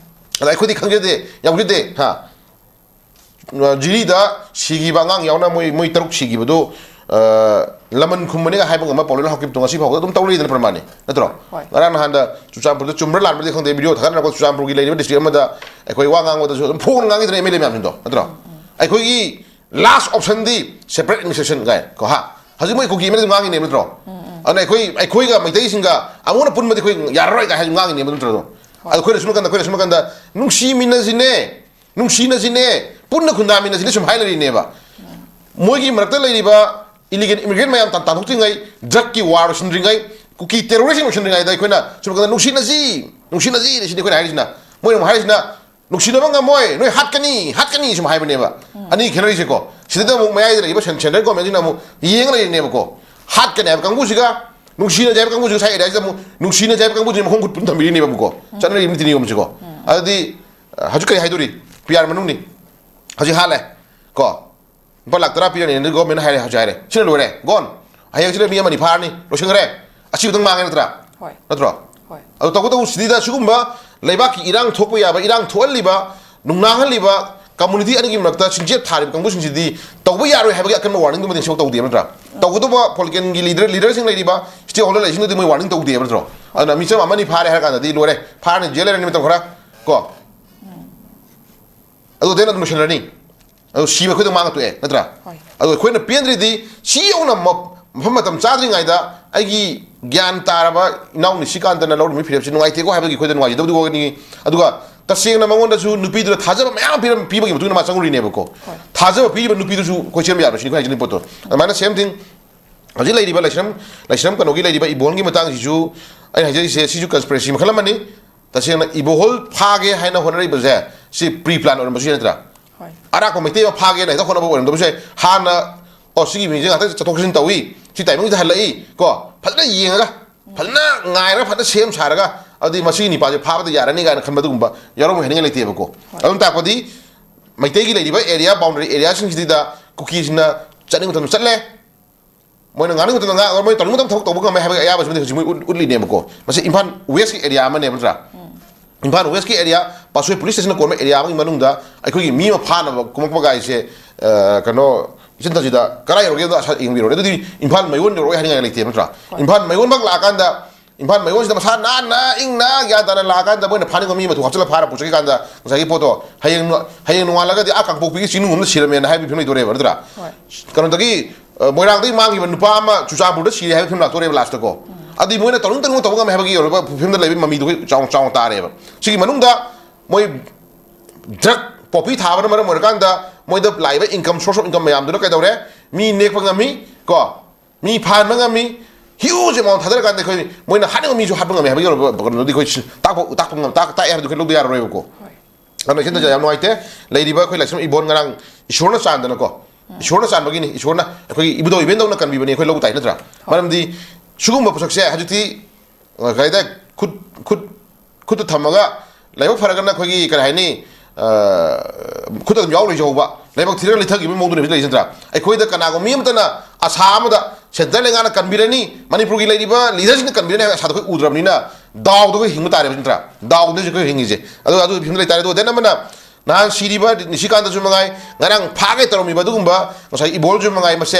ꯑꯗ ꯑꯩꯈꯣꯏꯗꯤ ꯈꯪꯖꯗꯦ, ꯌꯥꯎꯖꯗꯦ꯫ ꯍꯥ? ꯑ, ꯖꯤꯔꯤꯗ ꯁꯤꯈꯤꯕ ꯑꯉꯥꯡ ꯌꯥꯎꯅ ꯃꯣꯏ, ꯃꯣꯏ ꯇꯔꯨꯛ ꯁꯤꯈꯤꯕꯗꯨ, ꯑ, ꯂꯃꯟ ꯈꯨꯝꯕꯅꯤꯒ ꯍꯥꯏꯕ ꯉꯝꯕ ꯄꯥꯎꯂꯦꯟ ꯍꯧꯈꯤꯕꯗꯣ ꯉꯁꯤ ꯐꯥꯎꯕꯗ ꯑꯗꯨꯝ ꯇꯧꯔꯤꯗꯅ ꯄ꯭ꯔꯃꯥꯟꯅꯤ, ꯅꯠꯇ꯭ꯔꯣ? ꯍꯣꯏ꯫ ꯉꯔꯥꯡ ꯅꯍꯥꯟꯗ ꯆꯨꯔꯆꯥꯟꯄꯨꯔꯗ ꯆꯨꯝꯕ꯭ꯔꯥ ꯂꯥꯟꯕ꯭ꯔꯗꯤ ꯈꯪꯗꯦ, ꯚꯤꯗꯤꯑꯣ ꯊꯥꯒꯠꯅꯔꯛꯄ ꯆꯨꯔꯆꯥꯟꯄꯨꯔꯒꯤ ꯂꯩꯔꯤꯕ ꯗꯤꯁꯇ꯭ꯔꯤꯛ ꯑꯃꯗ ꯑꯩꯈꯣꯏ ꯋꯥ ꯉꯥꯡꯕꯗꯁꯨ ꯑꯗꯨꯝ ꯐꯣꯡꯅ ꯉꯥꯡꯈꯤꯗꯅ ꯑꯦꯝ ꯑꯦꯜ ꯑꯦ ꯃꯌꯥꯝꯁꯤꯡꯗꯣ, ꯅꯠꯇ꯭ꯔꯣ? ꯑꯩꯈꯣꯏꯒꯤ ꯂꯥꯁ ꯑꯣꯞꯁꯟꯗꯤ ꯁꯦꯄꯔꯦꯠ ꯑꯦꯗꯃꯤꯅꯤꯁꯇ꯭ꯔꯦꯁꯟ ꯀꯥꯏ ꯀꯣ, ꯍꯥ? ꯍꯧꯖꯤꯛ ꯃꯣꯏ ꯀꯨꯀꯤ ꯑꯃꯅ ꯑꯗꯨꯝ ꯉꯥꯡꯉꯤꯅꯦꯕ, ꯅꯠꯇ꯭ꯔꯣ? ꯑꯗꯨꯅ ꯑꯩꯈꯣꯏ, ꯑꯩꯈꯣꯏꯒ ꯃꯩꯇꯩꯁꯤꯡꯒ ꯑꯃꯨꯛ ꯍꯟꯅ ꯄꯨꯟꯕꯗꯤ ꯑꯩꯈꯣꯏ ꯌꯥꯔꯔꯣꯏ ꯀꯥꯏ ꯍꯥꯏꯁꯨ ꯉꯥꯡꯉꯤꯅꯦꯕ, ꯅꯠꯇ꯭ꯔꯣ? ꯑꯗꯣ ꯑꯩꯈꯣꯏꯅ ꯁꯨꯝ ꯀꯥꯟꯗ, ꯑꯩꯈꯣꯏꯅ ꯁꯨꯝ ꯀꯥꯟꯗ ꯅꯨꯡꯁꯤꯃꯤꯟꯅꯁꯤꯅꯦ, ꯅꯨꯡꯁꯤꯅꯁꯤꯅꯦ, ꯄꯨꯟꯅ ꯈꯨꯟꯗꯥꯃꯤꯟꯅꯁꯤꯅꯦ ꯁꯨꯝ ꯍꯥꯏ ꯂꯩꯔꯤꯅꯦꯕ꯫ ꯃꯣꯏꯒꯤ ꯃꯔꯛꯇ ꯂꯩꯔꯤꯕ ꯏꯂꯤꯒꯦꯜ ꯏꯃꯤꯒ꯭ꯔꯦꯟ ꯃꯌꯥꯝ ꯇꯥꯟ-, ꯇꯥꯟꯊꯣꯛꯇ꯭ꯔꯤꯉꯩ, ꯗ꯭ꯔꯒꯀꯤ ꯋꯥꯔ ꯂꯣꯏꯁꯤꯟꯗ꯭ꯔꯤꯉꯩ, ꯀꯨꯀꯤ ꯇꯦꯔꯣꯔꯤꯁ ꯂꯣꯏꯁꯤꯟꯗ꯭ꯔꯤꯉꯩꯗ ꯑꯩꯈꯣꯏꯅ ꯁꯨꯝ ꯀꯥꯟꯗ ꯅꯨꯡꯁꯤꯅꯁꯤ, ꯅꯨꯡꯁꯤꯅꯁꯤ ꯁꯤꯅꯤ ꯑꯩꯈꯣꯏꯅ ꯍꯥꯏꯔꯤꯁꯤꯅ꯫ ꯃꯣꯏꯅ ꯑꯃꯨꯛ ꯍꯥꯏꯔꯤꯁꯤꯅ, "ꯅꯨꯡꯁꯤꯅꯕ ꯉꯝꯃꯣꯏ, ꯅꯣꯏ ꯍꯥꯠꯀꯅꯤ, ꯍꯥꯠꯀꯅꯤ" ꯁꯨꯝ ꯍꯥꯏꯕꯅꯦꯕ꯫ ꯑꯅꯤ ꯈꯦꯠꯅꯔꯤꯁꯦꯀꯣ꯫ ꯁꯤꯗ ꯑꯃꯨꯛ ꯃꯌꯥꯏꯗ ꯂꯩꯔꯤꯕ ꯁꯦꯟ-, ꯁꯦꯟꯇ꯭ꯔꯦꯜ ꯒꯣꯔꯃꯦꯟꯁꯤꯅ ꯑꯃꯨꯛ ꯌꯦꯡꯉ ꯂꯩꯔꯤꯅꯦꯕꯀꯣ꯫ ꯍꯥꯠꯀꯅꯤ ꯍꯥꯏꯕ ꯀꯥꯡꯕꯨꯁꯤꯒ, ꯅꯨꯡꯁꯤꯅꯁꯦ ꯍꯥꯏꯕ ꯀꯥꯡꯕꯨꯁꯤꯒ, ꯁ꯭ꯋꯥꯏ ꯑꯦꯔꯤꯌꯥꯁꯤꯗ ꯑꯃꯨꯛ ꯅꯨꯡꯁꯤꯅꯁꯦ ꯍꯥꯏꯕ ꯀꯥꯡꯕꯨꯁꯤꯅ ꯃꯈꯣꯡ ꯈꯨꯠ ꯄꯨꯟ ꯊꯝꯕꯤꯔꯤꯅꯦꯕ ꯑꯃꯨꯛꯀꯣ꯫ ꯆꯠꯅꯔꯤꯕ ꯅꯤꯇꯤ ꯅꯤꯌꯣꯝꯁꯤꯀꯣ꯫ ꯑꯗꯨꯗꯤ, ꯑ, ꯍꯧꯖꯤꯛ ꯀꯔꯤ ꯍꯥꯏꯗꯣꯔꯤ? P R ꯃꯅꯨꯡꯅꯤ꯫ ꯍꯧꯖꯤꯛ ꯍꯥꯠꯂꯦ ꯀꯣ꯫ ꯂꯨꯄꯥ ꯂꯥꯛ ꯇꯔꯥ ꯄꯤꯔꯅꯤ, ꯑꯗꯨ ꯒꯣꯔꯃꯦꯟꯅ ꯍꯥꯏꯔꯦ, ꯍꯧꯖꯤꯛ ꯍꯥꯏꯔꯦ꯫ ꯁꯤꯅ ꯂꯣꯏꯔꯦ꯫ Gone꯫ ꯍꯌꯦꯡꯁꯤꯗ ꯃꯤ ꯑꯃꯅꯤ ꯐꯥꯔꯅꯤ, ꯂꯣꯏꯁꯤꯟꯈ꯭ꯔꯦ꯫ ꯑꯁꯤꯕꯨꯗꯪ ꯃꯥꯡꯉꯦ ꯅꯠꯇ꯭ꯔꯥ? ꯍꯣꯏ꯫ ꯅꯠꯇ꯭ꯔꯣ? ꯍꯣꯏ꯫ ꯑꯗꯨ ꯇꯧꯕꯇꯕꯨ ꯁꯤꯗꯩꯗ ꯁꯤꯒꯨꯝꯕ ꯂꯩꯕꯥꯛꯀꯤ ꯏꯔꯥꯡ ꯊꯣꯛꯄ ꯌꯥꯕ, ꯏꯔꯥꯡ ꯊꯣꯛꯍꯜꯂꯤꯕ, ꯅꯨꯡꯅꯥꯡꯍꯜꯂꯤꯕ, ꯀꯝꯃꯨꯅꯤꯇꯤ ꯑꯅꯤꯒꯤ ꯃꯔꯛꯇ ꯁꯤꯡꯆꯦꯞ ꯊꯥꯔꯤꯕ ꯀꯥꯡꯕꯨꯁꯤꯡꯁꯤꯗꯤ ꯇꯧꯕ ꯌꯥꯔꯣꯏ ꯍꯥꯏꯕꯒꯤ ꯑꯀꯟꯕ ꯋꯥꯔꯅꯤꯡꯗꯨꯃꯗꯤ ꯁꯤꯐꯥꯎ ꯇꯧꯗꯦꯕ ꯅꯠꯇ꯭ꯔꯥ? ꯇꯧꯒꯗꯧꯕ ꯄꯣꯂꯤꯇꯤꯀꯦꯜꯒꯤ ꯂꯤꯗꯔ, ꯂꯤꯗꯔꯁꯤꯡ ꯂꯩꯔꯤꯕ, ꯁ꯭ꯇꯦꯛ ꯍꯣꯜꯗꯔ ꯂꯩꯔꯤꯁꯤꯡꯗꯨꯗꯤ ꯃꯣꯏ ꯋꯥꯔꯅꯤꯡ ꯇꯧꯗꯦꯕ ꯅꯠꯇ꯭ꯔꯣ? ꯑꯗꯨꯅ ꯃꯤꯆꯝ ꯑꯃꯅꯤ ꯐꯥꯔꯦ ꯍꯥꯏꯔ ꯀꯥꯟꯗꯗꯤ ꯂꯣꯏꯔꯦ, ꯐꯥꯔꯅꯤ, ꯖꯦꯜ ꯂꯩꯔꯅꯤ ꯃꯇꯝ ꯈꯔ ꯀꯣ꯫ ꯑꯗꯨ ꯗꯦꯟ ꯑꯗꯨꯝ ꯂꯣꯏꯁꯤꯟꯅꯔꯅꯤ꯫ ꯑꯗꯨ ꯁꯤꯕ ꯑꯩꯈꯣꯏꯗ ꯃꯥꯡꯉ ꯇꯣꯛꯑꯦ, ꯅꯠꯇ꯭ꯔꯥ? ꯍꯣꯏ꯫ ꯑꯗꯣ ꯑꯩꯈꯣꯏꯅ ꯄꯦꯟꯗ꯭ꯔꯤꯗꯤ ꯁꯤ ꯌꯧꯅ ꯃ-, ꯃꯐꯝ ꯃꯇꯝ ꯆꯥꯗ꯭ꯔꯤꯉꯩꯗ ꯑꯩꯒꯤ ꯒ꯭ꯌꯥꯟ ꯇꯥꯔꯕ ꯏꯅꯥꯎ ꯅꯤꯁꯤꯀꯥꯟꯇꯅ ꯂꯧꯔꯤꯕ ꯐꯤꯔꯦꯞꯁꯤ ꯅꯨꯡꯉꯥꯏꯇꯦꯀꯣ ꯍꯥꯏꯕꯒꯤ ꯑꯩꯈꯣꯏꯗ ꯅꯨꯡꯉꯥꯏꯖꯗꯕꯗꯤ ꯑꯣꯏꯒꯅꯤ꯫ ꯑꯗꯨꯒ ꯇꯁꯦꯡꯅ ꯃꯉꯣꯟꯗꯁꯨ ꯅꯨꯄꯤꯗꯨꯗ ꯊꯥꯖꯕ ꯃꯌꯥꯝ ꯄꯤꯔꯝ-, ꯄꯤꯕꯒꯤ ꯃꯇꯨꯡ ꯏꯟꯅ ꯃꯥ ꯆꯪꯉꯨꯔꯤꯅꯦꯕꯀꯣ꯫ ꯍꯣꯏ꯫ ꯊꯥꯖꯕ ꯄꯤꯔꯤꯕ ꯅꯨꯄꯤꯗꯨꯁꯨ ꯑꯩꯈꯣꯏ ꯆꯦꯟꯕ ꯌꯥꯔꯣꯏ ꯁꯤꯅꯤ ꯑꯩꯈꯣꯏ ꯍꯥꯏꯖꯅꯤꯡꯕ ꯄꯣꯠꯇꯣ꯫ ꯑꯗꯨꯃꯥꯏꯅ same thing ꯍꯧꯖꯤꯛ ꯂꯩꯔꯤꯕ ꯂꯥꯏꯁ꯭ꯔꯝ, ꯂꯥꯏꯁ꯭ꯔꯝ ꯀꯩꯅꯣꯒꯤ ꯂꯩꯔꯤꯕ ꯏꯕꯣꯟꯒꯤ ꯃꯇꯥꯡꯁꯤꯁꯨ ꯑꯩꯅ ꯍꯥꯏꯖꯔꯤꯁꯦ ꯁꯤꯁꯨ conspiracy ꯃꯈꯜ ꯑꯃꯅꯤ꯫ ꯇꯁꯦꯡꯅ ꯏꯕꯣꯍꯣꯜ ꯐꯥꯒꯦ ꯍꯥꯏꯅ ꯍꯣꯠꯅꯔꯤꯕꯁꯦ ꯁꯤ pre plan ꯑꯣꯏꯔꯝꯕꯁꯨ ꯌꯥꯏ ꯅꯠꯇ꯭ꯔꯥ? ꯍꯣꯏ꯫ ꯑꯔꯥꯛꯄ ꯃꯩꯇꯩ ꯑꯃ ꯐꯥꯒꯦꯅ ꯍꯦꯛꯇ ꯍꯣꯠꯅꯕ ꯑꯣꯏꯔꯝꯗꯕꯁꯨ ꯌꯥꯏ꯫ ꯍꯥꯟꯅ, "ꯑꯣ, ꯁꯤꯒꯤ ꯃꯤꯁꯦ ꯉꯥꯛꯇ ꯆꯠꯊꯣꯛ ꯆꯠꯁꯤꯟ ꯇꯧꯏ, ꯁꯤ timingꯁꯤꯗ ꯍꯜꯂꯛꯏ", ꯀꯣ, ꯐꯖꯅ ꯌꯦꯡꯉꯒ, ꯐꯖꯅ ꯉꯥꯏꯔꯒ, ꯐꯖꯅ ꯁꯦꯝ ꯁꯥꯔꯒ, ꯑꯗꯨꯗꯤ ꯃꯁꯤꯒꯤ ꯅꯤꯄꯥꯁꯦ ꯐꯥꯕꯗ ꯌꯥꯔꯅꯤ ꯀꯥꯏꯅ ꯈꯟꯕ ꯑꯗꯨꯒꯨꯝꯕ ꯌꯥꯎꯔꯝꯃꯣꯏ ꯍꯥꯏꯅꯤꯡꯉꯥꯏ ꯂꯩꯇꯦꯕꯀꯣ꯫ ꯍꯣꯏ꯫ ꯑꯗꯨꯝ ꯇꯥꯛꯄꯗꯤ ꯃꯩꯇꯩꯒꯤ ꯂꯩꯔꯤꯕ area, boundary areaꯁꯤꯡꯁꯤꯗ ꯀꯨꯀꯤꯁꯤꯡꯅ ꯆꯠꯅꯤꯡꯕ ꯃꯇꯝꯗ ꯆꯠꯂꯦ, ꯃꯣꯏꯅ ꯉꯥꯡꯅꯤꯡꯕ ꯃꯇꯝꯗ ꯉꯥꯡ, ꯃꯣꯏ ꯇꯧꯅꯤꯡꯕ ꯃꯇꯝꯗ ꯊꯕꯛ ꯇꯧꯕ ꯉꯝꯃꯦ ꯍꯥꯏꯕꯒꯤ ꯑꯌꯥꯕꯁꯤꯃꯗꯤ ꯍꯧꯖꯤꯛ ꯃꯣꯏ ꯎꯠ-, ꯎꯠꯂꯤꯅꯦꯕꯀꯣ꯫ ꯃꯁꯤ ꯏꯝꯐꯥꯜ ꯋꯦꯁꯀꯤ ꯑꯦꯔꯤꯌꯥ ꯑꯃꯅꯦꯕ, ꯅꯠꯇ꯭ꯔꯥ? ꯏꯝꯐꯥꯜ ꯋꯦꯁꯀꯤ ꯑꯦꯔꯤꯌꯥ, ꯄꯥꯠꯁꯣꯏ ꯄꯨꯂꯤꯁ ꯁ꯭ꯇꯦꯁꯟꯅ ꯀꯣꯟꯕ ꯑꯦꯔꯤꯌꯥ ꯑꯃꯒꯤ ꯃꯅꯨꯡꯗ ꯑꯩꯈꯣꯏꯒꯤ ꯃꯤ ꯑꯃ ꯐꯥꯅꯕ ꯀꯨꯝꯃꯛꯄ ꯒꯥꯔꯤꯁꯦ, ꯑ, ꯀꯩꯅꯣ, ꯏꯆꯟ ꯇꯧꯁꯤꯗ ꯀꯔꯥꯏ ꯌꯧꯔꯒꯦꯗꯣ ꯑꯁꯥ ꯌꯦꯡꯕꯤꯔꯣꯅꯦ꯫ ꯑꯗꯨꯗꯤ ꯏꯝꯐꯥꯜ ꯃꯌꯣꯟ ꯌꯧꯔꯛꯑꯣꯏ ꯍꯥꯏꯅꯤꯡꯉꯥꯏ ꯂꯩꯇꯦ, ꯅꯠꯇ꯭ꯔꯥ? ꯍꯣꯏ꯫ ꯏꯝꯐꯥꯜ ꯃꯌꯣꯟꯃꯛ ꯂꯥꯛꯑꯀꯥꯟꯗ, ꯏꯝꯐꯥꯜ ꯃꯌꯣꯟꯁꯤꯗ ꯃꯁꯥ ꯅꯥꯟꯅ ꯏꯪꯅ ꯒ꯭ꯌꯥꯟ ꯇꯥꯅ ꯂꯥꯛꯑꯀꯥꯟꯗ ꯃꯣꯏꯅ ꯐꯥꯅꯤꯡꯕ ꯃꯤ ꯑꯃ ꯊꯣꯛ ꯍꯥꯞꯆꯤꯜꯂ ꯐꯥꯔ ꯄꯨꯆꯠꯈꯤ ꯀꯥꯟꯗ ꯉꯁꯥꯏꯒꯤ ꯄꯣꯠꯇꯣ ꯍꯌꯦꯡ ꯅꯣ-, ꯍꯌꯦꯡ ꯅꯣꯡꯉꯥꯜꯂꯒꯗꯤ ꯑꯥ ꯀꯥꯡꯄꯣꯛꯄꯤꯒꯤ ꯆꯤꯡꯅꯨꯡ ꯑꯃꯗ ꯁꯤꯔꯝꯃꯦꯅ ꯍꯥꯏꯕꯒꯤ ꯐꯤꯕꯝ ꯂꯩꯗꯣꯔꯦꯕ, ꯅꯠꯇ꯭ꯔꯥ? ꯍꯣꯏ꯫ ꯀꯩꯅꯣꯗꯒꯤ, ꯑ, ꯃꯣꯏꯔꯥꯡꯗꯒꯤ ꯃꯥꯡꯈꯤꯕ ꯅꯨꯄꯥ ꯑꯃ ꯆꯨꯔꯆꯥꯟꯄꯨꯔꯗ ꯁꯤꯔꯦ ꯍꯥꯏꯕ ꯐꯤꯕꯝ ꯂꯥꯛꯇꯣꯔꯦꯕ ꯂꯥꯁꯇꯀꯣ꯫ ꯑꯗꯨꯗꯤ ꯃꯣꯏꯅ ꯇꯧꯅꯤꯡ ꯇꯧꯅꯤꯡꯕ ꯇꯧꯕ ꯉꯝꯃꯦ ꯍꯥꯏꯕꯒꯤ ꯌꯧꯔꯕ ꯐꯤꯕꯝꯗ ꯂꯩꯕ ꯃꯃꯤꯗꯣ ꯑꯩꯈꯣꯏ ꯆꯥꯎꯅ, ꯆꯥꯎꯅ ꯇꯥꯔꯦꯕ꯫ ꯁꯤꯒꯤ ꯃꯅꯨꯡꯗ ꯃꯣꯏ ꯗ꯭ꯔꯒ ꯄꯣꯄꯤ ꯊꯥꯕꯅ ꯃꯔꯝ ꯑꯣꯏꯔꯀꯥꯟꯗ ꯃꯣꯏꯗ ꯂꯥꯛꯏꯕ income, source of income ꯃꯌꯥꯝꯗꯨꯅ ꯀꯩꯗꯧꯔꯦ? ꯃꯤ ꯅꯦꯛꯄ ꯉꯝꯃꯤ ꯀꯣ, ꯃꯤ ꯐꯥꯍꯟꯕ ꯉꯝꯃꯤ, huge amount ꯊꯥꯗꯔꯀꯥꯟꯗ ꯑꯩꯈꯣꯏ ꯃꯣꯏꯅ ꯍꯥꯠꯅꯤꯡꯕ ꯃꯤꯁꯨ ꯍꯥꯠꯄ ꯉꯝꯃꯤ ꯍꯥꯏꯕꯒꯤ ꯌꯧꯔꯕ ꯀꯩꯅꯣꯗꯤ ꯑꯩꯈꯣꯏ ꯁꯤ ꯇꯥꯛꯄ, ꯇꯥꯛꯄ ꯉꯝ-, ꯇꯥꯛ-, ꯇꯥꯛꯑꯦ ꯍꯥꯏꯕꯗꯨ ꯑꯩꯈꯣꯏ ꯂꯧꯗ ꯌꯥꯔꯔꯣꯏꯕꯀꯣ꯫ ꯍꯣꯏ꯫ ꯑꯗꯨꯅ ꯏꯆꯟ ꯇꯧꯖ ꯌꯥꯝ ꯅꯨꯡꯉꯥꯏꯇꯦ꯫ ꯂꯩꯔꯤꯕ ꯑꯩꯈꯣꯏ ꯂꯥꯏꯁ꯭ꯔꯝ ꯏꯕꯣꯟ ꯉꯔꯥꯡ ꯏꯁꯣꯔꯅ ꯆꯥꯟꯗꯅꯀꯣ, ꯏꯁꯣꯔꯅ ꯆꯥꯟꯕꯒꯤꯅꯤ, ꯏꯁꯣꯔꯅ ꯑꯩꯈꯣꯏꯒꯤ ꯏꯕꯨꯙꯧ ꯏꯕꯦꯟꯗꯧꯅ ꯀꯟꯕꯤꯕꯅꯤ ꯑꯩꯈꯣꯏ ꯂꯧ ꯇꯥꯏ, ꯅꯠꯇ꯭ꯔꯥ? ꯃꯔꯝꯗꯤ ꯁꯤꯒꯨꯝꯕ ꯄꯣꯠꯁꯛꯁꯦ ꯍꯧꯖꯤꯛꯇꯤ, ꯑ, ꯀꯩ ꯍꯥꯏꯇꯥꯔꯦ, ꯈꯨꯠ, ꯈꯨꯠ, ꯈꯨꯠꯇ ꯊꯝꯃꯒ ꯂꯥꯏꯕꯛ ꯐꯔꯒꯅ ꯑꯩꯈꯣꯏꯒꯤ ꯀꯔꯤ ꯍꯥꯏꯅꯤ, ꯑ, ꯈꯨꯠꯇ ꯑꯗꯨꯝ ꯌꯥꯎ ꯂꯩꯖꯍꯧꯕ, ꯂꯥꯏꯕꯛ ꯊꯤꯔꯒ ꯂꯩꯊꯈꯤꯕꯒꯤ ꯃꯑꯣꯡꯗꯨꯅꯦ ꯍꯧꯖꯤꯛ ꯂꯩꯔꯤꯁꯦ, ꯅꯠꯇ꯭ꯔꯥ? ꯑꯩꯈꯣꯏꯗ ꯀꯅꯥꯒꯨꯝꯕ ꯃꯤ ꯑꯃꯠꯇꯅ ꯑꯁꯥ ꯑꯃꯗ ꯁꯦꯟꯇꯔ ꯂꯩꯉꯥꯛꯅ ꯀꯟꯕꯤꯔꯅꯤ, ꯃꯅꯤꯄꯨꯔꯒꯤ ꯂꯩꯔꯤꯕ ꯂꯤꯗꯔꯁꯤꯡꯅ ꯀꯟꯕꯤꯔꯅꯤ ꯍꯥꯏꯕ ꯑꯁꯥꯗꯣ ꯑꯩꯈꯣꯏ ꯎꯗ꯭ꯔꯕꯅꯤꯅ ꯗꯥꯎꯗ ꯑꯩꯈꯣꯏ ꯍꯤꯡꯕ ꯇꯥꯔꯦꯕ, ꯅꯠꯇ꯭ꯔꯥ? ꯗꯥꯎꯗ ꯍꯧꯖꯤꯛ ꯑꯩꯈꯣꯏ ꯍꯤꯡꯉꯤꯁꯦ꯫ ꯑꯗꯣ ꯑꯗꯨ ꯐꯤꯕꯝ ꯂꯩꯇꯥꯔꯦ꯫ ꯑꯗꯣ then ꯑꯃꯅ ꯅꯍꯥꯟ ꯁꯤꯔꯤꯕ ꯅꯤꯁꯤꯀꯥꯟꯇꯁꯨ ꯃꯉꯥꯏ, ꯉꯔꯥꯡ ꯐꯥꯒꯦ ꯇꯧꯔꯝꯃꯤꯕ ꯑꯗꯨꯒꯨꯝꯕ ꯉꯁꯥꯏ ꯏꯕꯣꯜꯁꯨ ꯃꯉꯥꯏ, ꯃꯁꯦ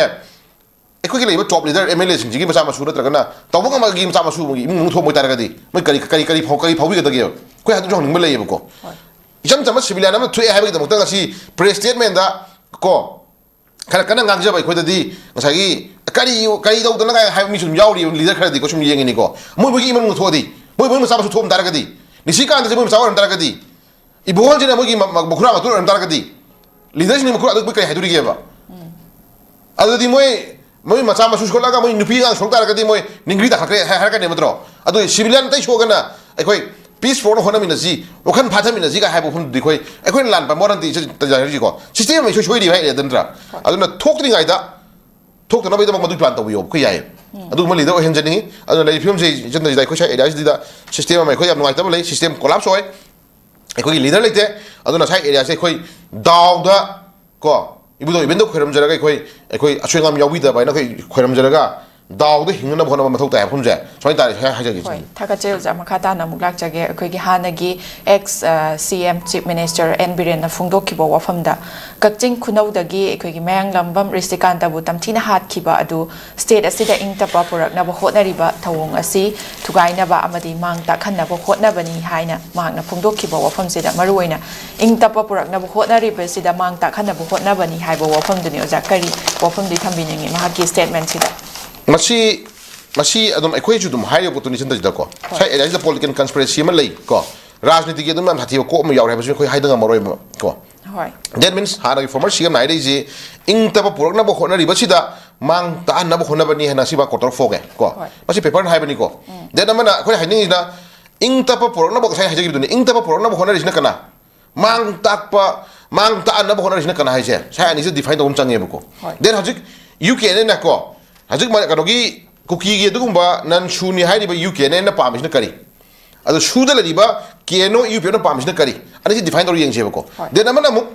ꯑꯩꯈꯣꯏꯒꯤ ꯂꯩꯔꯤꯕ ꯇꯣꯞ ꯂꯤꯗꯔ ꯑꯦꯝ ꯑꯦꯜ ꯑꯦꯁꯤꯡꯁꯤꯒꯤ ꯃꯆꯥ ꯃꯁꯨ ꯅꯠꯇ꯭ꯔꯒꯅ ꯇꯧꯕ ꯉꯝꯕꯒꯤ ꯃꯆꯥ ꯃꯁꯨ ꯑꯃꯒꯤ ꯏꯃꯨꯡ ꯃꯅꯨꯡ ꯊꯣꯛꯄ ꯑꯣꯏꯇꯥꯔꯒꯗꯤ ꯃꯣꯏ ꯀꯔꯤ, ꯀꯔꯤ, ꯀꯔꯤ ꯐꯥꯎ-, ꯀꯔꯤ ꯐꯥꯎꯕꯤꯒꯗꯒꯦꯕ? ꯑꯩꯈꯣꯏ ꯍꯥꯏꯗꯨꯁꯨ ꯍꯪꯅꯤꯡꯕ ꯂꯩꯌꯦꯕꯀꯣ꯫ ꯍꯣꯏ꯫ ꯏꯆꯝ ꯆꯝꯕ ꯁꯤꯕꯤꯂꯤꯌꯥꯟ ꯑꯃ ꯊꯣꯛꯑꯦ ꯍꯥꯏꯕꯒꯤꯗꯃꯛꯇ ꯉꯁꯤ ꯄ꯭ꯔꯦꯁ ꯁ꯭ꯇꯦꯠꯃꯦꯟꯗ ꯀꯣ, ꯈꯔ ꯀꯟꯅ ꯉꯥꯡꯖꯕ ꯑꯩꯈꯣꯏꯗꯗꯤ ꯉꯁꯥꯏꯒꯤ ꯀꯔꯤ, ꯀꯔꯤ ꯇꯧꯗꯅ ꯀꯥꯏ ꯍꯥꯏꯕ ꯃꯤꯁꯨ ꯑꯗꯨꯝ ꯌꯥꯎꯔꯤꯕ ꯂꯤꯗꯔ ꯈꯔꯗꯤꯀꯣ, ꯁꯨꯝ ꯌꯦꯡꯉꯤꯅꯤꯀꯣ꯫ ꯃꯣꯏ ꯃꯣꯏꯒꯤ ꯏꯃꯨꯡ ꯊꯣꯛꯑꯗꯤ, ꯃꯣꯏ ꯃꯣꯏ ꯃꯆꯥ ꯃꯁꯨ ꯊꯣꯛꯑꯝ ꯇꯥꯔꯒꯗꯤ, ꯅꯤꯁꯤꯀꯥꯟꯇꯁꯦ ꯃꯣꯏ ꯃꯆꯥ ꯑꯣꯏꯔꯝ ꯇꯥꯔꯒꯗꯤ, ꯏꯕꯣꯍꯜꯁꯤꯅ ꯃꯣꯏꯒꯤ ꯃ-, ꯃ-, ꯃꯈꯨꯔꯥ ꯃꯇꯨ ꯑꯣꯏꯔꯝ ꯇꯥꯔꯒꯗꯤ, ꯂꯤꯗꯔꯁꯤꯡꯒꯤ ꯃꯈꯨꯔꯥ ꯑꯗꯨ ꯀꯔꯤ ꯍꯥꯏꯗꯣꯔꯤꯒꯦꯕ? ꯑꯗꯨꯗꯤ ꯃꯣꯏ, ꯃꯣꯏ ꯃꯆꯥ ꯃꯁꯨ ꯁꯣꯛꯂꯛꯑꯒ ꯃꯣꯏ ꯅꯨꯄꯤ ꯑꯉꯥꯡ ꯁꯣꯛ ꯇꯥꯔꯒꯗꯤ ꯃꯣꯏ ꯅꯤꯡꯒ꯭ꯔꯤ ꯇꯥꯈꯠꯈ꯭ꯔꯦ ꯍꯥꯏ-, ꯍꯥꯏꯔꯛꯀꯅꯦꯕ ꯅꯠꯇ꯭ꯔꯣ? ꯑꯗꯨ ꯁꯤꯕꯤꯂꯤꯌꯟ ꯑꯇꯩ ꯁꯣꯛꯑꯒꯅ ꯑꯩꯈꯣꯏ ꯄꯤꯁ ꯐꯣꯔꯅ ꯍꯣꯠꯅꯃꯤꯟꯅꯁꯤ, ꯋꯥꯈꯜ ꯐꯥꯊꯃꯤꯟꯅꯁꯤꯒ ꯍꯥꯏꯕ ꯋꯥꯐꯝꯗꯨꯗꯤ ꯑꯩꯈꯣꯏ, ꯑꯩꯈꯣꯏꯅ ꯂꯥꯟꯕ ꯃꯔꯝꯗꯤ ꯏꯆꯟ ꯇꯟꯖꯥ ꯍꯥꯏꯔꯤꯁꯤꯀꯣ, ꯁꯤꯁꯇꯦꯝ ꯑꯃ ꯏꯁꯣꯏ ꯁꯣꯏꯔꯤꯕ ꯍꯥꯏꯔꯦ ꯅꯠꯇ꯭ꯔꯥ? ꯍꯣꯏ꯫ ꯑꯗꯨꯅ ꯊꯣꯛꯇ꯭ꯔꯤꯉꯩꯗ, ꯊꯣꯛꯇꯅꯕꯒꯤꯗꯃꯛ ꯃꯗꯨꯒꯤ ꯄ꯭ꯂꯥꯟ ꯇꯧꯕꯤꯌꯣ, ꯑꯩꯈꯣꯏ ꯌꯥꯏꯌꯦ꯫ ꯑꯗꯨꯒꯨꯝꯕ ꯂꯤꯗꯔ ꯑꯣꯏꯍꯟꯖꯅꯤꯡꯉꯤ꯫ ꯑꯗꯨꯅ ꯂꯩꯔꯤꯕ ꯐꯤꯕꯝꯁꯦ ꯏꯆꯟ ꯇꯟꯖꯥ ꯑꯩꯈꯣꯏ ꯁ꯭ꯋꯥꯏ ꯑꯦꯔꯤꯌꯥꯁꯤꯗ ꯁꯤꯁꯇꯦꯝ ꯑꯃ ꯑꯩꯈꯣꯏ ꯌꯥꯝ ꯅꯨꯡꯉꯥꯏꯇꯕ ꯂꯩ, ꯁꯤꯁꯇꯦꯝ ꯀꯣꯂꯥꯞꯁ ꯑꯣꯏ꯫ ꯑꯩꯈꯣꯏꯒꯤ ꯂꯤꯗꯔ ꯂꯩꯇꯦ꯫ ꯑꯗꯨꯅ ꯁ꯭ꯋꯥꯏ ꯑꯦꯔꯤꯌꯥꯁꯦ ꯑꯩꯈꯣꯏ ꯗꯥꯎꯗ ꯀꯣ, ꯏꯕꯨꯙꯧ ꯏꯕꯦꯟꯗꯧ ꯈꯣꯏꯔꯝꯖꯔꯒ ꯑꯩꯈꯣꯏ ꯑꯩꯈꯣꯏ ꯑꯁꯣꯏ ꯑꯉꯥꯝ ꯌꯥꯎꯕꯤꯗꯕ ꯍꯥꯏꯅ ꯑꯩꯈꯣꯏ ꯈꯣꯏꯔꯝꯖꯔꯒ ꯗꯥꯎꯗ ꯍꯤꯡꯅꯅꯕ ꯍꯣꯠꯅꯕ ꯃꯊꯧ ꯇꯥꯏ ꯍꯥꯏꯕ ꯋꯥꯐꯝꯁꯦ ꯁꯨꯃꯥꯏꯅ ꯇꯥꯔꯦ ꯍꯥꯏ- ꯍꯥꯏꯖꯒꯦ꯫ ꯍꯣꯏ, ꯊꯥꯒꯠꯆꯔꯤ ꯑꯣꯖꯥ꯫ ꯃꯈꯥ ꯇꯥꯅ ꯑꯃꯨꯛ ꯂꯥꯛꯆꯒꯦ꯫ ꯑꯩꯈꯣꯏꯒꯤ ꯍꯥꯟꯅꯒꯤ ex C M Chief Minister N ꯕꯤꯔꯦꯟꯅ ꯐꯣꯡꯗꯣꯛꯈꯤꯕ ꯋꯥꯐꯝꯗ, ꯀꯛꯆꯤꯡ ꯈꯨꯅꯧꯗꯒꯤ ꯑꯩꯈꯣꯏꯒꯤ ꯃꯌꯥꯡꯂꯝꯕꯝ ꯔꯤꯁꯤꯀꯥꯟꯇꯕꯨ ꯇꯝꯊꯤꯅ ꯍꯥꯠꯈꯤꯕ ꯑꯗꯨ state ꯑꯁꯤꯗ ꯏꯪ ꯇꯞꯄ ꯄꯨꯔꯛꯅꯕ ꯍꯣꯠꯅꯔꯤꯕ ꯊꯧꯑꯣꯡ ꯑꯁꯤ ꯊꯨꯒꯥꯏꯅꯕ ꯑꯃꯗꯤ ꯃꯥꯡ ꯇꯥꯛꯍꯟꯅꯕ ꯍꯣꯠꯅꯕꯅꯤ ꯍꯥꯏꯅ ꯃꯍꯥꯛꯅ ꯐꯣꯡꯗꯣꯛꯈꯤꯕ ꯋꯥꯐꯝꯁꯤꯗ, ꯃꯔꯨꯑꯣꯏꯅ ꯏꯪ ꯇꯞꯄ ꯄꯨꯔꯛꯅꯕ ꯍꯣꯠꯅꯔꯤꯕꯁꯤꯗ ꯃꯥꯡ ꯇꯥꯛꯍꯟꯅꯕ ꯍꯣꯠꯅꯕꯅꯤ ꯍꯥꯏꯕ ꯋꯥꯐꯝꯗꯨꯅꯤ꯫ ꯑꯣꯖꯥ, ꯀꯔꯤ ꯋꯥꯐꯝꯗꯤ ꯊꯝꯕꯤꯅꯤꯡꯉꯤ ꯃꯍꯥꯛꯀꯤ statement ꯁꯤꯗ? ꯃꯁꯤ ꯃꯁꯤ ꯑꯗꯨꯝ ꯑꯩꯈꯣꯏꯁꯨ ꯑꯗꯨꯝ ꯍꯥꯏꯔꯤꯕ ꯄꯣꯠꯇꯨꯅꯤ ꯁꯤꯗꯩꯁꯤꯗꯀꯣ꯫ ꯉꯁꯥꯏ ꯑꯦꯔꯤꯌꯥꯁꯤꯗ political conspiracy ꯑꯃ ꯂꯩ ꯀꯣ, ꯔꯥꯖꯅꯤꯇꯤꯒꯤ ꯑꯗꯨꯝ ꯌꯥꯝ ꯁꯥꯊꯤꯕ ꯀꯣꯛ ꯑꯃ ꯌꯥꯎꯔꯦ ꯍꯥꯏꯕꯁꯤ ꯑꯩꯈꯣꯏ ꯍꯥꯏꯗ ꯉꯝꯃꯔꯣꯏꯕ ꯀꯣ꯫ ꯍꯣꯏ꯫ That means ꯍꯥꯟꯅꯒꯤ former C M ꯅ ꯍꯥꯏꯔꯛꯏꯁꯦ ꯏꯪ ꯇꯞꯄ ꯄꯨꯔꯛꯅꯕ ꯍꯣꯠꯅꯔꯤꯕꯁꯤꯗ ꯃꯥꯡ ꯇꯥꯛꯍꯟꯅꯕ ꯍꯣꯠꯅꯕꯅꯤ ꯍꯥꯏꯅ ꯉꯁꯤ ꯃꯥ ꯀꯣꯇꯔ ꯐꯣꯡꯉꯦ ꯀꯣ꯫ ꯍꯣꯏ꯫ ꯃꯁꯤ paper ꯅ ꯍꯥꯏꯕꯅꯤꯀꯣ꯫ Then ꯑꯃꯅ ꯑꯩꯈꯣꯏ ꯍꯥꯏꯅꯤꯡꯉꯤꯁꯤꯅ ꯏꯪ ꯇꯞꯄ ꯄꯨꯔꯛꯅꯕ, ꯉꯁꯥꯏ ꯍꯥꯏꯖꯈꯤꯕꯗꯨꯅꯤ, ꯏꯪ ꯇꯞꯄ ꯄꯨꯔꯛꯅꯕ ꯍꯣꯠꯅꯔꯤꯁꯤꯅ ꯀꯅꯥ? ꯃꯥꯡ ꯇꯥꯛꯄ, ꯃꯥꯡ ꯇꯥꯛꯍꯟꯅꯕ ꯍꯣꯠꯅꯔꯤꯁꯤꯅ ꯀꯅꯥ ꯍꯥꯏꯁꯦ? ꯉꯁꯥꯏ ꯑꯅꯤꯁꯦ define ꯇꯧꯕ ꯑꯃ ꯆꯪꯉꯦꯕꯀꯣ꯫ ꯍꯣꯏ꯫ Then ꯍꯧꯖꯤꯛ U K N A ꯅ ꯀꯣ, ꯍꯧꯖꯤꯛ ꯃ- ꯀꯩꯅꯣꯒꯤ ꯀꯨꯀꯤꯒꯤ ꯑꯗꯨꯒꯨꯝꯕ non SoO ꯅꯤ ꯍꯥꯏꯔꯤꯕ U K N A ꯅ ꯄꯥꯝꯃꯤꯁꯤꯅ ꯀꯔꯤ? ꯑꯗꯣ SoO ꯗ ꯂꯩꯔꯤꯕ K N O U P F ꯅ ꯄꯥꯝꯃꯤꯁꯤꯅ ꯀꯔꯤ? ꯑꯅꯤꯁꯤ define ꯇꯧꯔ ꯌꯦꯡꯁꯦꯕꯀꯣ꯫ ꯍꯣꯏ꯫ Then ꯑꯃꯅ ꯑꯃꯨꯛ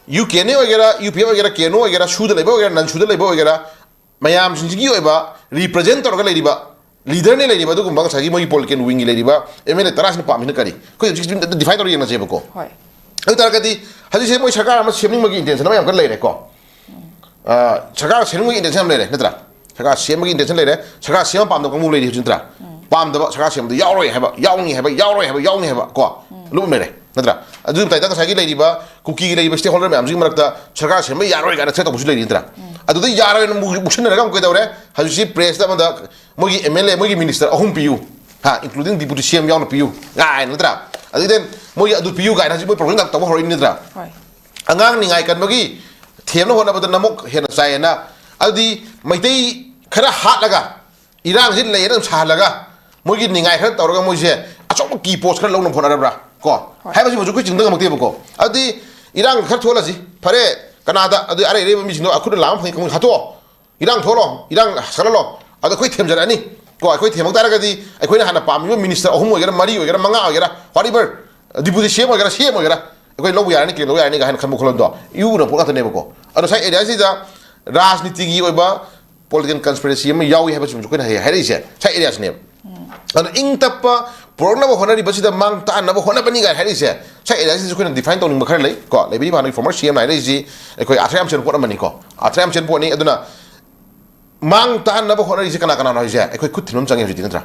U K N A ꯑꯣꯏꯒꯦꯔꯥ, U P F ꯑꯣꯏꯒꯦꯔꯥ, K N O ꯑꯣꯏꯒꯦꯔꯥ, SoO ꯗ ꯂꯩꯕ ꯑꯣꯏꯒꯦꯔꯥ, non SoO ꯗ ꯂꯩꯕ ꯑꯣꯏꯒꯦꯔꯥ, ꯃꯌꯥꯝꯁꯤꯡꯁꯤꯒꯤ ꯑꯣꯏꯕ represent ꯇꯧꯔꯒ ꯂꯩꯔꯤꯕ leader ꯅ ꯂꯩꯔꯤꯕ ꯑꯗꯨꯒꯨꯝꯕ ꯉꯁꯥꯏꯒꯤ ꯃꯣꯏꯒꯤ political wing ꯒꯤ ꯂꯩꯔꯤꯕ M L A ꯇꯔꯥꯁꯤꯅ ꯄꯥꯝꯃꯤꯁꯤꯅ ꯀꯔꯤ? ꯑꯩꯈꯣꯏ ꯍꯧꯖꯤꯛ define ꯇꯧꯔ ꯌꯦꯡꯅꯁꯦꯕꯀꯣ꯫ ꯍꯣꯏ꯫ ꯑꯗꯨ ꯇꯥꯔꯒꯗꯤ ꯍꯧꯖꯤꯛꯁꯦ ꯃꯣꯏ ꯁꯔꯀꯥꯔ ꯑꯃ ꯁꯦꯝꯅꯤꯡꯕꯒꯤ intention ꯑꯃ ꯌꯥꯝ ꯀꯟꯅ ꯂꯩꯔꯦꯀꯣ꯫ ꯑ, ꯁꯔꯀꯥꯔ ꯁꯦꯝꯅꯤꯡꯕꯒꯤ intention ꯑꯃ ꯂꯩꯔꯦ ꯅꯠꯇ꯭ꯔꯥ? ꯁꯔꯀꯥꯔ ꯁꯦꯝꯕꯒꯤ intention ꯂꯩꯔꯦ, ꯁꯔꯀꯥꯔ ꯁꯦꯝꯕ ꯄꯥꯝꯗꯕ ꯀꯥꯡꯕꯨ ꯂꯩꯔꯤ ꯍꯧꯖꯤꯛ ꯅꯠꯇ꯭ꯔꯥ? ꯄꯥꯝꯗꯕ, ꯁꯔꯀꯥꯔ ꯁꯦꯝꯕꯗ ꯌꯥꯎꯔꯣꯏ ꯍꯥꯏꯕ, ꯌꯥꯎꯅꯤ ꯍꯥꯏꯕ, ꯌꯥꯎꯔꯣꯏ ꯍꯥꯏꯕ, ꯌꯥꯎꯅꯤ ꯍꯥꯏꯕ ꯀꯣ꯫ ꯂꯨꯞ ꯑꯃ ꯂꯩꯔꯦ ꯅꯠꯇ꯭ꯔꯥ? ꯑꯗꯨ ꯃꯇꯥꯏꯗ ꯉꯁꯥꯏꯒꯤ ꯂꯩꯔꯤꯕ ꯀꯨꯀꯤꯒꯤ ꯂꯩꯔꯤꯕ stakeholder ꯃꯌꯥꯝꯁꯤꯒꯤ ꯃꯔꯛꯇ ꯁꯔꯀꯥꯔ ꯁꯦꯝꯕ ꯌꯥꯔꯣꯏ ꯀꯥꯏꯅ threat ꯇꯧꯕꯁꯨ ꯂꯩꯔꯤ ꯅꯠꯇ꯭ꯔꯥ? ꯑꯗꯨꯗ ꯌꯥꯔꯣꯏꯅ ꯃꯨ- ꯃꯨꯛꯁꯤꯟꯅꯔꯒ ꯑꯃꯨꯛ ꯀꯩꯗꯧꯔꯦ? ꯍꯧꯖꯤꯛꯁꯤ press ꯇ ꯑꯃꯗ ꯃꯣꯏꯒꯤ M L A, ꯃꯣꯏꯒꯤ minister ꯑꯍꯨꯝ ꯄꯤꯌꯨ, ꯍꯥ, including deputy C M ꯌꯥꯎꯅ ꯄꯤꯌꯨ ꯀꯥꯏꯅ ꯅꯠꯇ꯭ꯔꯥ? ꯑꯗꯨꯗꯤ ꯃꯣꯏꯒꯤ ꯑꯗꯨ ꯄꯤꯌꯨ ꯀꯥꯏꯅ ꯍꯧꯖꯤꯛ ꯃꯣꯏ program ꯇꯧꯕ ꯍꯧꯔꯛꯏ ꯅꯠꯇ꯭ꯔꯥ? ꯍꯣꯏ꯫ ꯑꯉꯥꯡ ꯅꯤꯡꯉꯥꯏ ꯀꯟꯕꯒꯤ ꯊꯦꯝꯅ ꯍꯣꯠꯅꯕꯗ ꯅꯃꯨꯛ ꯍꯦꯟꯅ ꯆꯥꯏꯌꯦꯅ, ꯑꯗꯨꯗꯤ ꯃꯩꯇꯩ ꯈꯔ ꯍꯥꯠꯂꯒ ꯏꯔꯥꯡꯁꯤ ꯂꯩꯌꯦꯅ ꯑꯗꯨꯝ ꯁꯥꯍꯜꯂꯒ ꯃꯣꯏꯒꯤ ꯅꯤꯡꯉꯥꯏ ꯈꯔ ꯇꯧꯔꯒ ꯃꯣꯏꯁꯦ ꯑꯆꯧꯕ key post ꯈꯔ ꯂꯧꯅꯕ ꯍꯣꯠꯅꯔꯕ꯭ꯔꯥ ꯀꯣ? ꯍꯣꯏ꯫ ꯍꯥꯏꯕꯁꯤ ꯍꯧꯖꯤꯛ ꯑꯩꯈꯣꯏ ꯆꯤꯡꯗ ꯉꯝꯃꯛꯇꯦꯕꯀꯣ꯫ ꯑꯗꯨꯗꯤ ꯏꯔꯥꯡ ꯈꯔ ꯊꯣꯛꯍꯜꯂꯁꯤ, ꯐꯔꯦ, ꯀꯅꯥꯗ ꯑꯗꯨ ꯑꯔꯩ ꯑꯔꯩꯕ ꯃꯤꯁꯤꯡꯗꯣ ꯑꯩꯈꯣꯏꯅ ꯂꯥꯝꯕ ꯐꯪꯉꯤ ꯀꯥꯡꯕꯨ ꯍꯥꯠꯇꯣꯛꯑꯣ, ꯏꯔꯥꯡ ꯊꯣꯛꯍꯜꯂꯣ, ꯏꯔꯥꯡ ꯁꯥꯒꯠꯍꯜꯂꯣ, ꯑꯗꯣ ꯑꯩꯈꯣꯏ ꯊꯦꯝꯖꯔꯛꯑꯅꯤ ꯀꯣ꯫ ꯑꯩꯈꯣꯏ ꯊꯦꯝꯃꯛ ꯇꯥꯔꯒꯗꯤ ꯑꯩꯈꯣꯏꯅ ꯍꯥꯟꯅ ꯄꯥꯝꯃꯤꯕ minister ꯑꯍꯨꯝ ꯑꯣꯏꯒꯦꯔꯥ, ꯃꯔꯤ ꯑꯣꯏꯒꯦꯔꯥ, ꯃꯉꯥ ꯑꯣꯏꯒꯦꯔꯥ, whatever, deputy C M ꯑꯣꯏꯒꯦꯔꯥ, C M ꯑꯣꯏꯒꯦꯔꯥ, ꯑꯩꯈꯣꯏ ꯂꯧꯕ ꯌꯥꯔꯅꯤ, ꯀꯩ ꯂꯧꯕ ꯌꯥꯔꯅꯤ ꯀꯥꯏꯅ ꯈꯟꯕ ꯋꯥꯈꯜꯂꯣꯟꯗꯣ ꯏꯎꯅ ꯄꯣꯠ ꯉꯥꯛꯇꯅꯦꯕꯀꯣ꯫ ꯑꯗꯣ ꯉꯁꯥꯏ ꯑꯦꯔꯤꯌꯥꯁꯤꯗ ꯔꯥꯖꯅꯤꯇꯤꯒꯤ ꯑꯣꯏꯕ political conspiracy ꯑꯃ ꯌꯥꯎꯏ ꯍꯥꯏꯕꯁꯤꯃꯁꯨ ꯑꯩꯈꯣꯏꯅ ꯍꯌꯦꯡ ꯍꯥꯏꯔꯛꯏꯁꯦ ꯁꯥꯏ ꯑꯦꯔꯤꯌꯥꯁꯤꯅꯦꯕ꯫ ꯑꯗꯨꯅ ꯏꯪ ꯇꯞꯄ ꯄꯨꯔꯛꯅꯕ ꯍꯣꯠꯅꯔꯤꯕꯁꯤꯗ ꯃꯥꯡ ꯇꯥꯛꯍꯟꯅꯕ ꯍꯣꯠꯅꯕꯅꯤ ꯀꯥꯏꯅ ꯍꯥꯏꯔꯛꯏꯁꯦ ꯁꯥꯏ ꯑꯦꯔꯤꯌꯥꯁꯤꯗ ꯑꯩꯈꯣꯏꯅ define ꯇꯧꯅꯤꯡꯕ ꯈꯔ ꯂꯩ ꯀꯣ꯫ ꯂꯩꯕꯤꯔꯤꯕ ꯍꯥꯟꯅꯒꯤ former C M ꯅ ꯍꯥꯏꯔꯛꯏꯁꯤ ꯑꯩꯈꯣꯏ ꯑꯥꯔꯊ ꯌꯥꯝ ꯆꯦꯟꯕ ꯄꯣꯠ ꯑꯃꯅꯤꯀꯣ, ꯑꯥꯔꯊ ꯌꯥꯝ ꯆꯦꯟꯕ ꯄꯣꯠꯅꯤ꯫ ꯑꯗꯨꯅ ꯃꯥꯡ ꯇꯥꯛꯍꯟꯅꯕ ꯍꯣꯠꯅꯔꯤꯁꯦ ꯀꯅꯥ ꯀꯅꯥꯅꯣ ꯍꯥꯏꯁꯦ ꯑꯩꯈꯣꯏ ꯈꯨꯠ ꯊꯤꯟꯕ ꯑꯃ ꯆꯪꯉꯦ ꯍꯧꯖꯤꯛꯇꯤ, ꯅꯠꯇ꯭ꯔꯥ?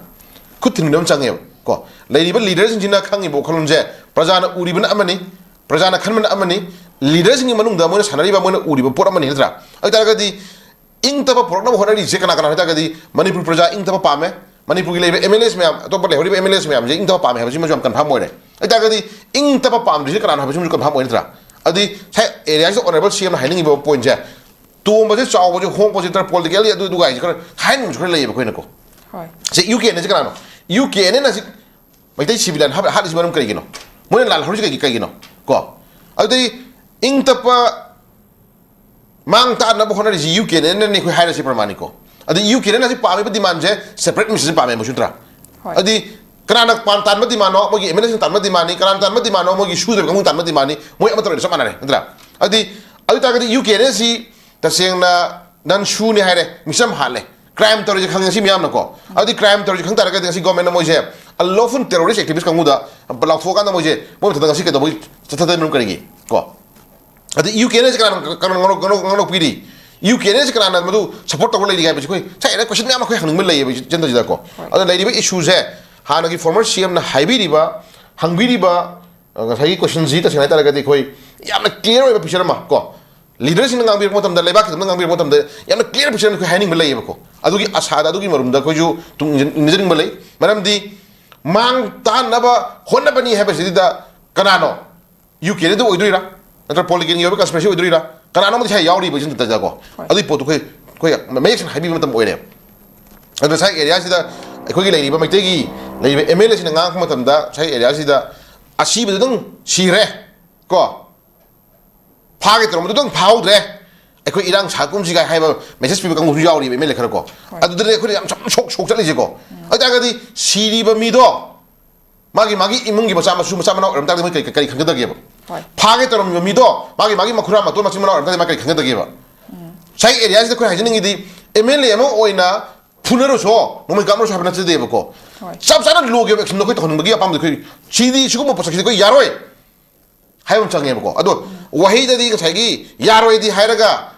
ꯈꯨꯠ ꯊꯤꯟꯕ ꯑꯃ ꯆꯪꯉꯦꯕ ꯀꯣ꯫ ꯂꯩꯔꯤꯕ ꯂꯤꯗꯔꯁꯤꯡꯁꯤꯅ ꯈꯪꯉꯤꯕ ꯋꯥꯈꯜꯂꯣꯟꯁꯦ ꯄ꯭ꯔꯖꯥꯅ ꯎꯔꯤꯕꯅ ꯑꯃꯅꯤ, ꯄ꯭ꯔꯖꯥꯅ ꯈꯟꯕꯅ ꯑꯃꯅꯤ, ꯂꯤꯗꯔꯁꯤꯡꯒꯤ ꯃꯅꯨꯡꯗ ꯃꯣꯏꯅ ꯁꯥꯟꯅꯔꯤꯕ, ꯃꯣꯏꯅ ꯎꯔꯤꯕ ꯄꯣꯠ ꯑꯃꯅꯤ, ꯅꯠꯇ꯭ꯔꯥ? ꯑꯗꯨ ꯇꯥꯔꯒꯗꯤ ꯏꯪ ꯇꯞꯄ ꯄꯨꯔꯛꯅꯕ ꯍꯣꯠꯅꯔꯤꯁꯦ ꯀꯅꯥ ꯀꯅꯥꯅꯣ ꯍꯥꯏ ꯇꯥꯔꯒꯗꯤ ꯃꯅꯤꯄꯨꯔ ꯄ꯭ꯔꯖꯥ ꯏꯪ ꯇꯞꯄ ꯄꯥꯝꯃꯦ, ꯃꯅꯤꯄꯨꯔꯒꯤ ꯂꯩꯔꯤꯕ M L As ꯃꯌꯥꯝ, ꯑꯇꯣꯞꯄ ꯂꯩꯍꯧꯔꯤꯕ M L As ꯃꯌꯥꯝꯁꯦ ꯏꯪ ꯇꯞꯄ ꯄꯥꯝꯃꯦ ꯍꯥꯏꯕꯁꯤꯃꯁꯨ ꯌꯥꯝ confirm ꯑꯣꯏꯔꯦ꯫ ꯑꯗꯨ ꯇꯥꯔꯒꯗꯤ ꯏꯪ ꯇꯞꯄ ꯄꯥꯝꯗ꯭ꯔꯤꯁꯦ ꯀꯅꯥꯅꯣ ꯍꯥꯏꯕꯁꯤꯃꯁꯨ confirm ꯑꯣꯏ, ꯅꯠꯇ꯭ꯔꯥ? ꯑꯗꯨꯗꯤ ꯁꯥꯏ ꯑꯦꯔꯤꯌꯥꯁꯤꯗ honourable C M ꯅ ꯍꯥꯏꯅꯤꯡꯉꯤꯕ pointꯁꯦ, ꯇꯣꯝꯕꯁꯦ, ꯆꯥꯎꯕꯁꯦ, ꯍꯣꯡꯕꯁꯦ, ꯅꯠꯇ꯭ꯔꯒ political ꯑꯗꯨ ꯑꯗꯨꯒꯥꯏꯁꯦ ꯈꯔ ꯍꯥꯏꯅꯤꯡꯕꯁꯨ ꯈꯔ ꯂꯩꯌꯦꯕ ꯑꯩꯈꯣꯏꯅꯀꯣ꯫ ꯍꯣꯏ꯫ ꯁꯤ U K N Aꯁꯦ ꯀꯅꯥꯅꯣ? U K N Aꯅ ꯁꯤ ꯃꯩꯇꯩ civilian ꯍꯥꯠ- ꯍꯥꯠꯂꯤꯁꯤ ꯃꯔꯝ ꯀꯔꯤꯒꯤꯅꯣ? ꯃꯣꯏꯅ ꯂꯥꯜꯍꯧꯔꯤꯁꯤ ꯀꯩꯒꯤ ꯀꯩꯒꯤꯅꯣ? ꯀꯣ, ꯑꯗꯨꯗꯤ ꯏꯪ ꯇꯞꯄ ꯃꯥꯡ ꯇꯥꯛꯅꯕ ꯍꯣꯠꯅꯔꯤꯁꯤ U K N Aꯅꯅꯤ ꯑꯩꯈꯣꯏ ꯍꯥꯏꯔꯁꯤ ꯄ꯭ꯔꯃꯥꯟꯅꯤꯀꯣ꯫ ꯑꯗꯨꯗꯤ U K N Aꯁꯤ ꯄꯥꯝꯃꯤꯕ demandꯁꯦ separate ꯃꯤꯁꯤꯁꯨ ꯄꯥꯝꯃꯦ ꯃꯣꯏꯁꯨ, ꯅꯠꯇ꯭ꯔꯥ? ꯍꯣꯏ꯫ ꯑꯗꯨꯗꯤ ꯀꯅꯥꯅ ꯄꯥꯝ ꯇꯥꯟꯕ demandꯅꯣ? ꯃꯣꯏꯒꯤ M L Aꯁꯤꯡꯅ ꯇꯥꯟꯕ demandꯅꯤ꯫ ꯀꯅꯥꯅ ꯇꯥꯟꯕ demandꯅꯣ? ꯃꯣꯏꯒꯤ ꯁꯨꯗ꯭ꯔꯤꯕ ꯀꯥꯡꯕꯨ ꯇꯥꯟꯕ demandꯅꯤ꯫ ꯃꯣꯏ ꯑꯃꯠꯇ ꯑꯣꯏꯅ ꯆꯞ ꯃꯥꯟꯅꯔꯦ, ꯅꯠꯇ꯭ꯔꯥ? ꯑꯗꯨꯗꯤ ꯑꯗꯨ ꯇꯥꯔꯒꯗꯤ U K N Aꯁꯤ ꯇꯁꯦꯡꯅ ꯅꯟ ꯁꯨꯅꯤ ꯍꯥꯏꯔꯦ, ꯃꯤꯆꯝ ꯍꯥꯠꯂꯦ, crime ꯇꯧꯔꯤꯁꯦ ꯈꯪꯉꯦ ꯁꯤ ꯃꯤꯌꯥꯝꯅꯀꯣ꯫ ꯑꯗꯨꯗꯤ crime ꯇꯧꯔꯤꯁꯦ ꯈꯪ ꯇꯥꯔꯒꯗꯤ ꯉꯁꯤ governmentꯅ ꯃꯣꯏꯁꯦ unlawful terrorist activist ꯀꯥꯡꯕꯨꯗ ꯂꯥꯎꯊꯣꯛꯑꯀꯥꯟꯗ ꯃꯣꯏꯁꯦ ꯃꯣꯏ ꯃꯊꯛꯇ ꯉꯁꯤ ꯀꯩꯗꯧꯕꯒꯤ ꯆꯠꯊꯗꯣꯏꯅꯣ ꯀꯔꯤꯒꯤ ꯀꯣ? ꯑꯗꯩ U K N Aꯁꯦ ꯀꯅꯥꯅ ꯀꯅꯥꯅ ꯉꯥꯡꯅꯣꯛ- ꯉꯥꯡꯅꯣꯛ- ꯉꯥꯡꯅꯣꯛꯄꯤꯔꯤ? U K N Aꯁꯦ ꯀꯅꯥꯅ ꯃꯗꯨ support ꯇꯧꯔ ꯂꯩꯔꯤ ꯍꯥꯏꯕꯁꯤ ꯑꯩꯈꯣꯏ ꯁꯥꯏ question ꯃꯌꯥꯝ ꯑꯩꯈꯣꯏ ꯍꯪꯅꯤꯡꯕ ꯂꯩꯌꯦꯕ ꯏꯆꯟꯗꯁꯤꯗꯀꯣ꯫ ꯑꯗꯨꯅ ꯂꯩꯔꯤꯕ issueꯁꯦ ꯍꯥꯟꯅꯒꯤ former C Mꯅ ꯍꯥꯏꯕꯤꯔꯤꯕ, ꯍꯪꯕꯤꯔꯤꯕ, ꯑ, ꯉꯁꯥꯏꯒꯤ questionꯁꯤ ꯇꯁꯦꯡꯅ ꯍꯥꯏꯇꯥꯔꯒꯗꯤ ꯑꯩꯈꯣꯏ ꯌꯥꯝꯅ clear ꯑꯣꯏꯕ picture ꯑꯃ ꯀꯣ, leaderꯁꯤꯡꯅ ꯉꯥꯡꯕꯤꯔꯛꯄ ꯃꯇꯝꯗ, ꯂꯩꯕꯥꯛꯀꯤꯗꯃꯛ ꯉꯥꯡꯕꯤꯔꯛꯄ ꯃꯇꯝꯗ ꯌꯥꯝꯅ clear picture ꯑꯃ ꯑꯩꯈꯣꯏ ꯍꯥꯏꯅꯤꯡꯕ ꯂꯩꯌꯦꯕꯀꯣ꯫ ꯑꯗꯨꯒꯤ ꯑꯁꯥꯗ, ꯑꯗꯨꯒꯤ ꯃꯔꯨꯝꯗ ꯑꯩꯈꯣꯏꯁꯨ ꯇꯨꯡ ꯏꯟꯖ- ꯏꯟꯖꯅꯤꯡꯕ ꯂꯩ꯫ ꯃꯔꯝꯗꯤ ꯃꯥꯡ ꯇꯥꯛꯅꯕ ꯍꯣꯠꯅꯕꯅꯤ ꯍꯥꯏꯕꯁꯤꯗ ꯀꯅꯥꯅꯣ? U K N Aꯗꯨ ꯑꯣꯏꯗꯣꯏꯔꯥ? ꯅꯠꯇ꯭ꯔ political ꯑꯣꯏꯕ conspiracy ꯑꯣꯏꯗꯣꯏꯔꯥ? ꯀꯅꯥꯅꯣꯝꯗꯤ ꯁꯥꯏ ꯌꯥꯎꯔꯤꯕ ꯁꯤꯗꯀꯣ꯫ ꯍꯣꯏ꯫ ꯑꯗꯨꯒꯤ ꯄꯣꯠꯇꯨ ꯑꯩꯈꯣꯏ ꯑꯩꯈꯣꯏ ꯃꯌꯦꯛ ꯁꯦꯡꯅ ꯍꯥꯏꯕꯤꯕ ꯃꯇꯝ ꯑꯣꯏꯔꯦ꯫ ꯑꯗꯨꯅ ꯁꯥꯏ areaꯁꯤꯗ ꯑꯩꯈꯣꯏꯒꯤ ꯂꯩꯔꯤꯕ ꯃꯩꯇꯩꯒꯤ ꯂꯩꯔꯤꯕ M L Aꯁꯤꯡꯅ ꯉꯥꯡꯉꯛꯄ ꯃꯇꯝꯗ ꯁꯥꯏ areaꯁꯤꯗ ꯑꯁꯤꯕꯗꯨꯗꯪ ꯁꯤꯔꯦ ꯀꯣ, ꯐꯥꯒꯦ ꯇꯧꯔꯝꯕꯗꯨꯗꯪ ꯐꯥꯍꯧꯗ꯭ꯔꯦ, ꯑꯩꯈꯣꯏ ꯏꯔꯥꯡ ꯁꯥꯀꯨꯝꯁꯤꯒ ꯍꯥꯏꯕ message ꯄꯤꯕ ꯀꯥꯡꯕꯨꯁꯨ ꯌꯥꯎꯔꯤꯕ M L A ꯈꯔ ꯀꯣ꯫ ꯍꯣꯏ꯫ ꯑꯗꯨꯗꯅꯦ ꯑꯩꯈꯣꯏꯅ ꯌꯥꯝ ꯁꯣꯛ ꯁꯣꯛ ꯆꯠꯂꯤꯁꯦꯀꯣ꯫ ꯑꯗꯨ ꯇꯥꯔꯒꯗꯤ ꯁꯤꯔꯤꯕ ꯃꯤꯗꯣ ꯃꯥꯒꯤ ꯃꯥꯒꯤ ꯏꯃꯨꯡꯒꯤ ꯃꯆꯥ ꯃꯁꯨ ꯃꯆꯥ ꯃꯅꯥꯎ ꯑꯣꯏꯔꯝ ꯇꯥꯔꯗꯤ ꯃꯣꯏ ꯀꯔꯤ ꯀꯔꯤ ꯈꯟꯒꯗꯒꯦꯕ? ꯍꯣꯏ꯫ ꯐꯥꯒꯦ ꯇꯧꯔꯝꯃꯤꯕ ꯃꯤꯗꯣ ꯃꯥꯒꯤ ꯃꯥꯒꯤ ꯃꯈꯨꯔꯥ ꯃꯇꯣꯟ ꯃꯆꯤꯟ ꯃꯅꯥꯎ ꯑꯣꯏꯔꯝ ꯇꯥꯔꯗꯤ ꯃꯥ ꯀꯔꯤ ꯈꯟꯒꯗꯒꯦꯕ? ꯉꯁꯥꯏ ꯑꯦꯔꯤꯌꯥꯁꯤꯗ ꯑꯩꯈꯣꯏ ꯍꯥꯏꯖꯅꯤꯡꯉꯤꯗꯤ, ꯑꯦꯝ ꯑꯦꯜ ꯑꯦ ꯑꯃ ꯑꯣꯏꯅ ꯐꯨꯅꯔꯨꯁꯣ, ꯅꯣꯡꯃꯩ ꯀꯥꯞꯅꯔꯨꯁꯣ ꯍꯥꯏꯕ ꯅꯠꯆꯗꯦꯕꯀꯣ꯫ ꯍꯣꯏ꯫ ꯆꯞ ꯆꯥꯅ ꯂꯣꯒꯤ ꯑꯣꯏꯕ ꯑꯦꯛꯁꯟꯗꯣ ꯑꯩꯈꯣꯏ ꯇꯧꯍꯟꯅꯤꯡꯕꯒꯤ ꯑꯄꯥꯝꯕꯗꯣ ꯑꯩꯈꯣꯏ, ꯁꯤꯗꯤ, ꯁꯤꯒꯨꯝꯕ ꯄꯣꯠꯁꯛꯁꯤꯗꯤ ꯑꯩꯈꯣꯏ ꯌꯥꯔꯣꯏ ꯍꯥꯏꯕ ꯑꯃ ꯆꯪꯉꯦꯕꯀꯣ꯫ ꯑꯗꯣ ꯋꯥꯍꯩꯗꯗꯤ ꯉꯁꯥꯏꯒꯤ ꯌꯥꯔꯣꯏꯗꯤ ꯍꯥꯏꯔꯒ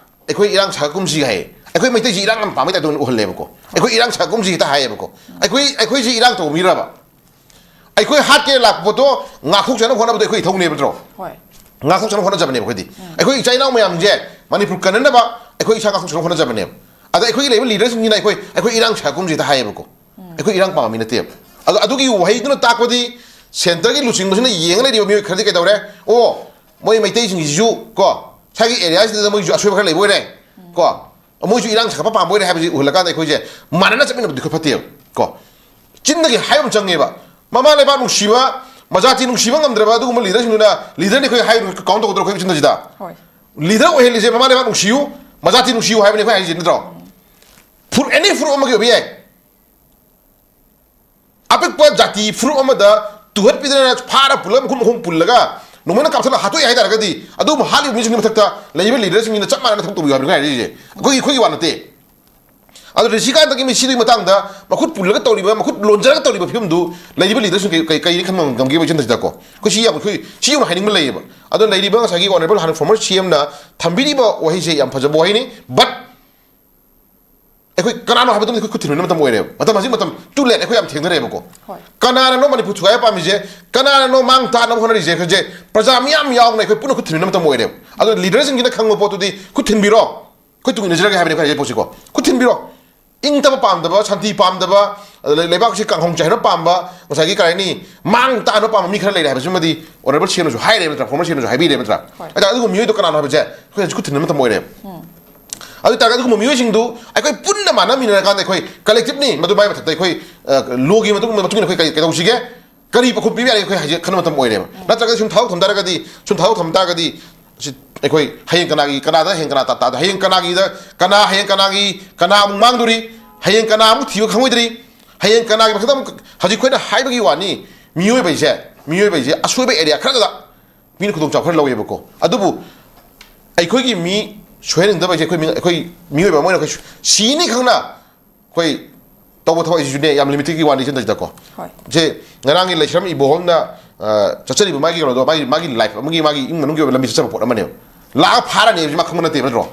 ꯑꯩꯈꯣꯏ ꯏꯔꯥꯡ ꯁꯥꯒꯠꯀꯨꯝꯁꯤ ꯍꯥꯏꯌꯦ꯫ ꯑꯩꯈꯣꯏ ꯃꯩꯇꯩꯁꯤ ꯏꯔꯥꯡ ꯌꯥꯝ ꯄꯥꯝꯕꯩ ꯇꯥꯏꯞꯇ ꯑꯣꯏꯅ ꯎꯍꯜꯂꯦꯕꯀꯣ꯫ ꯑꯩꯈꯣꯏ ꯏꯔꯥꯡ ꯁꯥꯒꯠꯀꯨꯝꯁꯤ ꯍꯦꯛꯇ ꯍꯥꯏꯌꯦꯕꯀꯣ꯫ ꯑꯩꯈꯣꯏ, ꯑꯩꯈꯣꯏꯁꯤ ꯏꯔꯥꯡ ꯇꯧꯕ ꯃꯤꯔꯕ? ꯑꯩꯈꯣꯏ ꯍꯥꯠꯀꯦ ꯂꯥꯛꯄ ꯄꯣꯠꯇꯣ ꯉꯥꯛꯊꯣꯛꯆꯅꯕ ꯍꯣꯠꯅꯕꯗ ꯑꯩꯈꯣꯏ ꯏꯊꯧꯅꯦꯕ ꯅꯠꯇ꯭ꯔꯣ? ꯍꯣꯏ꯫ ꯉꯥꯛꯊꯣꯛꯆꯅꯕ ꯍꯣꯠꯅꯖꯕꯅꯦꯕ ꯑꯩꯈꯣꯏꯗꯤ꯫ ꯑꯩꯈꯣꯏ ꯏꯆꯥ ꯏꯅꯥꯎ ꯃꯌꯥꯝꯁꯦ ꯃꯅꯤꯄꯨꯔ ꯀꯟꯅꯅꯕ ꯑꯩꯈꯣꯏ ꯏꯁꯥ ꯉꯥꯛꯊꯣꯛꯆꯅꯕ ꯍꯣꯠꯅꯖꯕꯅꯦꯕ꯫ ꯑꯗ ꯑꯩꯈꯣꯏꯒꯤ ꯂꯩꯔꯤꯕ ꯂꯤꯗꯔꯁꯤꯡꯁꯤꯅ ꯑꯩꯈꯣꯏ, ꯑꯩꯈꯣꯏ ꯏꯔꯥꯡ ꯁꯥꯒꯨꯝꯁꯤꯗ ꯍꯥꯏꯌꯦꯕꯀꯣ꯫ ꯑꯩꯈꯣꯏ ꯏꯔꯥꯡ ꯄꯥꯝꯕ ꯃꯤ ꯅꯠꯇꯦꯕ꯫ ꯑꯗꯣ ꯑꯗꯨꯒꯤ ꯋꯥꯍꯩꯗꯨꯅ ꯇꯥꯛꯄꯗꯤ ꯁꯦꯟꯇꯔꯒꯤ ꯂꯨꯆꯤꯡꯕꯁꯤꯅ ꯌꯦꯡꯉ ꯂꯩꯔꯤꯕ ꯃꯤꯑꯣꯏ ꯈꯔꯗꯤ ꯀꯩꯗꯧꯔꯦ? ꯑꯣ, ꯃꯣꯏ ꯃꯩꯇꯩꯁꯤꯡꯁꯤꯁꯨ ꯀꯣ, ꯁ꯭ꯋꯥꯏꯒꯤ ꯑꯦꯔꯤꯌꯥꯁꯤꯗ ꯃꯣꯏꯁꯨ ꯑꯁꯣꯏꯕ ꯈꯔ ꯂꯩꯕ ꯑꯣꯏꯔꯦ ꯀꯣ꯫ ꯃꯣꯏꯁꯨ ꯏꯔꯥꯡ ꯁꯥꯒꯠꯄ ꯄꯥꯝꯕ ꯑꯣꯏꯔꯦ ꯍꯥꯏꯕꯁꯤ ꯎꯍꯜꯂꯀꯥꯟꯗ ꯑꯩꯈꯣꯏꯁꯦ ꯃꯥꯟꯅꯅ ꯆꯠꯃꯤꯟꯅꯕꯗꯤ ꯈꯔ ꯐꯠꯇꯦꯕ ꯀꯣ꯫ ꯆꯤꯟꯗꯒꯤ ꯍꯥꯏꯕ ꯑꯃ ꯆꯪꯉꯦꯕ꯫ ꯃꯃꯥ ꯂꯩꯕꯥꯛ ꯅꯨꯡꯁꯤꯕ, ꯃꯖꯥꯇꯤ ꯅꯨꯡꯁꯤꯕ ꯉꯝꯗ꯭ꯔꯕ ꯑꯗꯨꯒꯨꯝꯕ ꯂꯤꯗꯔꯁꯤꯡꯗꯨꯅ ꯂꯤꯗꯔꯅꯤ ꯑꯩꯈꯣꯏ ꯍꯥꯏ ꯀꯥꯎꯟ ꯇꯧꯒꯗ꯭ꯔꯣ ꯑꯩꯈꯣꯏ ꯆꯤꯟꯗꯁꯤꯗ? ꯍꯣꯏ꯫ ꯂꯤꯗꯔ ꯑꯣꯏꯍꯜꯂꯤꯁꯦ ꯃꯃꯥ ꯂꯩꯕꯥꯛ ꯅꯨꯡꯁꯤꯌꯨ, ꯃꯖꯥꯇꯤ ꯅꯨꯡꯁꯤꯌꯨ ꯍꯥꯏꯕꯅꯤ ꯑꯩꯈꯣꯏ ꯍꯥꯏꯔꯤꯁꯦ ꯅꯠꯇ꯭ꯔꯣ? ꯐꯨꯔꯨꯞ, ꯑꯦꯅꯤ ꯐꯨꯔꯨꯞ ꯑꯃꯒꯤ ꯑꯣꯏꯕ ꯌꯥꯏ꯫ ꯑꯄꯤꯛꯄ ꯖꯥꯇꯤ ꯐꯨꯔꯨꯞ ꯑꯃꯗ ꯇꯨꯍꯠꯄꯤꯗꯅ ꯐꯥꯔ ꯄꯨꯜꯂꯒ ꯃꯈꯨꯟ ꯃꯈꯣꯡ ꯄꯨꯜꯂꯒ ꯅꯣꯡꯃꯩꯅ ꯀꯥꯞꯊꯠꯂꯒ ꯍꯥꯠꯇꯣꯛꯑꯦ ꯍꯥꯏ ꯇꯥꯔꯒꯗꯤ ꯑꯗꯨꯝ ꯍꯥꯠꯂꯤꯕ ꯃꯤꯁꯤꯡꯒꯤ ꯃꯊꯛꯇ ꯂꯩꯔꯤꯕ ꯂꯤꯗꯔꯁꯤꯡꯁꯤꯅ ꯆꯞ ꯃꯥꯟꯅꯅ ꯊꯕꯛ ꯇꯧꯕꯤꯌꯨ ꯍꯥꯏꯕꯅꯤ ꯑꯩꯈꯣꯏ ꯍꯥꯏꯔꯤꯁꯦ꯫ ꯑꯩꯈꯣꯏꯒꯤ, ꯑꯩꯈꯣꯏꯒꯤ ꯋꯥ ꯅꯠꯇꯦ꯫ ꯑꯗꯣ ꯔꯤꯁꯤꯀꯥꯟꯇꯒꯤ ꯃꯤꯁꯤꯗꯨꯒꯤ ꯃꯇꯥꯡꯗ ꯃꯈꯨꯠ ꯄꯨꯜꯂꯒ ꯇꯧꯔꯤꯕ, ꯃꯈꯨꯠ ꯂꯣꯟꯖꯔꯒ ꯇꯧꯔꯤꯕ ꯐꯤꯕꯝꯗꯨ ꯂꯩꯔꯤꯕ ꯂꯤꯗꯔꯁꯤꯡ ꯀꯩ, ꯀꯩ, ꯀꯩ ꯈꯟꯕ ꯉꯝꯒꯦꯕ ꯏꯆꯟꯗꯁꯤꯗꯀꯣ? ꯑꯩꯈꯣꯏ ꯁꯤ ꯌꯥꯝ, ꯑꯩꯈꯣꯏ ꯁꯤ ꯌꯥꯝ ꯍꯥꯏꯅꯤꯡꯕ ꯂꯩꯌꯦꯕ꯫ ꯑꯗꯣ ꯂꯩꯔꯤꯕ ꯉꯁꯥꯏꯒꯤ ꯑꯣꯅꯔꯦꯕꯜ ꯍꯥꯟꯅ ꯐꯣꯔꯃꯔ ꯁꯤ ꯑꯦꯝꯅ ꯊꯝꯕꯤꯔꯤꯕ ꯋꯥꯍꯩꯁꯦ ꯌꯥꯝ ꯐꯖꯕ ꯋꯥꯍꯩꯅꯤ꯫ ꯕꯠ ꯑꯩꯈꯣꯏ ꯀꯅꯥꯅꯣ ꯍꯥꯏꯕꯗꯨꯃꯗꯤ ꯑꯩꯈꯣꯏ ꯈꯨꯠ ꯊꯤꯟꯕ ꯃꯇꯝ ꯑꯣꯏꯔꯦꯕ꯫ ꯃꯇꯝ ꯍꯧꯖꯤꯛ ꯃꯇꯝ ꯇꯨ ꯂꯦꯠ ꯑꯩꯈꯣꯏ ꯌꯥꯝ ꯊꯦꯡꯅꯔꯦꯕꯀꯣ꯫ ꯍꯣꯏ꯫ ꯀꯅꯥꯅꯅꯣ ꯃꯅꯤꯄꯨꯔ ꯊꯨꯒꯥꯏꯕ ꯄꯥꯝꯃꯤꯁꯦ? ꯀꯅꯥꯅꯅꯣ ꯃꯥꯡ ꯇꯥꯛꯅꯕ ꯍꯣꯠꯅꯔꯤꯁꯦ? ꯑꯩꯈꯣꯏꯁꯦ ꯄ꯭ꯔꯖꯥ ꯃꯤꯌꯥꯝ ꯌꯥꯎꯅ ꯑꯩꯈꯣꯏ ꯄꯨꯟꯅ ꯈꯨꯠ ꯊꯤꯟꯕ ꯃꯇꯝ ꯑꯣꯏꯔꯦꯕ꯫ ꯑꯗꯣ ꯂꯤꯗꯔꯁꯤꯡꯁꯤꯅ ꯈꯪꯕ ꯄꯣꯠꯇꯨꯗꯤ ꯈꯨꯠ ꯊꯤꯟꯕꯤꯔꯣ꯫ ꯑꯩꯈꯣꯏ ꯇꯨꯡ ꯏꯟꯅꯖꯔꯒꯦ ꯍꯥꯏꯕꯅꯤ ꯑꯩꯈꯣꯏ ꯍꯥꯏꯖꯔꯤꯕ ꯄꯣꯠꯁꯤꯀꯣ꯫ ꯈꯨꯠ ꯊꯤꯟꯕꯤꯔꯣ꯫ ꯏꯪ ꯇꯞꯄ ꯄꯥꯝꯗꯕ, ꯁꯥꯟꯇꯤ ꯄꯥꯝꯗꯕ, ꯑꯗ ꯂꯩꯕꯥꯛꯁꯤ ꯀꯥꯡꯍꯧ ꯆꯥꯏꯍꯟꯕ ꯄꯥꯝꯕ, ꯉꯁꯥꯏꯒꯤ ꯀꯔꯤ ꯍꯥꯏꯅꯤ, ꯃꯥꯡ ꯇꯥꯛꯍꯟꯕ ꯄꯥꯝꯕ ꯃꯤ ꯈꯔ ꯂꯩꯔꯦ ꯍꯥꯏꯕꯁꯤꯃꯗꯤ ꯑꯣꯅꯔꯦꯕꯜ ꯁꯤ ꯑꯦꯝꯅꯁꯨ ꯍꯥꯏꯔꯦꯕ ꯅꯠꯇ꯭ꯔꯥ, ꯐꯣꯔꯃꯔ ꯁꯤ ꯑꯦꯝꯅꯁꯨ ꯍꯥꯏꯕꯤꯔꯦꯕ ꯅꯠꯇ꯭ꯔꯥ? ꯍꯣꯏ꯫ ꯑꯗ ꯑꯗꯨꯒꯨꯝꯕ ꯃꯤꯑꯣꯏꯗꯣ ꯀꯅꯥꯅꯣ ꯍꯥꯏꯕꯁꯦ ꯑꯩꯈꯣꯏ ꯍꯧꯖꯤꯛ ꯈꯨꯠ ꯊꯤꯟꯕ ꯃꯇꯝ ꯑꯣꯏꯔꯦꯕ꯫ ꯑꯗꯨ ꯑꯣꯏ ꯇꯥꯔꯒꯗꯤ ꯑꯗꯨꯒꯨꯝꯕ ꯃꯤꯑꯣꯏꯁꯤꯡꯗꯨ ꯑꯩꯈꯣꯏ ꯄꯨꯟꯅ ꯃꯥꯟꯅꯃꯤꯟꯅꯔꯀꯥꯟꯗ ꯑꯩꯈꯣꯏ ꯀꯂꯦꯛꯇꯤꯞꯅꯤ, ꯃꯗꯨ ꯃꯥꯏ ꯃꯊꯛꯇ ꯑꯩꯈꯣꯏ, ꯑ, ꯂꯣꯒꯤ ꯃꯇꯨꯡ, ꯃꯇꯨꯡ ꯏꯟꯅ ꯑꯩꯈꯣꯏ ꯀꯔꯤ, ꯀꯩꯗꯧꯁꯤꯒꯦ? ꯀꯔꯤ ꯄꯥꯎꯈꯨꯝ ꯄꯤꯕ ꯌꯥꯏ ꯑꯩꯈꯣꯏ ꯍꯥꯏꯁꯦ ꯈꯟꯕ ꯃꯇꯝ ꯑꯣꯏꯔꯦꯕ꯫ ꯅꯠꯇ꯭ꯔꯒꯗꯤ ꯁꯨꯝ ꯊꯥꯗꯣꯛ ꯊꯝ ꯇꯥꯔꯒꯗꯤ, ꯁꯨꯝ ꯊꯥꯗꯣꯛ ꯊꯝ ꯇꯥꯔꯒꯗꯤ ꯁꯤ ꯑꯩꯈꯣꯏ ꯍꯌꯦꯡ ꯀꯅꯥꯒꯤ, ꯀꯅꯥꯗ ꯍꯌꯦꯡ ꯀꯅꯥ ꯇꯥ-, ꯇꯥꯗ-, ꯍꯌꯦꯡ ꯀꯅꯥꯒꯤꯗ, ꯀꯅꯥ, ꯍꯌꯦꯡ ꯀꯅꯥꯒꯤ, ꯀꯅꯥ ꯑꯃꯨꯛ ꯃꯥꯡꯗꯣꯔꯤ, ꯍꯌꯦꯡ ꯀꯅꯥ ꯑꯃꯨꯛ ꯊꯤꯕ ꯈꯪꯉꯣꯏꯗ꯭ꯔꯤ, ꯍꯌꯦꯡ ꯀꯅꯥꯒꯤ ꯃꯊꯛꯇ ꯑꯃꯨꯛ, ꯍꯧꯖꯤꯛ ꯑꯩꯈꯣꯏꯅ ꯍꯥꯏꯕꯒꯤ ꯋꯥꯅꯤ, ꯃꯤꯑꯣꯏꯕꯩꯁꯦ, ꯃꯤꯑꯣꯏꯕꯩꯁꯦ ꯑꯁꯣꯏꯕ ꯑꯦꯔꯤꯌꯥ ꯈꯔꯗ ꯃꯤꯅ ꯈꯨꯗꯣꯡꯆꯥꯕ ꯈꯔ ꯂꯧꯋꯦꯕꯀꯣ꯫ ꯑꯗꯨꯕꯨ ꯑꯩꯈꯣꯏꯒꯤ ꯃꯤ ꯁꯣꯏꯍꯟꯅꯤꯡꯗꯕ ꯍꯥꯏꯁꯦ ꯑꯩꯈꯣꯏ ꯃꯤ-, ꯑꯩꯈꯣꯏ ꯃꯤꯑꯣꯏꯕ ꯑꯃ ꯑꯣꯏꯅ ꯑꯩꯈꯣꯏ ꯁꯤꯅꯤ ꯈꯪꯅ ꯑꯩꯈꯣꯏ ꯇꯧꯕ ꯊꯕꯛ ꯑꯁꯤꯁꯨꯅꯦ, ꯌꯥꯝ ꯂꯤꯃꯤꯇꯦꯠꯀꯤ ꯋꯥꯅꯤ ꯁꯤꯗꯩꯁꯤꯗꯀꯣ꯫ ꯍꯣꯏ꯫ ꯁꯦ, ꯉꯔꯥꯡꯒꯤ ꯂꯩꯁ꯭ꯔꯝ ꯏꯕꯣꯍꯜꯅ, ꯑ, ꯆꯠꯆꯔꯤꯕ ꯃꯥꯒꯤ ꯀꯩꯅꯣꯗꯣ, ꯃꯥꯒꯤ, ꯃꯥꯒꯤ ꯂꯥꯏꯐ ꯑꯃꯒꯤ, ꯃꯥꯒꯤ ꯏꯃꯨꯡ ꯃꯅꯨꯡꯒꯤ ꯑꯣꯏꯕ ꯂꯝꯕꯤ ꯆꯠꯆꯕ ꯄꯣꯠ ꯑꯃꯅꯦꯕ꯫ ꯂꯥꯛꯑ ꯐꯥꯔꯅꯤ ꯍꯥꯏꯕꯁꯤ ꯃꯥ ꯈꯪꯕ ꯅꯠꯇꯦꯕ, ꯅꯠꯇ꯭ꯔꯣ?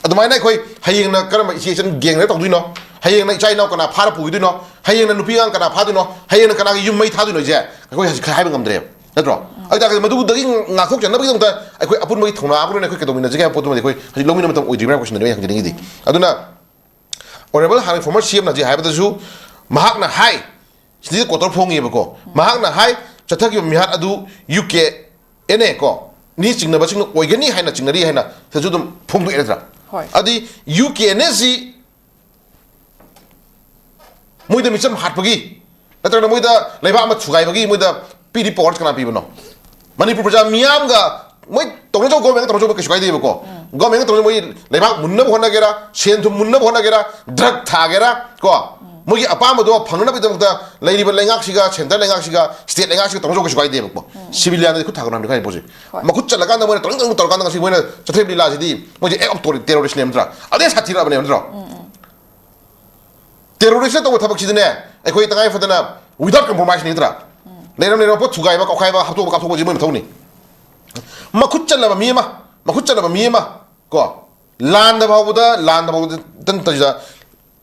ꯑꯗꯨꯃꯥꯏꯅ ꯑꯩꯈꯣꯏ ꯍꯌꯦꯡꯅ ꯀꯔꯝꯕ ꯏꯆꯦ ꯏꯆꯟ ꯒꯦꯡꯗ ꯇꯧꯗꯣꯏꯅꯣ, ꯍꯌꯦꯡꯅ ꯏꯆꯥ ꯏꯅꯥꯎ ꯀꯅꯥ ꯐꯥꯔ ꯄꯨꯈꯤꯗꯣꯏꯅꯣ, ꯍꯌꯦꯡꯅ ꯅꯨꯄꯤ ꯑꯉꯥꯡ ꯀꯅꯥ ꯐꯥꯗꯣꯏꯅꯣ, ꯍꯌꯦꯡꯅ ꯀꯅꯥꯒꯤ ꯌꯨꯝ ꯃꯩ ꯊꯥꯗꯣꯏꯅꯣ ꯍꯥꯏꯁꯦ ꯑꯩꯈꯣꯏ ꯍꯧꯖꯤꯛ ꯍꯥꯏꯕ ꯉꯝꯗ꯭ꯔꯦꯕ, ꯅꯠꯇ꯭ꯔꯣ? ꯑꯗꯨ ꯇꯥꯔꯒꯗꯤ ꯃꯗꯨꯗꯒꯤ ꯉꯥꯛꯊꯣꯛꯆꯅꯕꯒꯤꯗꯃꯛꯇ ꯑꯩꯈꯣꯏ ꯑꯄꯨꯟꯕꯒꯤ ꯊꯧꯅꯥ ꯑꯃ ꯑꯣꯏꯅ ꯑꯩꯈꯣꯏ ꯀꯩꯗꯧꯃꯤꯟꯅꯁꯤꯒꯦ ꯍꯥꯏꯕ ꯄꯣꯠꯇꯨꯃꯗꯤ ꯑꯩꯈꯣꯏ ꯍꯧꯖꯤꯛ ꯂꯧꯃꯤꯟꯅꯕ ꯃꯇꯝ ꯑꯣꯏꯗ꯭ꯔꯤꯕ꯭ꯔꯥ ꯍꯥꯏꯕ ꯀꯣꯏꯁꯟꯗꯨꯅꯤ ꯑꯩꯅ ꯍꯪꯖꯅꯤꯡꯉꯤꯗꯤ꯫ ꯑꯗꯨꯅ ꯑꯣꯅꯔꯦꯕꯜ ꯍꯥꯟꯅ ꯐꯣꯔꯃꯔ ꯁꯤ ꯑꯦꯝꯅ ꯍꯧꯖꯤꯛ ꯍꯥꯏꯕꯗꯁꯨ ꯃꯍꯥꯛꯅ ꯍꯥꯏ, ꯁꯤꯗꯤ ꯀꯣꯇꯔ ꯐꯣꯡꯉꯦꯕꯀꯣ, ꯃꯍꯥꯛꯅ ꯍꯥꯏ, ꯆꯠꯊꯈꯤꯕ ꯃꯤꯍꯥꯠ ꯑꯗꯨ ꯌꯨ ꯀꯦ ꯑꯦꯟ ꯑꯦ ꯀꯣ ꯅꯤ ꯆꯤꯡꯅꯕꯁꯤꯡꯅ ꯑꯣꯏꯒꯅꯤ ꯍꯥꯏꯅ ꯆꯤꯡꯅꯔꯤ ꯍꯥꯏꯅ ꯁꯤꯗꯁꯨ ꯑꯗꯨꯝ ꯐꯣꯡꯗꯣꯛꯑꯦ, ꯅꯠꯇ꯭ꯔꯥ? ꯍꯣꯏ꯫ ꯑꯗꯨꯗꯤ ꯌꯨ ꯀꯦ ꯑꯦꯟ ꯑꯦꯁꯤ ꯃꯣꯏꯗ ꯃꯤꯆꯝ ꯍꯥꯠꯄꯒꯤ ꯅꯠꯇ꯭ꯔꯒꯅ ꯃꯣꯏꯗ ꯂꯩꯕꯥꯛ ꯑꯃ ꯊꯨꯒꯥꯏꯕꯒꯤ ꯃꯣꯏꯗ ꯄꯤꯔꯤ ꯄꯋꯥꯔ ꯀꯅꯥ ꯄꯤꯕꯅꯣ? ꯃꯅꯤꯄꯨꯔ ꯄ꯭ꯔꯖꯥ ꯃꯤꯌꯥꯝꯒ ꯃꯣꯏ ꯇꯧꯅꯖꯧ, ꯒꯣꯔꯃꯦꯟꯒ ꯇꯧꯅꯖꯧꯕ ꯀꯩꯁꯨ ꯀꯥꯏꯗꯦꯕꯀꯣ꯫ ꯒꯣꯔꯃꯦꯟꯒ ꯇꯧꯅꯖꯧ, ꯃꯣꯏ ꯂꯩꯕꯥꯛ ꯃꯨꯟꯅꯕ ꯍꯣꯠꯅꯒꯦꯔꯥ, ꯁꯦꯟ ꯊꯨꯝ ꯃꯨꯟꯅꯕ ꯍꯣꯠꯅꯒꯦꯔꯥ, ꯗ꯭ꯔꯒ ꯊꯥꯒꯦꯔꯥ ꯀꯣ, ꯃꯣꯏꯒꯤ ꯑꯄꯥꯝꯕꯗꯣ ꯐꯪꯅꯕꯒꯤꯗꯃꯛꯇ ꯂꯩꯔꯤꯕ ꯂꯩꯉꯥꯛꯁꯤꯒ, ꯁꯦꯟꯇꯔ ꯂꯩꯉꯥꯛꯁꯤꯒ, ꯁ꯭ꯇꯦꯠ ꯂꯩꯉꯥꯛꯁꯤꯒ ꯇꯧꯅꯖꯧ ꯀꯩꯁꯨ ꯀꯥꯏꯗꯦꯕꯀꯣ꯫ ꯁꯤꯚꯤꯂꯤꯌꯥꯟꯗꯗꯤ ꯈꯨꯠ ꯊꯥꯒꯠꯅꯕꯅꯤ ꯀꯥꯏ ꯄꯣꯠꯁꯦ꯫ ꯃꯈꯨꯠ ꯆꯠꯂꯀꯥꯟꯗ ꯃꯣꯏꯅ ꯇꯧꯅꯤꯡ ꯇꯧꯅꯤꯡ ꯇꯧꯔꯀꯥꯟꯗ ꯉꯁꯤ ꯃꯣꯏꯅ ꯆꯠꯊꯔꯤꯕ ꯂꯤꯂꯥꯁꯤꯗꯤ ꯃꯣꯏꯁꯦ ꯑꯦꯛ ꯑꯣꯐ ꯇꯦꯔꯣꯔꯤꯁꯅꯦꯕ, ꯅꯠꯇ꯭ꯔꯥ? ꯑꯗꯩ ꯁꯥꯊꯤꯔꯛꯑꯕꯅꯦꯕ, ꯅꯠꯇ꯭ꯔꯣ? ꯇꯦꯔꯣꯔꯤꯁꯅ ꯇꯧꯕ ꯊꯕꯛꯁꯤꯗꯤꯅꯦ, ꯑꯩꯈꯣꯏ ꯇꯉꯥꯏ ꯐꯗꯅ without compromise ꯅꯤ, ꯅꯠꯇ꯭ꯔꯥ? ꯂꯩꯔꯝ ꯂꯩꯔꯝꯕ ꯄꯣꯠ ꯊꯨꯒꯥꯏꯕ, ꯀꯥꯎꯈꯥꯏꯕ, ꯍꯥꯠꯇꯣꯛꯄ, ꯀꯥꯞꯊꯣꯛꯄꯁꯤ ꯃꯣꯏ ꯃꯊꯧꯅꯤ꯫ ꯃꯈꯨꯠ ꯆꯜꯂꯕ ꯃꯤ ꯑꯃ, ꯃꯈꯨꯠ ꯆꯜꯂꯕ ꯃꯤ ꯑꯃ ꯀꯣ, ꯂꯥꯟꯗ ꯐꯥꯎꯕꯗ, ꯂꯥꯟꯗ ꯐꯥꯎꯕꯗ ꯇꯟ-, ꯇꯟ-,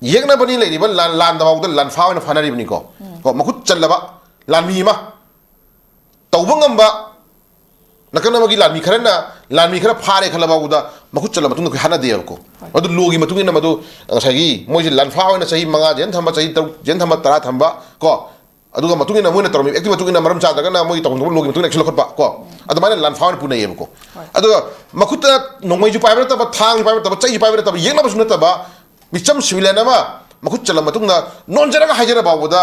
ꯌꯦꯛꯅꯕꯅꯤ ꯂꯩꯔꯤꯕ ꯂꯥꯟ-, ꯂꯥꯟꯗ ꯐꯥꯎꯕꯗ ꯂꯥꯟꯐꯥ ꯑꯣꯏꯅ ꯐꯥꯅꯔꯤꯕꯅꯤꯀꯣ꯫ ꯀꯣ, ꯃꯈꯨꯠ ꯆꯜꯂꯕ ꯂꯥꯟꯃꯤ ꯑꯃ ꯇꯧꯕ ꯉꯝꯕ ꯅꯥꯀꯟ ꯑꯃꯒꯤ ꯂꯥꯟꯃꯤ ꯈꯔꯅ, ꯂꯥꯟꯃꯤ ꯈꯔ ꯐꯥꯔꯦ ꯈꯜꯂ ꯐꯥꯎꯕꯗ ꯃꯈꯨꯠ ꯆꯜꯂ ꯃꯇꯨꯡꯗ ꯑꯩꯈꯣꯏ ꯍꯥꯠꯅꯗꯦꯕꯀꯣ꯫ ꯃꯗꯨ ꯂꯣꯒꯤ ꯃꯇꯨꯡ ꯏꯟꯅ ꯃꯗꯨ ꯉꯁꯥꯏꯒꯤ ꯃꯣꯏꯁꯦ ꯂꯥꯟꯐꯥ ꯑꯣꯏꯅ ꯆꯍꯤ ꯃꯉꯥ ꯖꯦꯜ ꯊꯝꯕ, ꯆꯍꯤ ꯇꯔꯨꯛ ꯖꯦꯜ ꯊꯝꯕ, ꯇꯔꯥ ꯊꯝꯕ ꯀꯣ, ꯑꯗꯨꯒ ꯃꯇꯨꯡ ꯏꯟꯅ ꯃꯣꯏꯅ ꯇꯧꯔꯝꯃꯤꯕ ꯑꯦꯛꯇꯤ ꯃꯇꯨꯡ ꯏꯟꯅ ꯃꯔꯝ ꯆꯥꯗ꯭ꯔꯒꯅ ꯃꯣꯏꯒꯤ ꯇꯧꯐꯝ ꯊꯣꯛꯄ ꯂꯣꯒꯤ ꯃꯇꯨꯡ ꯏꯟꯅ action ꯂꯧꯈꯠꯄ ꯀꯣ, ꯑꯗꯨꯃꯥꯏꯅ ꯂꯥꯟꯐꯥ ꯑꯣꯏꯅ ꯄꯨꯅꯩꯌꯦꯕꯀꯣ꯫ ꯑꯗꯨꯒ ꯃꯈꯨꯠꯇ ꯅꯣꯡꯃꯩꯁꯨ ꯄꯥꯏꯕ ꯅꯠꯇꯕ, ꯊꯥꯡꯁꯨ ꯄꯥꯏꯕ ꯅꯠꯇꯕ, ꯆꯩꯁꯨ ꯄꯥꯏꯕ ꯅꯠꯇꯕ, ꯌꯦꯛꯅꯕꯁꯨ ꯅꯠꯇꯕ, ꯃꯤꯆꯝ ꯁꯤꯚꯤꯂꯤꯌꯟ ꯑꯃ ꯃꯈꯨꯠ ꯆꯜꯂ ꯃꯇꯨꯡꯗ ꯅꯣꯟꯖꯔꯒ ꯍꯥꯏꯖꯔ ꯐꯥꯎꯕꯗ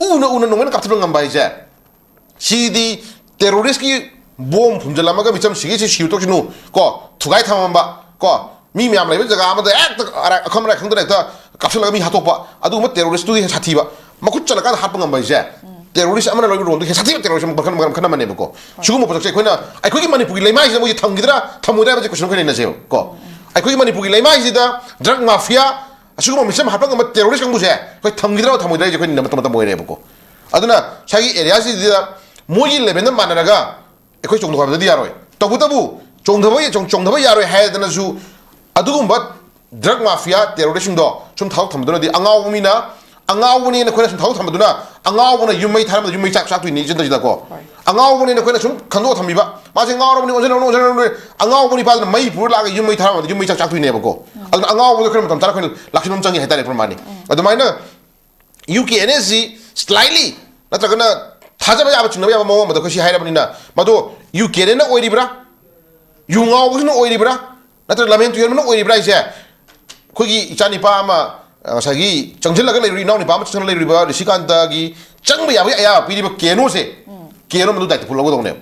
ꯎꯅ ꯎꯅ ꯅꯣꯡꯃꯩꯅ ꯀꯥꯞꯊꯠꯄ ꯉꯝꯕ ꯍꯥꯏꯁꯦ, ꯁꯤꯗꯤ ꯇꯦꯔꯣꯔꯤꯁꯀꯤ ꯕꯣꯝ ꯐꯨꯝꯖꯤꯜꯂꯝꯃꯒ ꯃꯤꯆꯝ ꯁꯤꯒꯦ ꯁꯤ ꯁꯤꯌꯨ ꯇꯣꯛꯁꯤꯅꯨ ꯀꯣ, ꯊꯨꯒꯥꯏ ꯊꯝꯃꯝꯕ ꯀꯣ, ꯃꯤ ꯃꯌꯥꯝ ꯂꯩꯕ ꯖꯒꯥ ꯑꯃꯗ ꯍꯦꯛꯇ ꯑꯔꯥꯏ-, ꯑꯈꯪ ꯑꯔꯥꯏ ꯈꯪꯗꯅ ꯍꯦꯛꯇ ꯀꯥꯞꯁꯤꯜꯂꯒ ꯃꯤ ꯍꯥꯠꯇꯣꯛꯄ, ꯑꯗꯨꯒꯨꯝꯕ ꯇꯦꯔꯣꯔꯤꯁꯇꯨꯒꯤ ꯍꯦꯟꯅ ꯁꯥꯊꯤꯕ, ꯃꯈꯨꯠ ꯆꯠꯂꯀꯥꯟꯗ ꯍꯥꯠꯄ ꯉꯝꯕ ꯍꯥꯏꯁꯦ, ꯇꯦꯔꯣꯔꯤꯁ ꯑꯃꯅ ꯂꯧꯔꯤꯕ ꯔꯣꯜꯗꯨ ꯍꯦꯟꯅ ꯁꯥꯊꯤꯕ ꯇꯦꯔꯣꯔꯤꯁ ꯃꯈꯜ, ꯃꯈꯜ ꯑꯃꯅꯦꯕꯀꯣ꯫ ꯁꯤꯒꯨꯝꯕ ꯄꯣꯠꯁꯛꯁꯦ ꯑꯩꯈꯣꯏꯅ, ꯑꯩꯈꯣꯏꯒꯤ ꯃꯅꯤꯄꯨꯔꯒꯤ ꯂꯩꯃꯥꯏꯁꯤꯗ ꯃꯣꯏꯁꯦ ꯊꯝꯈꯤꯗ꯭ꯔꯥ ꯊꯝꯃꯣꯏꯗ꯭ꯔꯥ ꯍꯥꯏꯕꯁꯦ ꯀꯣꯏꯁꯟ ꯑꯩꯈꯣꯏ ꯅꯩꯅꯁꯦꯕꯀꯣ꯫ ꯑꯩꯈꯣꯏꯒꯤ ꯃꯅꯤꯄꯨꯔꯒꯤ ꯂꯩꯃꯥꯏꯁꯤꯗ ꯗ꯭ꯔꯒ ꯃꯥꯐꯤꯌꯥ, ꯑꯁꯤꯒꯨꯝꯕ ꯃꯤꯆꯝ ꯍꯥꯠꯄ ꯉꯝꯕ ꯇꯦꯔꯣꯔꯤꯁ ꯀꯥꯡꯕꯨꯁꯦ ꯑꯩꯈꯣꯏ ꯊꯝꯈꯤꯗ꯭ꯔꯥ ꯊꯝꯃꯣꯏꯗ꯭ꯔꯥ ꯍꯥꯏꯁꯦ ꯑꯩꯈꯣꯏ ꯅꯩꯅꯕ ꯃꯇꯝ, ꯃꯇꯝ ꯑꯣꯏꯔꯦꯕꯀꯣ꯫ ꯑꯗꯨꯅ ꯁ꯭ꯋꯥꯏꯒꯤ ꯑꯦꯔꯤꯌꯥꯁꯤꯗ ꯃꯣꯏꯒꯤ ꯂꯦꯚꯦꯜꯗ ꯃꯥꯟꯅꯔꯒ ꯑꯩꯈꯣꯏ ꯆꯣꯡꯊꯣꯛ ꯍꯥꯏꯕꯗꯗꯤ ꯌꯥꯔꯣꯏ꯫ ꯇꯧꯕꯇꯕꯨ ꯆꯣꯡꯊꯕ, ꯆꯣꯡ-, ꯆꯣꯡꯊꯕ ꯌꯥꯔꯣꯏ ꯍꯥꯏꯗꯅꯁꯨ ꯑꯗꯨꯒꯨꯝꯕ ꯗ꯭ꯔꯒ ꯃꯥꯐꯤꯌꯥ ꯇꯦꯔꯣꯔꯤꯁꯁꯤꯡꯗꯣ ꯁꯨꯝ ꯊꯥꯗꯣꯛ ꯊꯝꯕꯗꯨꯅꯗꯤ, ꯑꯉꯥꯎꯕ ꯃꯤꯅ, ꯑꯉꯥꯎꯕꯅꯦꯅ ꯑꯩꯈꯣꯏꯅ ꯁꯨꯝ ꯊꯥꯗꯣꯛ ꯊꯝꯕꯗꯨꯅ ꯑꯉꯥꯎꯕꯅ ꯌꯨꯝ ꯃꯩ ꯊꯥꯔꯝꯕꯗ ꯌꯨꯝ ꯃꯩ ꯆꯥꯛ ꯆꯥꯛꯇꯣꯏꯅꯤ ꯏꯆꯤꯟꯗꯁꯤꯗꯀꯣ꯫ ꯍꯣꯏ꯫ ꯑꯉꯥꯎꯕꯅꯦꯅ ꯑꯩꯈꯣꯏꯅ ꯁꯨꯝ ꯈꯟꯗꯣꯛꯑ ꯊꯝꯕꯤꯕ, ꯃꯥꯁꯦ ꯉꯥꯎꯔꯕꯅꯤ, ꯑꯣꯟꯁꯤꯟꯅꯕꯅꯤ, ꯑꯣꯟꯁꯤꯟꯅꯕꯅꯤ, ꯑꯉꯥꯎꯕ ꯅꯤꯄꯥꯗꯨꯅ ꯃꯩ ꯄꯨꯔ ꯂꯥꯛꯑꯒ ꯌꯨꯝ ꯃꯩ ꯊꯥꯔꯝꯕꯗ ꯌꯨꯝ ꯃꯩ ꯆꯥꯛ ꯆꯥꯛꯇꯣꯏꯅꯦꯕꯀꯣ꯫ ꯑꯗꯨꯅ ꯑꯉꯥꯎꯕꯗꯣ ꯑꯩꯈꯣꯏꯅ ꯃꯇꯝ ꯆꯥꯅ ꯑꯩꯈꯣꯏꯅ ꯂꯥꯛꯁꯤꯟꯕ ꯑꯃ ꯆꯪꯉꯤ ꯍꯥꯏꯇꯥꯔꯦ ꯄ꯭ꯔꯃꯥꯅꯤ꯫ ꯑꯗꯨꯃꯥꯏꯅ ꯌꯨ ꯀꯦ ꯑꯦꯟ ꯑꯦꯁꯁꯤ ꯁ꯭ꯂꯥꯏꯠꯂꯤ ꯅꯠꯇ꯭ꯔꯒꯅ ꯊꯥꯖꯕ ꯌꯥꯕ, ꯆꯤꯡꯅꯕ ꯌꯥꯕ ꯃꯑꯣꯡ ꯑꯃꯗ ꯑꯩꯈꯣꯏ ꯁꯤ ꯍꯥꯏꯔꯕꯅꯤꯅ, ꯃꯗꯣ ꯌꯨ ꯀꯦ ꯑꯦꯟ ꯑꯦꯟꯅ ꯑꯣꯏꯔꯤꯕ꯭ꯔꯥ, ꯌꯨ ꯉꯥꯎꯕꯁꯤꯅ ꯑꯣꯏꯔꯤꯕ꯭ꯔꯥ, ꯅꯠꯇ꯭ꯔꯒ ꯂꯝꯍꯦꯟ ꯇꯨꯍꯦꯟꯕꯅ ꯑꯣꯏꯔꯤꯕ꯭ꯔꯥ ꯍꯥꯏꯁꯦ, ꯑꯩꯈꯣꯏꯒꯤ ꯏꯆꯥ ꯅꯤꯄꯥ ꯑꯃ, ꯑ, ꯉꯁꯥꯏꯒꯤ ꯆꯪꯁꯤꯜꯂꯒ ꯂꯩꯔꯨ-, ꯏꯅꯥꯎ ꯅꯤꯄꯥ ꯑꯃ ꯆꯪꯁꯤꯜꯂꯒ ꯂꯩꯔꯨꯔꯤꯕ ꯔꯤꯁꯤꯀꯥꯟꯇꯒꯤ ꯆꯪꯕ ꯌꯥꯕꯒꯤ ꯑꯌꯥꯕ ꯄꯤꯔꯤꯕ ꯀꯦꯅꯣꯁꯦ, ꯀꯦꯅꯣ ꯃꯗꯨ ꯗꯥꯏꯇ ꯄꯨ ꯂꯧꯒꯗꯧꯅꯦꯕ꯫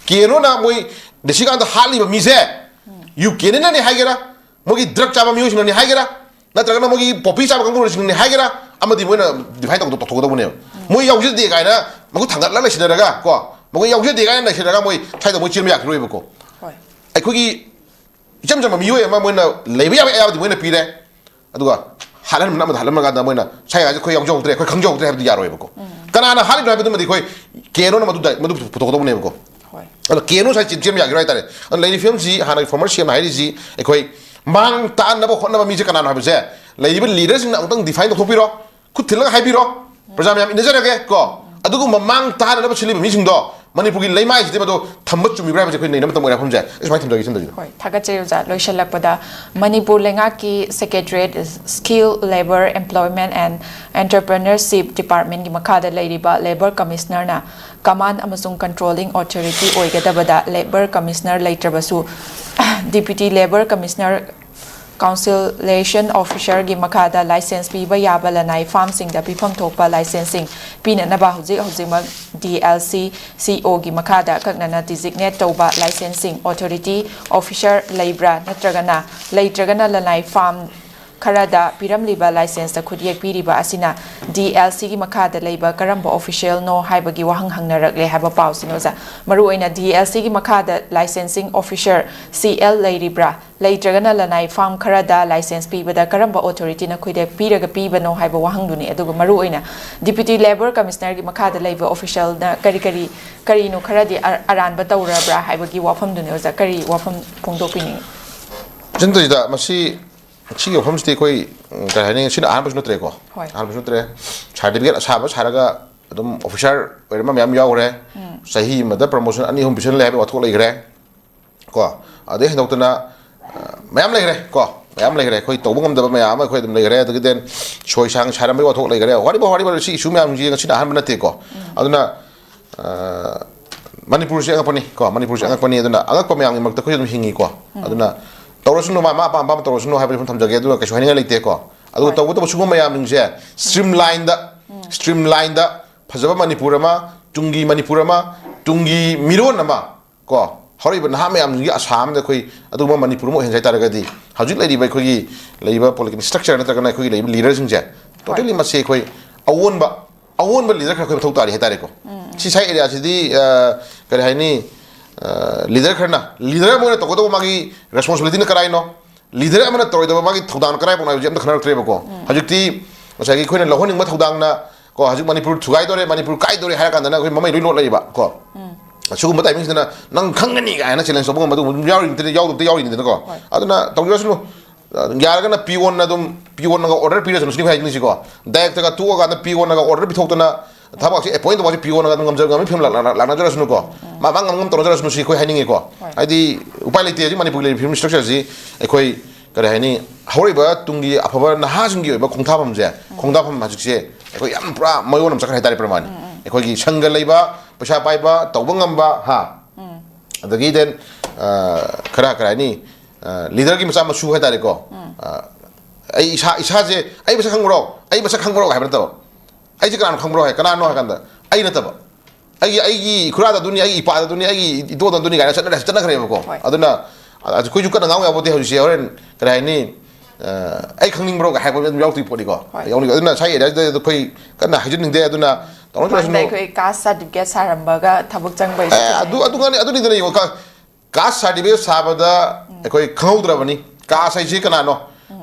ꯀꯦꯅꯣꯅ ꯃꯣꯏ ꯔꯤꯁꯤꯀꯥꯟꯇ ꯍꯥꯠꯂꯤꯕ ꯃꯤꯁꯦ ꯌꯨ ꯀꯦ ꯑꯦꯟ ꯑꯦꯟꯅꯅꯤ ꯍꯥꯏꯒꯦꯔꯥ, ꯃꯣꯏꯒꯤ ꯗ꯭ꯔꯒ ꯆꯥꯕ ꯃꯤꯑꯣꯏꯁꯤꯡꯅꯅꯤ ꯍꯥꯏꯒꯦꯔꯥ, ꯅꯠꯇ꯭ꯔꯒꯅ ꯃꯣꯏꯒꯤ ꯄꯣꯄꯤ ꯆꯥꯕ ꯀꯥꯡꯕꯨꯁꯤꯡꯅꯅꯤ ꯍꯥꯏꯒꯦꯔꯥ, ꯑꯃꯗꯤ ꯃꯣꯏꯅ ꯗꯤꯐꯥꯏꯟ ꯇꯧ-, ꯇꯧꯊꯣꯛꯀꯗꯧꯕꯅꯦꯕ꯫ ꯃꯣꯏ ꯌꯥꯎꯖꯗꯦ ꯀꯥꯏꯅ ꯃꯈꯨꯠ ꯊꯥꯡꯒꯠꯂꯒ ꯂꯩꯁꯤꯟꯅꯔꯒ ꯀꯣ, ꯃꯈꯣꯏ ꯌꯥꯎꯖꯗꯦ ꯀꯥꯏꯅ ꯂꯩꯁꯤꯟꯅꯔꯒ ꯃꯣꯏ ꯁ꯭ꯋꯥꯏꯗ ꯃꯣꯏ ꯆꯦꯟꯕ ꯌꯥꯈꯤꯔꯣꯏꯕꯀꯣ꯫ ꯍꯣꯏ꯫ ꯑꯩꯈꯣꯏꯒꯤ ꯏꯆꯝ ꯆꯝꯕ ꯃꯤꯑꯣꯏ ꯑꯃ ꯃꯣꯏꯅ ꯂꯩꯕ ꯌꯥꯕꯒꯤ ꯑꯌꯥꯕꯗꯤ ꯃꯣꯏꯅ ꯄꯤꯔꯦ, ꯑꯗꯨꯒ ꯍꯥꯠꯍꯟꯕꯅ ꯑꯃꯗ ꯍꯥꯠꯍꯟꯕ ꯀꯥꯟꯗ ꯃꯣꯏꯅ ꯁ꯭ꯋꯥꯏ ꯍꯥꯏꯁꯦ ꯑꯩꯈꯣꯏ ꯌꯥꯎꯖꯍꯧꯗ꯭ꯔꯦ, ꯑꯩꯈꯣꯏ ꯈꯪꯖꯍꯧꯗ꯭ꯔꯦ ꯍꯥꯏꯕꯗꯤ ꯌꯥꯔꯣꯏꯕꯀꯣ꯫ ꯀꯅꯥꯅ ꯍꯥꯠꯂꯤꯅꯣ ꯍꯥꯏꯕꯗꯨꯃꯗꯤ ꯑꯩꯈꯣꯏ ꯀꯦꯅꯣꯅ ꯃꯗꯨ ꯗꯥꯏ-, ꯃꯗꯨ ꯄꯨꯊꯣꯛꯀꯗꯧꯕꯅꯦꯕꯀꯣ꯫ ꯍꯣꯏ꯫ ꯑꯗꯣ ꯀꯦꯅꯣ ꯁ꯭ꯋꯥꯏ ꯆꯦꯟ-, ꯆꯦꯟꯕ ꯌꯥꯈꯤꯔꯣꯏ ꯍꯥꯏꯇꯥꯔꯦ꯫ ꯑꯗꯨꯅ ꯂꯩꯔꯤꯕ ꯐꯤꯕꯝꯁꯤ ꯍꯥꯟꯅꯒꯤ ꯐꯣꯔꯃꯔ ꯁꯤ ꯑꯦꯝꯅ ꯍꯥꯏꯔꯤꯁꯤ ꯑꯩꯈꯣꯏ ꯃꯥꯡ ꯇꯥꯛꯍꯟꯅꯕ ꯍꯣꯠꯅꯕ ꯃꯤꯁꯦ ꯀꯅꯥꯅꯣ ꯍꯥꯏꯕꯁꯦ ꯂꯩꯔꯤꯕ ꯂꯤꯗꯔꯁꯤꯡꯅ ꯑꯃꯨꯛꯇꯪ ꯗꯤꯐꯥꯏꯟ ꯇꯧꯊꯣꯛꯄꯤꯔꯣ꯫ ꯈꯨꯠ ꯊꯤꯜꯂꯒ ꯍꯥꯏꯕꯤꯔꯣ, ꯄ꯭ꯔꯖꯥ ꯃꯌꯥꯝ ꯏꯟꯅꯖꯔꯒꯦ ꯀꯣ꯫ ꯑꯗꯨꯒꯨꯝꯕ ꯃꯥꯡ ꯇꯥꯍꯟꯅꯕ ꯁꯤꯜꯂꯤꯕ ꯃꯤꯁꯤꯡꯗꯣ ꯃꯅꯤꯄꯨꯔꯒꯤ ꯂꯩꯃꯥꯏꯁꯤꯗ ꯃꯗꯨ ꯊꯝꯕ ꯆꯨꯝꯃꯤꯕ꯭ꯔꯥ ꯍꯥꯏꯕꯁꯦ ꯑꯩꯈꯣꯏ ꯅꯩꯅꯕ ꯃꯇꯝ ꯑꯣꯏꯔꯦ ꯍꯥꯏꯕꯁꯦ ꯑꯩ ꯁꯨꯃꯥꯏꯅ ꯊꯝꯖꯒꯦ, ꯊꯝꯖꯒꯦ꯫ ꯍꯣꯏ, ꯊꯥꯒꯠꯆꯔꯤ ꯑꯣꯖꯥ꯫ ꯂꯣꯏꯁꯤꯜꯂꯛꯄꯗ, ꯃꯅꯤꯄꯨꯔ ꯂꯩꯉꯥꯛꯀꯤ Secretariat, Skill, Labour, Employment and Entrepreneurship Department ꯀꯤ ꯃꯈꯥꯗ ꯂꯩꯔꯤꯕ Labour Commissioner ꯅ Command ꯑꯃꯁꯨꯡ Controlling Authority ꯑꯣꯏꯒꯗꯕꯗ Labour Commissioner ꯂꯩꯇ꯭ꯔꯕꯁꯨ, Deputy Labour Commissioner, Conciliation Officer ꯒꯤ ꯃꯈꯥꯗ ꯂꯥꯏꯁꯦꯟꯁ ꯄꯤꯕ ꯌꯥꯕ ꯂꯅꯥꯏ ꯐꯥꯔꯝꯁꯤꯡꯗ ꯄꯤꯐꯝ ꯊꯣꯛꯄ ꯂꯥꯏꯁꯦꯟꯁꯁꯤꯡ ꯄꯤꯅꯅꯕ ꯍꯧꯖꯤꯛ ꯍꯧꯖꯤꯛꯃꯛ D L C, C O ꯒꯤ ꯃꯈꯥꯗ ꯑꯀꯛꯅꯅ designate ꯇꯧꯕ ꯂꯥꯏꯁꯦꯟꯁꯁꯤꯡ authority officer ꯂꯩꯕ꯭ꯔꯥ, ꯅꯠꯇ꯭ꯔꯒꯅ, ꯂꯩꯇ꯭ꯔꯒꯅ ꯂꯅꯥꯏ ꯐꯥꯔꯝ ꯈꯔꯗ ꯄꯤꯔꯝꯂꯤꯕ ꯂꯥꯏꯁꯦꯟꯁꯇ ꯈꯨꯠꯌꯦꯛ ꯄꯤꯔꯤꯕ ꯑꯁꯤꯅ ꯗꯤ ꯑꯦꯜ ꯁꯤꯒꯤ ꯃꯈꯥꯗ ꯂꯩꯕ ꯀꯔꯝꯕ ꯑꯣꯐꯤꯁꯤꯌꯦꯜꯅꯣ ꯍꯥꯏꯕꯒꯤ ꯋꯥꯍꯪ ꯍꯪꯅꯔꯛꯂꯦ ꯍꯥꯏꯕ ꯄꯥꯎꯁꯤꯅꯤ ꯑꯣꯖꯥ꯫ ꯃꯔꯨꯑꯣꯏꯅ ꯗꯤ ꯑꯦꯜ ꯁꯤꯒꯤ ꯃꯈꯥꯗ ꯂꯥꯏꯁꯦꯟꯁꯤꯡ ꯑꯣꯐꯤꯁꯔ, ꯁꯤ ꯑꯦꯜ, ꯂꯩꯔꯤꯕ꯭ꯔꯥ? ꯂꯩꯇ꯭ꯔꯒꯅ ꯂꯅꯥꯏ ꯐꯥꯔꯝ ꯈꯔꯗ ꯂꯥꯏꯁꯦꯟꯁ ꯄꯤꯕꯗ ꯀꯔꯝꯕ ꯑꯣꯊꯣꯔꯤꯇꯤꯅ ꯈꯨꯠꯌꯦꯛ ꯄꯤꯔꯒ ꯄꯤꯕꯅꯣ ꯍꯥꯏꯕ ꯋꯥꯍꯪꯗꯨꯅꯤ꯫ ꯑꯗꯨꯒ ꯃꯔꯨꯑꯣꯏꯅ ꯗꯤꯄ꯭ꯌꯨꯇꯤ ꯂꯦꯕꯔ ꯀꯃꯤꯁꯅꯔꯒꯤ ꯃꯈꯥꯗ ꯂꯩꯕ ꯑꯣꯐꯤꯁꯤꯌꯦꯜꯅ ꯀꯔꯤ ꯀꯔꯤ, ꯀꯔꯤꯅꯣ ꯈꯔꯗꯤ ꯑ-, ꯑꯔꯥꯟꯕ ꯇꯧꯔꯕ꯭ꯔꯥ ꯍꯥꯏꯕꯒꯤ ꯋꯥꯐꯝꯗꯨꯅꯤ ꯑꯣꯖꯥ꯫ ꯀꯔꯤ ꯋꯥꯐꯝ ꯐꯣꯡꯗꯣꯛꯄꯤꯅꯤꯡꯉꯤ? ꯆꯟꯗꯣꯏꯁꯤꯗ ꯃꯁꯤ ꯁꯤꯒꯤ ꯋꯥꯐꯝꯁꯤꯗꯤ ꯑꯩꯈꯣꯏ ꯎꯝ, ꯀꯩ ꯍꯥꯏꯅꯤ, ꯁꯤꯅ ꯑꯍꯥꯟꯕꯁꯨ ꯅꯠꯇ꯭ꯔꯦꯀꯣ꯫ ꯍꯣꯏ꯫ ꯑꯍꯥꯟꯕꯁꯨ ꯅꯠꯇ꯭ꯔꯦ꯫ ꯁꯥꯔꯇꯤꯐꯤꯀꯦꯠ ꯑꯁꯥꯕ ꯁꯥꯔꯒ ꯑꯗꯨꯝ ꯑꯣꯐꯤꯁꯥꯔ ꯑꯣꯏꯔꯝꯕ ꯃꯌꯥꯝ ꯌꯥꯎꯈ꯭ꯔꯦ꯫ ꯆꯍꯤ ꯑꯃꯗ ꯄ꯭ꯔꯃꯣꯁꯟ ꯑꯅꯤ ꯑꯍꯨꯝ ꯄꯤꯁꯤꯜꯂꯦ ꯍꯥꯏꯕ ꯋꯥꯊꯣꯛ ꯂꯩꯈ꯭ꯔꯦ ꯀꯣ꯫ ꯑꯗꯩ ꯍꯦꯟꯗꯣꯛꯇꯅ ꯑ, ꯃꯌꯥꯝ ꯂꯩꯈ꯭ꯔꯦ ꯀꯣ꯫ ꯃꯌꯥꯝ ꯂꯩꯈ꯭ꯔꯦ꯫ ꯑꯩꯈꯣꯏ ꯇꯧꯕ ꯉꯝꯗꯕ ꯃꯌꯥꯝ ꯑꯃ ꯑꯩꯈꯣꯏ ꯑꯗꯨꯝ ꯂꯩꯈ꯭ꯔꯦ꯫ ꯑꯗꯒꯤ then ꯁꯣꯏ ꯁꯥꯡ ꯁꯥꯔꯝꯕꯒꯤ ꯋꯥꯊꯣꯛ ꯂꯩꯈ꯭ꯔꯦ꯫ ꯍꯣꯔꯤꯕ ꯍꯣꯔꯤꯕ ꯁꯤ ꯏꯁꯨ ꯃꯌꯥꯝꯁꯤ ꯉꯁꯤꯅ ꯑꯍꯥꯟꯕ ꯅꯠꯇꯦꯀꯣ꯫ ꯑꯗꯨꯅ ꯑ, ꯃꯅꯤꯄꯨꯔꯁꯦ ꯑꯉꯛꯄꯅꯤ ꯀꯣ꯫ ꯃꯅꯤꯄꯨꯔꯁꯦ ꯑꯉꯛꯄꯅꯤ꯫ ꯑꯗꯨꯅ ꯑꯉꯛꯄ ꯃꯌꯥꯝꯒꯤ ꯃꯔꯛꯇ ꯑꯩꯈꯣꯏ ꯑꯗꯨꯝ ꯍꯤꯡꯉꯤ ꯀꯣ꯫ ꯑꯗꯨꯅ ꯇꯧꯔꯁꯅꯨ, ꯃꯥ ꯃꯥ ꯑꯄꯥꯝ ꯑꯄꯥꯝꯕ ꯇꯧꯔꯁꯅꯨ ꯍꯥꯏꯕꯗꯤ ꯁꯨꯝ ꯊꯝꯖꯒꯦ꯫ ꯑꯗꯨꯒ ꯀꯩꯁꯨ ꯍꯥꯏꯅꯤꯡꯉꯥꯏ ꯂꯩꯇꯦ ꯀꯣ꯫ ꯑꯗꯨꯒ ꯍꯣꯏ꯫ ꯇꯧꯕꯇꯕꯨ ꯁꯤꯒꯨꯝꯕ ꯃꯌꯥꯝꯁꯤꯡꯁꯦ ꯁ꯭ꯇ꯭ꯔꯤꯝꯂꯥꯏꯟꯗ, ꯁ꯭ꯇ꯭ꯔꯤꯝꯂꯥꯏꯟꯗ ꯐꯖꯕ ꯃꯅꯤꯄꯨꯔ ꯑꯃ, ꯇꯨꯡꯒꯤ ꯃꯅꯤꯄꯨꯔ ꯑꯃ, ꯇꯨꯡꯒꯤ ꯃꯤꯔꯣꯟ ꯑꯃ ꯀꯣ, ꯍꯧꯔꯛꯏꯕ ꯅꯍꯥ ꯃꯌꯥꯝꯁꯤꯡꯒꯤ ꯑꯁꯥ ꯑꯃꯗ ꯑꯩꯈꯣꯏ ꯑꯗꯨꯒꯨꯝꯕ ꯃꯅꯤꯄꯨꯔ ꯑꯃ ꯑꯣꯏꯍꯟꯖ ꯇꯥꯔꯒꯗꯤ, ꯍꯧꯖꯤꯛ ꯂꯩꯔꯤꯕ ꯑꯩꯈꯣꯏꯒꯤ ꯂꯩꯔꯤꯕ ꯄꯣꯂꯤꯇꯤꯀꯦꯜ ꯁ꯭ꯇ꯭ꯔꯛꯆꯔ ꯅꯠꯇ꯭ꯔꯒꯅ ꯑꯩꯈꯣꯏꯒꯤ ꯂꯩꯔꯤꯕ ꯂꯤꯗꯔꯁꯤꯡꯁꯦ ꯇꯣꯇꯦꯂꯤ ꯃꯁꯤ ꯑꯩꯈꯣꯏ ꯑꯑꯣꯟꯕ, ꯑꯑꯣꯟꯕ ꯂꯤꯗꯔ ꯈꯔ ꯑꯩꯈꯣꯏ ꯃꯊꯧ ꯇꯥꯔꯤ ꯍꯥꯏꯇꯥꯔꯦꯀꯣ꯫ ꯁꯤ ꯁ꯭ꯋꯥꯏ ꯑꯦꯔꯤꯌꯥꯁꯤꯗꯤ ꯑ, ꯀꯔꯤ ꯍꯥꯏꯅꯤ, ꯑ, ꯂꯤꯗꯔ ꯈꯔꯅ, ꯂꯤꯗꯔ ꯑꯃ ꯑꯣꯏꯅ ꯇꯧꯒꯗꯧꯕ ꯃꯥꯒꯤ ꯔꯦꯁꯄꯣꯟꯁꯤꯕꯤꯂꯤꯇꯤꯅ ꯀꯔꯥꯏꯅꯣ, ꯂꯤꯗꯔ ꯑꯃꯅ ꯇꯧꯔꯣꯏꯗꯕ ꯃꯥꯒꯤ ꯊꯧꯗꯥꯡꯅ ꯀꯔꯥꯏ ꯐꯥꯎꯅꯣ ꯍꯥꯏꯕꯁꯤ ꯑꯝꯇ ꯈꯟꯅꯔꯛꯇ꯭ꯔꯦꯕꯀꯣ꯫ ꯍꯧꯖꯤꯛꯇꯤ ꯉꯁꯥꯏꯒꯤ ꯑꯩꯈꯣꯏꯅ ꯂꯧꯍꯟꯅꯤꯡꯕ ꯊꯧꯗꯥꯡꯅ ꯀꯣ, ꯍꯧꯖꯤꯛ ꯃꯅꯤꯄꯨꯔ ꯊꯨꯒꯥꯏꯗꯧꯔꯦ, ꯃꯅꯤꯄꯨꯔ ꯀꯥꯏꯗꯧꯔꯦ ꯍꯥꯏꯔ ꯀꯥꯟꯗꯅ ꯑꯩꯈꯣꯏ ꯃꯃꯩ ꯂꯣꯏ ꯂꯣꯠꯂꯛꯏꯕ ꯀꯣ꯫ ꯁꯤꯒꯨꯝꯕ ꯇꯥꯏꯃꯤꯡꯁꯤꯗꯅ ꯅꯪ ꯈꯪꯒꯅꯤ ꯀꯥꯏꯅ ꯆꯦꯂꯦꯟꯖ ꯇꯧꯕ ꯉꯝꯕ ꯑꯗꯨꯒꯨꯝꯕ ꯑꯗꯨꯝ ꯌꯥꯎꯔꯤꯕꯗꯤ ꯌꯥꯎꯗꯕꯗꯤ ꯌꯥꯎꯔꯤꯅꯤꯗꯅꯀꯣ꯫ ꯑꯗꯨꯅ ꯇꯧꯖꯔꯁꯅꯨ꯫ ꯌꯥꯔꯒꯅ ꯄꯤꯌꯣꯟꯅ ꯑꯗꯨꯝ, ꯄꯤꯌꯣꯟꯅꯒ ꯑꯣꯔꯗꯔ ꯄꯤꯔꯁꯅꯨ ꯁꯤꯅꯤ ꯍꯥꯏꯅꯤꯡꯉꯤꯁꯤꯀꯣ꯫ ꯗꯥꯏꯔꯦꯛꯇꯒ ꯇꯣꯛꯑꯀꯥꯟꯗ ꯄꯤꯌꯣꯟꯅꯒ ꯑꯣꯔꯗꯔ ꯄꯤꯊꯣꯛꯇꯅ ꯊꯕꯛꯁꯦ ꯑꯦꯄꯣꯏꯟ ꯇꯧꯕꯁꯦ ꯄꯤꯌꯣꯟꯅꯒ ꯑꯗꯨꯝ ꯉꯝꯖ ꯉꯝꯃꯤ ꯐꯤꯕꯝ ꯂꯥꯛ-, ꯂꯥꯛ-, ꯂꯥꯛꯅꯖꯔꯁꯅꯨꯀꯣ꯫ ꯃꯥ ꯃꯥ ꯉꯝ ꯉꯝ ꯇꯧꯅꯖꯔꯁꯅꯨ ꯁꯤ ꯑꯩꯈꯣꯏ ꯍꯥꯏꯅꯤꯡꯉꯤꯀꯣ꯫ ꯍꯥꯏꯗꯤ ꯎꯄꯥꯏ ꯂꯩꯇꯦ ꯍꯧꯖꯤꯛ ꯃꯅꯤꯄꯨꯔꯒꯤ ꯂꯩꯔꯤꯕ ꯐꯤꯕꯝ ꯁ꯭ꯇ꯭ꯔꯛꯆꯔꯁꯤ ꯑꯩꯈꯣꯏ ꯀꯔꯤ ꯍꯥꯏꯅꯤ, ꯍꯧꯔꯛꯏꯕ ꯇꯨꯡꯒꯤ ꯑꯐꯕ ꯅꯍꯥꯁꯤꯡꯒꯤ ꯑꯣꯏꯕ ꯈꯣꯡꯊꯥꯐꯝꯁꯦ, ꯈꯣꯡꯊꯥꯐꯝ ꯍꯧꯖꯤꯛꯁꯦ ꯑꯩꯈꯣꯏ ꯌꯥꯝ ꯄꯨꯔꯥ ꯃꯌꯣꯟ ꯑꯃ ꯆꯠꯈ꯭ꯔꯦ ꯍꯥꯏꯇꯥꯔꯦ ꯄ꯭ꯔꯃꯥꯅꯤ꯫ ꯑꯩꯈꯣꯏꯒꯤ ꯁꯪꯒ ꯂꯩꯕ, ꯄꯩꯁꯥ ꯄꯥꯏꯕ, ꯇꯧꯕ ꯉꯝꯕ, ꯍꯥ? ꯑꯗꯒꯤ then, ꯑ, ꯈꯔ ꯀꯔꯤ ꯍꯥꯏꯅꯤ, ꯑ, ꯂꯤꯗꯔꯒꯤ ꯃꯆꯥ ꯃꯁꯨ ꯍꯥꯏꯇꯥꯔꯦꯀꯣ꯫ ꯑ, ꯑꯩ ꯏꯁꯥ, ꯏꯁꯥꯁꯦ "ꯑꯩ ꯃꯁꯛ ꯈꯪꯕ꯭ꯔꯣ? ꯑꯩ ꯃꯁꯛ ꯈꯪꯕ꯭ꯔꯣ?" ꯍꯥꯏꯕ ꯅꯠꯇꯕ꯫ "ꯑꯩꯁꯦ ꯀꯅꯥꯅꯣ ꯈꯪꯕ꯭ꯔꯣ?" ꯍꯥꯏ, ꯀꯅꯥꯅꯣ ꯍꯥꯏ ꯀꯥꯟꯗ ꯑꯩ ꯅꯠꯇꯕ꯫ ꯑꯩꯒꯤ, ꯑꯩꯒꯤ ꯏꯈꯨꯔꯥꯗ ꯑꯗꯨꯅꯤ, ꯑꯩꯒꯤ ꯏꯄꯥꯗ ꯑꯗꯨꯅꯤ, ꯑꯩꯒꯤ ꯏꯇꯣꯟꯗ ꯑꯗꯨꯅꯤ ꯀꯥꯏꯅ ꯆꯠꯅꯔꯦ, ꯆꯠꯅꯈ꯭ꯔꯦꯕꯀꯣ꯫ ꯍꯣꯏ꯫ ꯑꯗꯨꯅ ꯑ, ꯑꯩꯈꯣꯏꯁꯨ ꯀꯟꯅ ꯉꯥꯡꯕ ꯌꯥꯄꯣꯠꯇꯦ ꯍꯧꯖꯤꯛꯁꯦ꯫ ꯍꯣꯔꯦꯟ ꯀꯔꯤ ꯍꯥꯏꯅꯤ, ꯑꯩ ꯈꯪꯅꯤꯡꯕ꯭ꯔꯣꯒ ꯍꯥꯏꯔꯛꯄ ꯑꯗꯨꯝ ꯌꯥꯎꯗꯣꯏ ꯄꯣꯠꯅꯤꯀꯣ꯫ ꯍꯣꯏ꯫ ꯌꯥꯎꯅꯤꯡ ꯑꯗꯨꯅ ꯁ꯭ꯋꯥꯏ ꯑꯦꯔꯤꯌꯥꯁꯤꯗ ꯑꯩꯈꯣꯏ ꯀꯟꯅ ꯍꯥꯏꯖꯅꯤꯡꯗꯦ꯫ ꯑꯗꯨꯅ ꯇꯧꯅ ꯃꯃꯥꯡꯗ ꯑꯩꯈꯣꯏ ꯀꯥꯁ ꯁꯥꯔꯇꯤꯐꯤꯀꯦꯠ ꯁꯥꯔꯝꯕꯒ ꯊꯕꯛ ꯆꯪꯕꯩꯁꯨ ꯑꯗꯨ ꯑꯗꯨ ꯉꯥꯡꯅꯤ꯫ ꯑꯗꯨꯅꯤꯗꯅ ꯌꯦꯡꯉꯣ, ꯀꯥꯁ ꯁꯥꯔꯇꯤꯐꯤꯀꯦꯠ ꯁꯥꯕꯗ ꯑꯩꯈꯣꯏ ꯈꯪꯍꯧꯗ꯭ꯔꯕꯅꯤ꯫ ꯀꯥꯁ ꯍꯥꯏꯁꯤ ꯀꯅꯥꯅꯣ?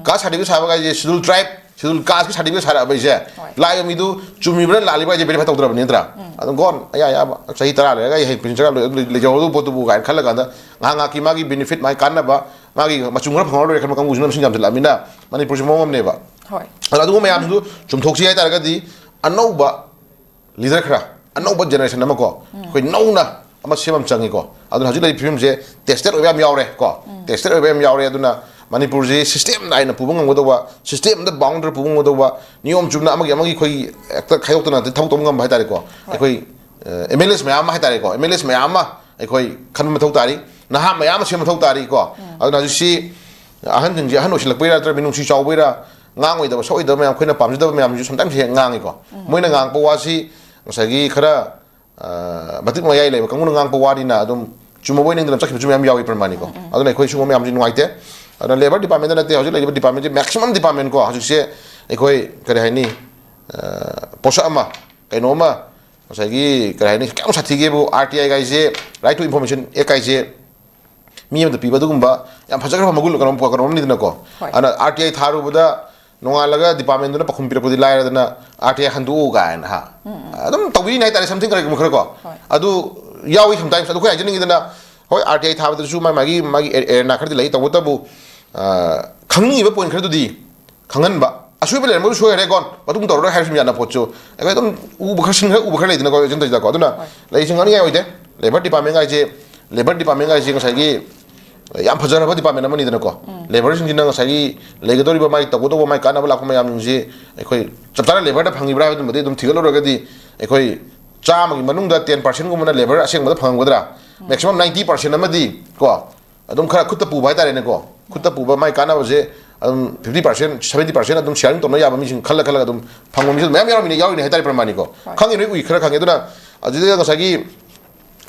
ꯀꯥꯁ ꯁꯥꯔꯇꯤꯐꯤꯀꯦꯠ ꯁꯥꯕ ꯍꯥꯏꯁꯦ ꯁꯦꯗꯨꯜ ꯇ꯭ꯔꯥꯏꯕ, ꯁꯦꯗꯨꯜ ꯀꯥꯁꯀꯤ ꯁꯥꯔꯇꯤꯐꯤꯀꯦꯠ ꯁꯥꯔꯛꯑꯕ ꯑꯩꯁꯦ ꯍꯣꯏ꯫ ꯂꯥꯛꯏꯕ ꯃꯤꯗꯨ ꯆꯨꯝꯃꯤꯕ꯭ꯔꯥ ꯂꯥꯜꯂꯤꯕ꯭ꯔꯥ ꯍꯥꯏꯁꯦ ꯚꯦꯔꯤꯐꯥꯏ ꯇꯧꯗ꯭ꯔꯕꯅꯤ ꯅꯠꯇ꯭ꯔꯥ? ꯑꯗꯨꯝ ꯒꯣꯟ ꯑꯌꯥ ꯑꯌꯥꯕ ꯆꯍꯤ ꯇꯔꯥ ꯂꯩꯔꯒ ꯑꯩ ꯍꯌꯦꯡ ꯄꯦꯟꯁꯤꯟ ꯆꯠꯂ ꯂꯩꯖꯍꯧꯗꯧꯕ ꯄꯣꯠꯇꯨꯕꯨ ꯀꯥꯏꯅ ꯈꯜꯂ ꯀꯥꯟꯗ ꯉꯥꯏꯍꯥꯛ ꯉꯥꯏꯍꯥꯛꯀꯤ ꯃꯥꯒꯤ ꯕꯦꯅꯤꯐꯤꯠ, ꯃꯥꯒꯤ ꯀꯥꯟꯅꯕ, ꯃꯥꯒꯤ ꯃꯆꯨꯝ ꯈꯔ ꯐꯪꯍꯧꯔ ꯂꯣꯏꯔꯦ ꯈꯟꯕ ꯀꯥꯡꯕꯨꯁꯤꯅ ꯃꯁꯤꯡ ꯌꯥꯝꯁꯤꯜꯂꯛꯑꯃꯤꯅ ꯃꯅꯤꯄꯨꯔꯁꯤ ꯃꯑꯣꯡ ꯑꯃꯅꯦꯕ꯫ ꯍꯣꯏ꯫ ꯑꯗꯣ ꯑꯗꯨꯒꯨꯝꯕ ꯃꯌꯥꯝꯁꯤꯡꯗꯨ ꯆꯨꯝꯊꯣꯛꯁꯤ ꯍꯥꯏ ꯇꯥꯔꯒꯗꯤ ꯑꯅꯧꯕ ꯂꯤꯗꯔ ꯈꯔ, ꯑꯅꯧꯕ ꯖꯦꯅꯦꯔꯦꯁꯟ ꯑꯃ ꯀꯣ, ꯑꯩꯈꯣꯏ ꯅꯧꯅ ꯑꯃ ꯁꯦꯝꯕ ꯑꯃ ꯆꯪꯉꯤꯀꯣ꯫ ꯑꯗꯨꯅ ꯍꯧꯖꯤꯛ ꯂꯩꯔꯤꯕ ꯐꯤꯕꯝꯁꯦ ꯇꯦꯁꯇꯦꯠ ꯑꯣꯏꯕ ꯌꯥꯝ ꯌꯥꯎꯔꯦ ꯀꯣ꯫ ꯇꯦꯁꯇꯦꯠ ꯑꯣꯏꯕ ꯌꯥꯝ ꯌꯥꯎꯔꯦ꯫ ꯑꯗꯨꯅ ꯃꯅꯤꯄꯨꯔꯁꯤ ꯁꯤꯁꯇꯦꯝ ꯅꯥꯏꯅ ꯄꯨꯕ ꯉꯝꯒꯗꯧꯕ, ꯁꯤꯁꯇꯦꯝꯗ ꯕꯥꯎꯟꯗꯔ ꯄꯨꯕ ꯉꯝꯒꯗꯧꯕ, ꯅꯤꯌꯣꯝ ꯆꯨꯝꯅ ꯑꯃꯒꯤ ꯑꯃꯒꯤ ꯑꯩꯈꯣꯏꯒꯤ ꯍꯦꯛꯇ ꯈꯥꯏꯗꯣꯛꯇꯅ ꯊꯕꯛ ꯇꯧꯕ ꯉꯝꯕ ꯍꯥꯏꯇꯥꯔꯦꯀꯣ꯫ ꯑꯩꯈꯣꯏ ꯑꯦꯝ ꯑꯦꯜ ꯑꯦꯁ ꯃꯌꯥꯝ ꯑꯃ ꯍꯥꯏꯇꯥꯔꯦꯀꯣ, ꯑꯦꯝ ꯑꯦꯜ ꯑꯦꯁ ꯃꯌꯥꯝ ꯑꯃ ꯑꯩꯈꯣꯏ ꯈꯟꯕ ꯃꯊꯧ ꯇꯥꯔꯤ, ꯅꯍꯥ ꯃꯌꯥꯝ ꯑꯃ ꯁꯦꯝꯕ ꯃꯊꯧ ꯇꯥꯔꯤꯀꯣ꯫ ꯑꯗꯨꯅ ꯍꯧꯖꯤꯛꯁꯤ ꯑꯍꯟꯁꯤꯡꯁꯦ ꯑꯍꯟ ꯑꯣꯏꯁꯤꯜꯂꯛꯄꯩꯔꯥ ꯅꯠꯇ꯭ꯔꯒ ꯃꯤꯅꯨꯡꯁꯤ ꯆꯥꯎꯕꯩꯔꯥ, ꯉꯥꯡꯉꯣꯏꯗꯕ ꯁꯛꯑꯣꯏꯗꯕ ꯃꯌꯥꯝ, ꯑꯩꯈꯣꯏꯅ ꯄꯥꯝꯖꯗꯕ ꯃꯌꯥꯝꯁꯤꯁꯨ ꯁꯝꯇꯥꯏꯝꯁ ꯍꯦꯛ ꯉꯥꯡꯉꯤꯀꯣ꯫ ꯃꯣꯏꯅ ꯉꯥꯡꯉꯛꯄ ꯋꯥꯁꯤ ꯉꯁꯥꯏꯒꯤ ꯈꯔ ꯑ, ꯃꯇꯤꯛ ꯃꯌꯥꯏ ꯂꯩꯕ ꯀꯥꯡꯕꯨꯅ ꯉꯥꯡꯉꯛꯄ ꯋꯥꯅꯤꯅ ꯑꯗꯨꯝ ꯆꯨꯝꯃꯕꯣꯏ ꯅꯤꯡꯗꯅ ꯆꯠꯈꯤꯕꯁꯨ ꯃꯌꯥꯝ ꯌꯥꯎꯏ ꯄ꯭ꯔꯃꯥꯅꯤꯀꯣ꯫ ꯑꯗꯨꯅ ꯑꯩꯈꯣꯏ ꯁꯤꯒꯨꯝꯕ ꯃꯌꯥꯝꯁꯤ ꯅꯨꯡꯉꯥꯏꯇꯦ꯫ ꯑꯗꯨꯅ ꯂꯦꯕꯔ ꯗꯤꯄꯥꯔꯠꯃꯦꯟꯗ ꯅꯠꯇꯦ, ꯍꯧꯖꯤꯛ ꯂꯩꯔꯤꯕ ꯗꯤꯄꯥꯔꯠꯃꯦꯟꯁꯦ, ꯃꯦꯛꯁꯤꯃꯝ ꯗꯤꯄꯥꯔꯠꯃꯦꯟ ꯀꯣ, ꯍꯧꯖꯤꯛꯁꯦ ꯑꯩꯈꯣꯏ ꯀꯔꯤ ꯍꯥꯏꯅꯤ, ꯑ, ꯄꯣꯠꯁꯛ ꯑꯃ, ꯀꯩꯅꯣꯝꯃ, ꯉꯁꯥꯏꯒꯤ ꯀꯔꯤ ꯍꯥꯏꯅꯤ, ꯀꯌꯥꯝ ꯁꯥꯊꯤꯒꯦꯕꯨ, ꯑꯥꯔ ꯇꯤ ꯑꯥꯏ ꯀꯥꯏꯁꯦ, ꯔꯥꯏꯠ ꯇꯨ ꯏꯟꯐꯣꯔꯃꯦꯁꯟ ꯑꯦꯛ ꯀꯥꯏꯁꯦ ꯃꯤ ꯑꯃꯗ ꯄꯤꯕ ꯑꯗꯨꯒꯨꯝꯕ ꯌꯥꯝ ꯐꯖꯈ꯭ꯔꯕ ꯃꯒꯨꯟ ꯀꯩꯅꯣꯝ ꯀꯩꯅꯣꯝꯅꯤꯗꯅꯀꯣ꯫ ꯍꯣꯏ꯫ ꯑꯗꯨꯅ ꯑꯥꯔ ꯇꯤ ꯑꯥꯏ ꯊꯥꯔꯨꯕꯗ ꯅꯣꯡꯉꯥꯜꯂꯒ ꯗꯤꯄꯥꯔꯠꯃꯦꯟꯗꯨꯅ ꯄꯥꯎꯈꯨꯝ ꯄꯤꯔꯛꯄꯗꯤ ꯂꯥꯏꯔꯗꯅ, "ꯑꯥꯔ ꯇꯤ ꯑꯥꯏ ꯍꯟꯗꯣꯛꯎ" ꯀꯥꯏꯅ ꯍꯥ꯫ ꯑꯗꯨꯝ ꯇꯧꯕꯤꯔꯤꯅꯤ ꯍꯥꯏꯇꯥꯔꯦ, ꯁꯝꯊꯤꯡ ꯀꯔꯤꯒꯨꯝꯕ ꯈꯔ ꯀꯣ꯫ ꯍꯣꯏ꯫ ꯑꯗꯨ ꯌꯥꯎꯏ ꯁꯝꯇꯥꯏꯝꯁ꯫ ꯑꯗꯨ ꯑꯩꯈꯣꯏ ꯍꯥꯏꯖꯅꯤꯡꯉꯤꯗꯅ, ꯍꯣꯏ, ꯑꯥꯔ ꯇꯤ ꯑꯥꯏ ꯊꯥꯕꯗꯁꯨ ꯃꯥꯒꯤ, ꯃꯥꯒꯤ, ꯃꯥꯒꯤ ꯑꯦ-, ꯑꯦꯔꯦꯅꯥ ꯈꯔꯗꯤ ꯂꯩ, ꯇꯧꯕꯇꯕꯨ, ꯑ, ꯈꯪꯅꯤꯡꯉꯤꯕ ꯄꯣꯏꯟ ꯈꯔꯗꯨꯗꯤ ꯈꯪꯍꯟꯕ, ꯑꯁꯣꯏꯕ ꯂꯩꯔꯝꯕꯁꯨ ꯁꯣꯏꯈ꯭ꯔꯦ ꯀꯣꯟ, ꯃꯇꯨꯡ ꯇꯧꯔꯔꯣꯏ ꯍꯥꯏꯔꯁꯨ ꯌꯥꯅ ꯄꯣꯠꯁꯨ ꯑꯩꯈꯣꯏ ꯑꯗꯨꯝ ꯎꯕ ꯈꯔ, ꯁꯤꯟ ꯈꯔ ꯎꯕ ꯈꯔ ꯂꯩꯗꯅꯀꯣ, ꯁꯤꯟ ꯇꯧꯁꯤꯗꯀꯣ꯫ ꯑꯗꯨꯅ ꯍꯣꯏ꯫ ꯂꯩꯁꯤꯡ ꯉꯥꯡꯅꯤꯡꯉꯥꯏ ꯑꯣꯏꯗꯦ꯫ ꯂꯦꯕꯔ ꯗꯤꯄꯥꯔꯠꯃꯦꯟ ꯍꯥꯏꯁꯦ, ꯂꯦꯕꯔ ꯗꯤꯄꯥꯔꯠꯃꯦꯟ ꯍꯥꯏꯁꯦ ꯉꯁꯥꯏꯒꯤ ꯌꯥꯝ ꯐꯖꯔꯕ ꯗꯤꯄꯥꯔꯠꯃꯦꯟ ꯑꯃꯅꯤꯗꯅꯀꯣ꯫ ꯂꯦꯕꯔꯁꯤꯡꯁꯤꯅ ꯉꯁꯥꯏꯒꯤ ꯂꯩꯒꯗꯧꯔꯤꯕ ꯃꯥꯒꯤ ꯇꯧꯒꯗꯧꯕ ꯃꯥꯒꯤ ꯀꯥꯟꯅꯕ ꯂꯥꯛꯄ ꯃꯌꯥꯝꯁꯤꯡꯁꯤ ꯑꯩꯈꯣꯏ ꯆꯞ ꯆꯥꯅ ꯂꯦꯕꯔꯗ ꯐꯪꯉꯤꯕ꯭ꯔꯥ ꯍꯥꯏꯕꯗꯨꯃꯗꯤ ꯑꯗꯨꯝ ꯊꯤꯒꯠꯂꯨꯔꯒꯗꯤ ꯑꯩꯈꯣꯏ ꯆꯥꯝꯃꯒꯤ ꯃꯅꯨꯡꯗ ꯇꯦꯟ ꯄꯥꯔꯁꯦꯟꯒꯨꯝꯕꯅ ꯂꯦꯕꯔ ꯑꯁꯦꯡꯕꯗ ꯐꯪꯉꯝꯒꯗ꯭ꯔꯥ? ꯃꯦꯛꯁꯤꯃꯝ ꯅꯥꯏꯟꯇꯤ ꯄꯥꯔꯁꯦꯟ ꯑꯃꯗꯤ ꯀꯣ, ꯑꯗꯨꯝ ꯈꯔ ꯈꯨꯠꯇ ꯄꯨꯕ ꯍꯥꯏꯇꯥꯔꯦꯅꯦꯀꯣ꯫ ꯈꯨꯠꯇ ꯄꯨꯕ ꯃꯥꯏ ꯀꯥꯟꯅꯕꯁꯦ ꯑꯗꯨꯝ ꯐꯤꯐꯇꯤ ꯄꯥꯔꯁꯦꯟ, ꯁꯚꯦꯟꯇꯤ ꯄꯥꯔꯁꯦꯟ ꯑꯗꯨꯝ ꯁꯤꯌꯥꯔꯤꯡ ꯇꯧꯅ ꯌꯥꯕ ꯃꯤꯁꯤꯡ ꯈꯜꯂ ꯈꯜꯂꯒ ꯑꯗꯨꯝ ꯐꯪꯕ ꯃꯤꯁꯨ ꯃꯌꯥꯝ ꯌꯥꯎꯔꯝꯃꯤꯅꯦ, ꯌꯥꯎꯔꯤꯅꯦ ꯍꯥꯏꯇꯥꯔꯦ ꯄ꯭ꯔꯃꯥꯅꯤꯀꯣ꯫ ꯍꯣꯏ꯫ ꯈꯪꯉꯤ, ꯅꯣꯏ ꯎꯏ, ꯈꯔ ꯈꯪꯉꯤ꯫ ꯑꯗꯨꯅ ꯑꯗꯨꯗ ꯉꯁꯥꯏꯒꯤ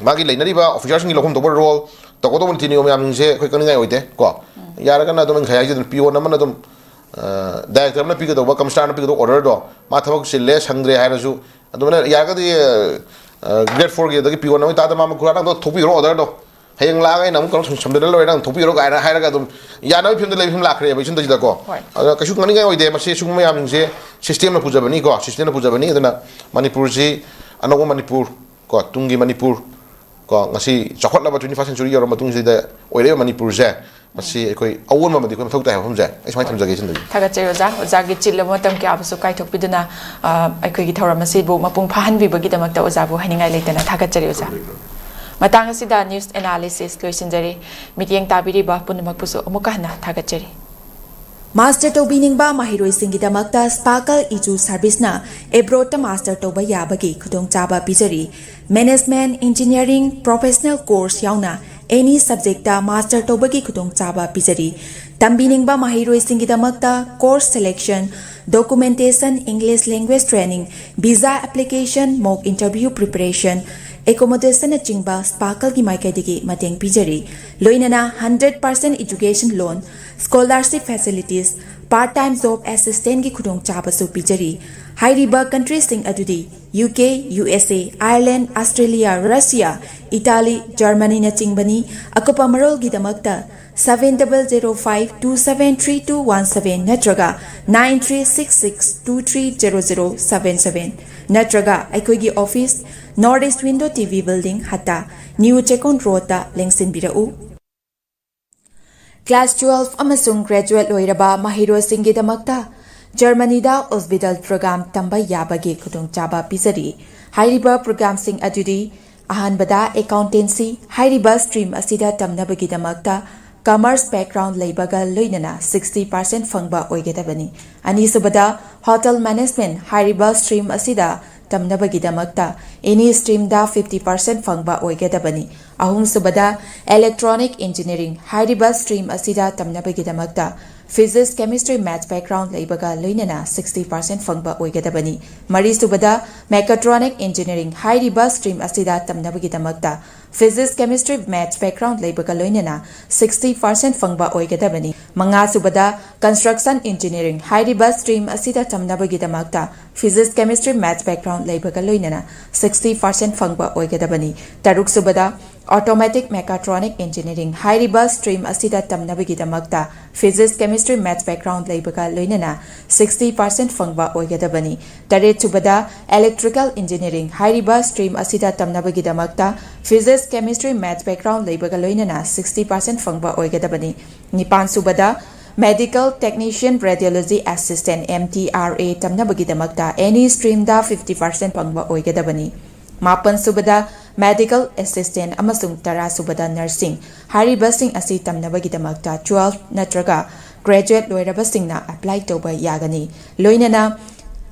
ꯃꯥꯒꯤ ꯂꯩꯅꯔꯤꯕ ꯑꯣꯐꯤꯁꯥꯔꯁꯤꯡꯒꯤ ꯂꯧꯐꯝ ꯊꯣꯛꯄ ꯔꯣꯜ, ꯇꯧꯒꯗꯧꯕ ꯅꯤꯇꯤ ꯅꯤꯌꯣꯝ ꯃꯌꯥꯝꯁꯤꯡꯁꯦ ꯑꯩꯈꯣꯏ ꯀꯛꯅꯤꯡꯉꯥꯏ ꯑꯣꯏꯗꯦ ꯀꯣ꯫ ꯌꯥꯔꯒꯅ ꯑꯗꯨꯝ ꯑꯩ ꯉꯁꯥꯏ ꯍꯥꯏꯖꯗꯨꯅ ꯄꯤꯌꯣꯟ ꯑꯃꯅ ꯑꯗꯨꯝ ꯗꯥꯏꯔꯦꯛꯇꯔ ꯑꯃꯅ ꯄꯤꯒꯗꯧꯕ, ꯀꯃꯤꯁꯅꯔꯅ ꯄꯤꯒꯗꯧꯕ ꯑꯣꯔꯗꯔꯗꯣ, ꯃꯥ ꯊꯕꯛ ꯆꯤꯜꯂꯦ ꯁꯪꯗ꯭ꯔꯦ ꯍꯥꯏꯔꯁꯨ, ꯑꯗꯨꯃꯥꯏꯅ ꯌꯥꯔꯒꯗꯤ ꯒ꯭ꯔꯦꯠ ꯐꯣꯔꯒꯤ ꯑꯗꯒꯤ ꯄꯤꯌꯣꯟ ꯑꯃ ꯇꯥꯗ ꯃꯥ ꯃꯈꯨꯔꯥ ꯅꯪ ꯊꯣꯛꯄꯤꯔꯣ ꯑꯣꯔꯗꯔꯗꯣ, ꯍꯌꯦꯡ ꯂꯥꯛꯑꯒ ꯑꯩꯅ ꯑꯃꯨꯛ ꯀꯩꯅꯣ ꯁꯝꯖꯜꯂ ꯂꯣꯏꯔꯦ, ꯅꯪ ꯊꯣꯛꯄꯤꯔꯣ ꯀꯥꯏꯅ ꯍꯥꯏꯔꯒ ꯑꯗꯨꯝ ꯌꯥꯅꯕꯒꯤ ꯐꯤꯕꯝꯗ ꯂꯩꯕ ꯐꯤꯕꯝ ꯂꯥꯛꯈ꯭ꯔꯦꯕ ꯏꯆꯤꯟꯗꯁꯤꯗꯀꯣ꯫ ꯍꯣꯏ꯫ ꯑꯗꯨꯅ ꯀꯩꯁꯨ ꯉꯥꯡꯅꯤꯡꯉꯥꯏ ꯑꯣꯏꯗꯦ꯫ ꯃꯁꯤ ꯁꯤꯒꯨꯝꯕ ꯃꯌꯥꯝꯁꯤꯡꯁꯦ ꯁꯤꯁꯇꯦꯝꯅ ꯄꯨꯖꯕꯅꯤꯀꯣ, ꯁꯤꯁꯇꯦꯝꯅ ꯄꯨꯖꯕꯅꯤ꯫ ꯑꯗꯨꯅ ꯃꯅꯤꯄꯨꯔꯁꯤ ꯑꯅꯧꯕ ꯃꯅꯤꯄꯨꯔ ꯀꯣ, ꯇꯨꯡꯒꯤ ꯃꯅꯤꯄꯨꯔ ꯀꯣ, ꯉꯁꯤ ꯆꯥꯎꯈꯠꯂꯕ twenty first century ꯌꯧꯔꯕ ꯃꯇꯨꯡꯁꯤꯗ ꯑꯣꯏꯔꯛꯏꯕ ꯃꯅꯤꯄꯨꯔꯁꯦ, ꯃꯁꯤ ꯑꯩꯈꯣꯏ ꯑꯑꯣꯟꯕ ꯑꯃꯗꯤ ꯑꯩꯈꯣꯏ ꯃꯊꯧ ꯇꯥꯏ ꯍꯥꯏꯕ ꯋꯥꯐꯝꯁꯦ ꯑꯩ ꯁꯨꯃꯥꯏꯅ ꯊꯝꯖꯒꯦ ꯏꯆꯤꯟꯗꯁꯤꯗ꯫ ꯊꯥꯒꯠꯆꯔꯤ ꯑꯣꯖꯥ꯫ ꯑꯣꯖꯥꯒꯤ ꯆꯤꯜꯂꯕ ꯃꯇꯝ ꯀꯌꯥꯕꯨꯁꯨ ꯀꯥꯏꯊꯣꯛꯄꯤꯗꯨꯅ, ꯑ, ꯑꯩꯈꯣꯏꯒꯤ ꯊꯧꯔꯝ ꯑꯁꯤꯕꯨ ꯃꯄꯨꯡ ꯐꯥꯍꯟꯕꯤꯕꯒꯤꯗꯃꯛꯇ ꯑꯣꯖꯥꯕꯨ ꯍꯥꯏꯅꯤꯡꯉꯥꯏ ꯂꯩꯇꯅ ꯊꯥꯒꯠꯆꯔꯤ ꯑꯣꯖꯥ꯫ ꯃꯇꯥꯡ ꯑꯁꯤꯗ news analysis ꯂꯣꯏꯁꯤꯟꯖꯔꯦ꯫ ꯃꯤꯠꯌꯦꯡ ꯇꯥꯕꯤꯔꯤꯕ ꯄꯨꯝꯅꯃꯛꯄꯨꯁꯨ ꯑꯃꯨꯛꯀ ꯍꯟꯅ ꯊꯥꯒꯠꯆꯔꯤ꯫ ꯃꯥꯁꯇꯔ ꯇꯧꯕꯤꯅꯤꯡꯕ ꯃꯍꯩꯔꯣꯏꯁꯤꯡꯒꯤꯗꯃꯛꯇ ꯁ꯭ꯄꯥꯔꯀꯜ ꯏꯖꯨ ꯁꯔꯚꯤꯁꯅ ꯑꯦꯕ꯭ꯔꯣꯗꯇ ꯃꯥꯁꯇꯔ ꯇꯧꯕ ꯌꯥꯕꯒꯤ ꯈꯨꯗꯣꯡꯆꯥꯕ ꯄꯤꯖꯔꯤ꯫ ꯃꯦꯅꯦꯖꯃꯦꯟꯠ, ꯏꯟꯖꯤꯅꯤꯌꯥꯔꯤꯡ, ꯄ꯭ꯔꯣꯐꯦꯁꯅꯦꯜ ꯀꯣꯔꯁ ꯌꯥꯎꯅ ꯑꯦꯅꯤ ꯁꯕꯖꯦꯛꯇ ꯃꯥꯁꯇꯔ ꯇꯧꯕꯒꯤ ꯈꯨꯗꯣꯡꯆꯥꯕ ꯄꯤꯖꯔꯤ꯫ ꯇꯝꯕꯤꯅꯤꯡꯕ ꯃꯍꯩꯔꯣꯏꯁꯤꯡꯒꯤꯗꯃꯛꯇ course selection, documentation, English language training, visa application, mock interview preparation, ꯑꯦꯀꯣꯃꯣꯗꯦꯁꯟꯅꯆꯤꯡꯕ ꯁ꯭ꯄꯥꯔꯀꯜꯒꯤ ꯃꯥꯏꯀꯩꯗꯒꯤ ꯃꯇꯦꯡ ꯄꯤꯖꯔꯤ꯫ ꯂꯣꯏꯅꯅ hundred percent education loan, scholarship facilities, part time job ꯑꯦꯁꯤꯁꯇꯦꯟꯠꯀꯤ ꯈꯨꯗꯣꯡꯆꯥꯕꯁꯨ ꯄꯤꯖꯔꯤ꯫ ꯍꯥꯏꯔꯤꯕ ꯀꯟꯇ꯭ꯔꯤꯁꯤꯡ ꯑꯗꯨꯗꯤ U K, U S A, Ireland, Australia, Russia, Italy, ꯖꯔꯃꯅꯤꯅꯆꯤꯡꯕꯅꯤ꯫ ꯑꯀꯨꯞꯄ ꯃꯔꯣꯜꯒꯤꯗꯃꯛꯇ seven double zero five two seven three two one seven ꯅꯠꯇ꯭ꯔꯒ nine three six six two three zero zero seven seven ꯅꯠꯇ꯭ꯔꯒ ꯑꯩꯈꯣꯏꯒꯤ office, North East Window T V Building, ꯍꯠꯇꯥ, new Checkon ꯔꯣꯗꯇ ꯂꯦꯡꯁꯤꯟꯕꯤꯔꯛꯎ꯫ Class twelve ꯑꯃꯁꯨꯡ graduate ꯂꯣꯏꯔꯕ ꯃꯍꯩꯔꯣꯏꯁꯤꯡꯒꯤꯗꯃꯛꯇ ꯖꯔꯃꯅꯤꯗ ꯑꯣꯁꯕꯤꯗꯜ programme ꯇꯝꯕ ꯌꯥꯕꯒꯤ ꯈꯨꯗꯣꯡꯆꯥꯕ ꯄꯤꯖꯔꯤ꯫ ꯍꯥꯏꯔꯤꯕ ꯄ꯭ꯔꯣꯒ꯭ꯔꯥꯝꯁꯤꯡ ꯑꯗꯨꯗꯤ ꯑꯍꯥꯟꯕꯗ ꯑꯦꯀꯥꯎꯟꯇꯦꯟꯁꯤ ꯍꯥꯏꯔꯤꯕ ꯁ꯭ꯇ꯭ꯔꯤꯝ ꯑꯁꯤꯗ ꯇꯝꯅꯕꯒꯤꯗꯃꯛꯇ ꯀꯃꯔꯁ ꯕꯦꯛꯒ꯭ꯔꯥꯎꯟ ꯂꯩꯕꯒ ꯂꯣꯏꯅꯅ ꯁꯤꯛꯁꯇꯤ ꯄꯥꯔꯁꯦꯟꯠ ꯐꯪꯕ ꯑꯣꯏꯒꯗꯕꯅꯤ꯫ ꯑꯅꯤꯁꯨꯕꯗ ꯍꯣꯇꯦꯜ ꯃꯦꯅꯦꯖꯃꯦꯟꯠ ꯍꯥꯏꯔꯤꯕ ꯁ꯭ꯇ꯭ꯔꯤꯝ ꯑꯁꯤꯗ ꯇꯝꯅꯕꯒꯤꯗꯃꯛꯇ ꯑꯦꯅꯤ ꯁ꯭ꯇ꯭ꯔꯤꯝꯗ ꯐꯤꯐꯇꯤ ꯄꯥꯔꯁꯦꯟꯠ ꯐꯪꯕ ꯑꯣꯏꯒꯗꯕꯅꯤ꯫ ꯑꯍꯨꯝꯁꯨꯕꯗ ꯏꯂꯦꯛꯇ꯭ꯔꯣꯅꯤꯛ ꯏꯟꯖꯤꯅꯤꯌꯥꯔꯤꯡ ꯍꯥꯏꯔꯤꯕ ꯁ꯭ꯇ꯭ꯔꯤꯝ ꯑꯁꯤꯗ ꯇꯝꯅꯕꯒꯤꯗꯃꯛꯇ Physics, Chemistry, Maths background ꯂꯩꯕꯒ ꯂꯣꯏꯅꯅ sixty percent ꯐꯪꯕ ꯑꯣꯏꯒꯗꯕꯅꯤ꯫ ꯃꯔꯤꯁꯨꯕꯗ, Mechatronic Engineering ꯍꯥꯏꯔꯤꯕ stream ꯑꯁꯤꯗ ꯇꯝꯅꯕꯒꯤꯗꯃꯛꯇ Physics, Chemistry, Maths background ꯂꯩꯕꯒ ꯂꯣꯏꯅꯅ sixty percent ꯐꯪꯕ ꯑꯣꯏꯒꯗꯕꯅꯤ꯫ ꯃꯉꯥꯁꯨꯕꯗ, Construction Engineering ꯍꯥꯏꯔꯤꯕ stream ꯑꯁꯤꯗ ꯇꯝꯅꯕꯒꯤꯗꯃꯛꯇ Physics, Chemistry, Maths background ꯂꯩꯕꯒ ꯂꯣꯏꯅꯅ sixty percent ꯐꯪꯕ ꯑꯣꯏꯒꯗꯕꯅꯤ꯫ ꯇꯔꯨꯛꯁꯨꯕꯗ, Automatic Mechatronic Engineering ꯍꯥꯏꯔꯤꯕ stream ꯑꯁꯤꯗ ꯇꯝꯅꯕꯒꯤꯗꯃꯛꯇ Physics, Chemistry, Maths background ꯂꯩꯕꯒ ꯂꯣꯏꯅꯅ sixty percent ꯐꯪꯕ ꯑꯣꯏꯒꯗꯕꯅꯤ꯫ ꯇꯔꯦꯠꯁꯨꯕꯗ, Electrical Engineering ꯍꯥꯏꯔꯤꯕ stream ꯑꯁꯤꯗ ꯇꯝꯅꯕꯒꯤꯗꯃꯛꯇ Physics, Chemistry, Maths background ꯂꯩꯕꯒ ꯂꯣꯏꯅꯅ sixty percent ꯐꯪꯕ ꯑꯣꯏꯒꯗꯕꯅꯤ꯫ ꯅꯤꯄꯥꯟꯁꯨꯕꯗ, Medical Technician Radiology Assistant, M T R A ꯇꯝꯅꯕꯒꯤꯗꯃꯛꯇ any streamꯗ fifty percent ꯐꯪꯕ ꯑꯣꯏꯒꯗꯕꯅꯤ꯫ ꯃꯥꯄꯟꯁꯨꯕꯗ, Medical Assistant ꯑꯃꯁꯨꯡ ꯇꯔꯥꯁꯨꯕꯗ, Nursing ꯍꯥꯏꯔꯤꯕꯁꯤꯡ ꯑꯁꯤ ꯇꯝꯅꯕꯒꯤꯗꯃꯛꯇ twelve ꯅꯠꯇ꯭ꯔꯒ graduate ꯂꯣꯏꯔꯕꯁꯤꯡꯅ apply ꯇꯧꯕ ꯌꯥꯒꯅꯤ꯫ ꯂꯣꯏꯅꯅ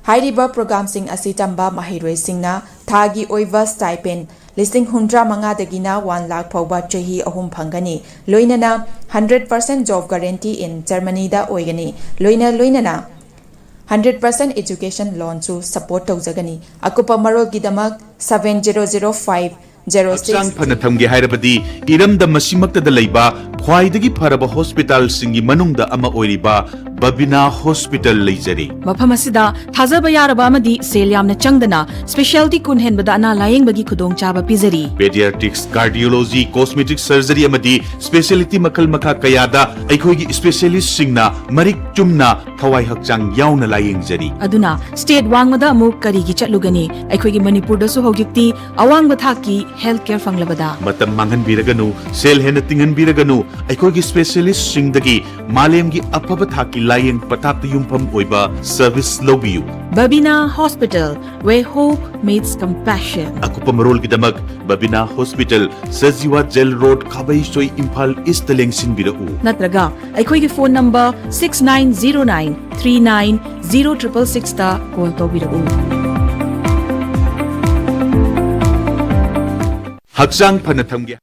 ꯍꯥꯏꯔꯤꯕ programꯁꯤꯡ ꯑꯁꯤ ꯇꯝꯕ ꯃꯍꯩꯔꯣꯏꯁꯤꯡꯅ ꯊꯥꯒꯤ ꯑꯣꯏꯕ stipend ꯂꯤꯁꯤꯡ ꯍꯨꯝꯗ꯭ꯔꯥ ꯃꯉꯥꯗꯒꯤꯅ one lakh ꯐꯥꯎꯕ ꯆꯍꯤ ꯑꯍꯨꯝ ꯐꯪꯒꯅꯤ꯫ ꯂꯣꯏꯅꯅ hundred percent job guarantee in Germanyꯗ ꯑꯣꯏꯒꯅꯤ꯫ ꯂꯣꯏꯅ ꯂꯣꯏꯅꯅ hundred percent education loanꯁꯨ support ꯇꯧꯖꯒꯅꯤ꯫ ꯑꯀꯨꯞꯄ ꯃꯔꯣꯜꯒꯤꯗꯃꯛ seven zero zero five zero six ꯍꯛꯆꯥꯡ ꯐꯅ ꯊꯝꯒꯦ ꯍꯥꯏꯔꯕꯗꯤ ꯏꯔꯝꯗꯝ ꯑꯁꯤꯃꯛꯇꯗ ꯂꯩꯕ ꯈ꯭ꯋꯥꯏꯗꯒꯤ ꯐꯔꯕ hospitalꯁꯤꯡꯒꯤ ꯃꯅꯨꯡꯗ ꯑꯃ ꯑꯣꯏꯔꯤꯕ ꯕꯕꯤꯅꯥ Hospital ꯂꯩꯖꯔꯤ꯫ ꯃꯐꯝ ꯑꯁꯤꯗ ꯊꯥꯖꯕ ꯌꯥꯔꯕ ꯑꯃꯗꯤ ꯁꯦꯜ ꯌꯥꯝꯅ ꯆꯪꯗꯅ specialty ꯀꯨꯟ ꯍꯦꯟꯕꯗ ꯑꯅꯥ ꯂꯥꯌꯦꯡꯕꯒꯤ ꯈꯨꯗꯣꯡꯆꯥꯕ ꯄꯤꯖꯔꯤ꯫ Pediatrics, Cardiology, Cosmetic Surgery ꯑꯃꯗꯤ specialty ꯃꯈꯜ ꯃꯈꯥ ꯀꯌꯥꯗ ꯑꯩꯈꯣꯏꯒꯤ specialistꯁꯤꯡꯅ ꯃꯔꯤꯛ ꯆꯨꯝꯅ ꯊꯋꯥꯏ ꯍꯛꯆꯥꯡ ꯌꯥꯎꯅ ꯂꯥꯌꯦꯡꯖꯔꯤ꯫ ꯑꯗꯨꯅ state ꯋꯥꯡꯃꯗ ꯑꯃꯨꯛ ꯀꯔꯤꯒꯤ ꯆꯠꯂꯨꯒꯅꯤ? ꯑꯩꯈꯣꯏꯒꯤ ꯃꯅꯤꯄꯨꯔꯗꯁꯨ ꯍꯧꯖꯤꯛꯇꯤ ꯑꯋꯥꯡꯕ ꯊꯥꯛꯀꯤ health care ꯐꯪꯂꯕꯗ꯫ ꯃꯇꯝ ꯃꯥꯡꯍꯟꯕꯤꯔꯒꯅꯨ, ꯁꯦꯜ ꯍꯦꯟꯅ ꯇꯤꯡꯍꯟꯕꯤꯔꯒꯅꯨ, ꯑꯩꯈꯣꯏꯒꯤ specialistꯁꯤꯡꯗꯒꯤ ꯃꯥꯂꯦꯝꯒꯤ ꯑꯐꯕ ꯊꯥꯛꯀꯤ ꯂꯥꯌꯦꯡ ꯄꯊꯥꯞꯇ ꯌꯨꯝꯐꯝ ꯑꯣꯏꯕ service ꯂꯧꯕꯤꯌꯨ꯫ Babina Hospital, where hope meets compassion. ꯑꯀꯨꯞꯄ ꯃꯔꯣꯜꯒꯤꯗꯃꯛ Babina Hospital, Sajiwa Jail Road, ꯈꯥꯕꯩꯁꯣꯏ, Imphal Eastꯇ ꯂꯦꯡꯁꯤꯟꯕꯤꯔꯛꯎ꯫ ꯅꯠꯇ꯭ꯔꯒ ꯑꯩꯈꯣꯏꯒꯤ phone number six nine zero nine three nine zero triple sixꯇ call ꯇꯧꯕꯤꯔꯛꯎ꯫ ꯍꯛꯆꯥꯡ ꯐꯅ ꯊꯝꯒꯦ꯫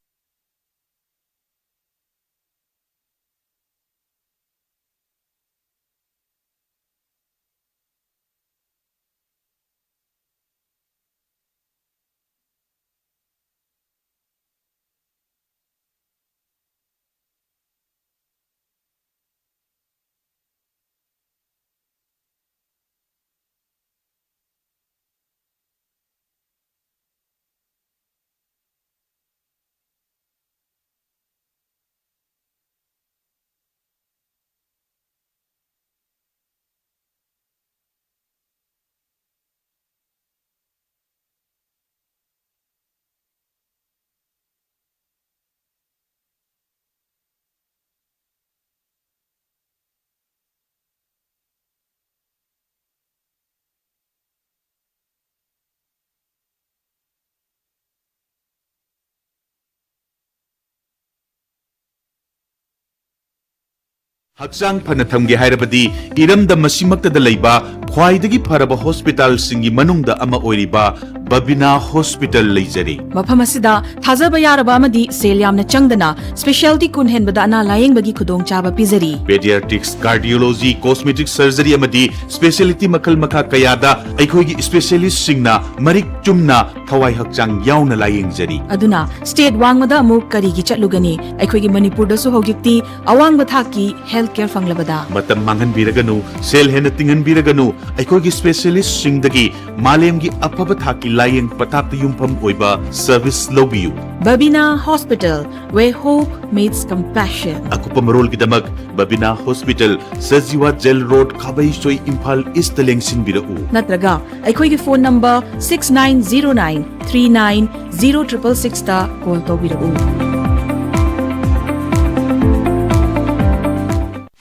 ꯍꯛꯆꯥꯡ ꯐꯅ ꯊꯝꯒꯦ ꯍꯥꯏꯔꯕꯗꯤ ꯏꯔꯝꯗꯝ ꯑꯁꯤꯃꯛꯇꯗ ꯂꯩꯕ ꯈ꯭ꯋꯥꯏꯗꯒꯤ ꯐꯔꯕ ꯍꯣꯁꯄꯤꯇꯥꯜꯁꯤꯡꯒꯤ ꯃꯅꯨꯡꯗ ꯑꯃ ꯑꯣꯏꯔꯤꯕ ꯕꯕꯤꯅꯥ ꯍꯣꯁꯄꯤꯇꯥꯜ ꯂꯩꯖꯔꯤ꯫ ꯃꯐꯝ ꯑꯁꯤꯗ ꯊꯥꯖꯕ ꯌꯥꯔꯕ ꯑꯃꯗꯤ ꯁꯦꯜ ꯌꯥꯝꯅ ꯆꯪꯗꯅ ꯁ꯭ꯄꯦꯁꯤꯌꯦꯜꯇꯤ ꯀꯨꯟ ꯍꯦꯟꯕꯗ ꯑꯅꯥ ꯂꯥꯌꯦꯡꯕꯒꯤ ꯈꯨꯗꯣꯡꯆꯥꯕ ꯄꯤꯖꯔꯤ꯫ ꯄꯦꯗꯤꯌꯥꯇ꯭ꯔꯤꯛꯁ, ꯀꯥꯔꯗꯤꯑꯣꯂꯣꯖꯤ, ꯀꯣꯁꯃꯦꯇꯤꯛ ꯁꯔꯖꯔꯤ ꯑꯃꯗꯤ ꯁ꯭ꯄꯦꯁꯤꯌꯦꯂꯤꯇꯤ ꯃꯈꯜ ꯃꯈꯥ ꯀꯌꯥꯗ ꯑꯩꯈꯣꯏꯒꯤ ꯁ꯭ꯄꯦꯁꯤꯌꯦꯂꯤꯁꯁꯤꯡꯅ ꯃꯔꯤꯛ ꯆꯨꯝꯅ ꯊꯋꯥꯏ ꯍꯛꯆꯥꯡ ꯌꯥꯎꯅ ꯂꯥꯌꯦꯡꯖꯔꯤ꯫ ꯑꯗꯨꯅ ꯁ꯭ꯇꯦꯠ ꯋꯥꯡꯃꯗ ꯑꯃꯨꯛ ꯀꯔꯤꯒꯤ ꯆꯠꯂꯨꯒꯅꯤ? ꯑꯩꯈꯣꯏꯒꯤ ꯃꯅꯤꯄꯨꯔꯗꯁꯨ ꯍꯧꯖꯤꯛꯇꯤ ꯑꯋꯥꯡꯕ ꯊꯥꯛꯀꯤ ꯍꯦꯜꯊ ꯀꯦꯌꯔ ꯐꯪꯂꯕꯗ꯫ ꯃꯇꯝ ꯃꯥꯡꯍꯟꯕꯤꯔꯒꯅꯨ, ꯁꯦꯜ ꯍꯦꯟꯅ ꯇꯤꯡꯍꯟꯕꯤꯔꯒꯅꯨ, ꯑꯩꯈꯣꯏꯒꯤ ꯁ꯭ꯄꯦꯁꯤꯌꯦꯂꯤꯁꯁꯤꯡꯗꯒꯤ ꯃꯥꯂꯦꯝꯒꯤ ꯑꯐꯕ ꯊꯥꯛꯀꯤ ꯂꯥꯌꯦꯡ ꯄꯊꯥꯞꯇ ꯌꯨꯝꯐꯝ ꯑꯣꯏꯕ ꯁꯔꯚꯤꯁ ꯂꯧꯕꯤꯌꯨ꯫ Babina hospital, where hope meets compassion. ꯑꯀꯨꯞꯄ ꯃꯔꯣꯜꯒꯤꯗꯃꯛ Babina hospital, Sajiwa jail road, Khabeisoi, Imphal east ꯂꯦꯡꯁꯤꯟꯕꯤꯔꯛꯎ꯫ ꯅꯠꯇ꯭ꯔꯒ ꯑꯩꯈꯣꯏꯒꯤ phone number six nine zero nine three nine zero triple six ꯇ ꯀꯣꯜ ꯇꯧꯕꯤꯔꯛꯎ꯫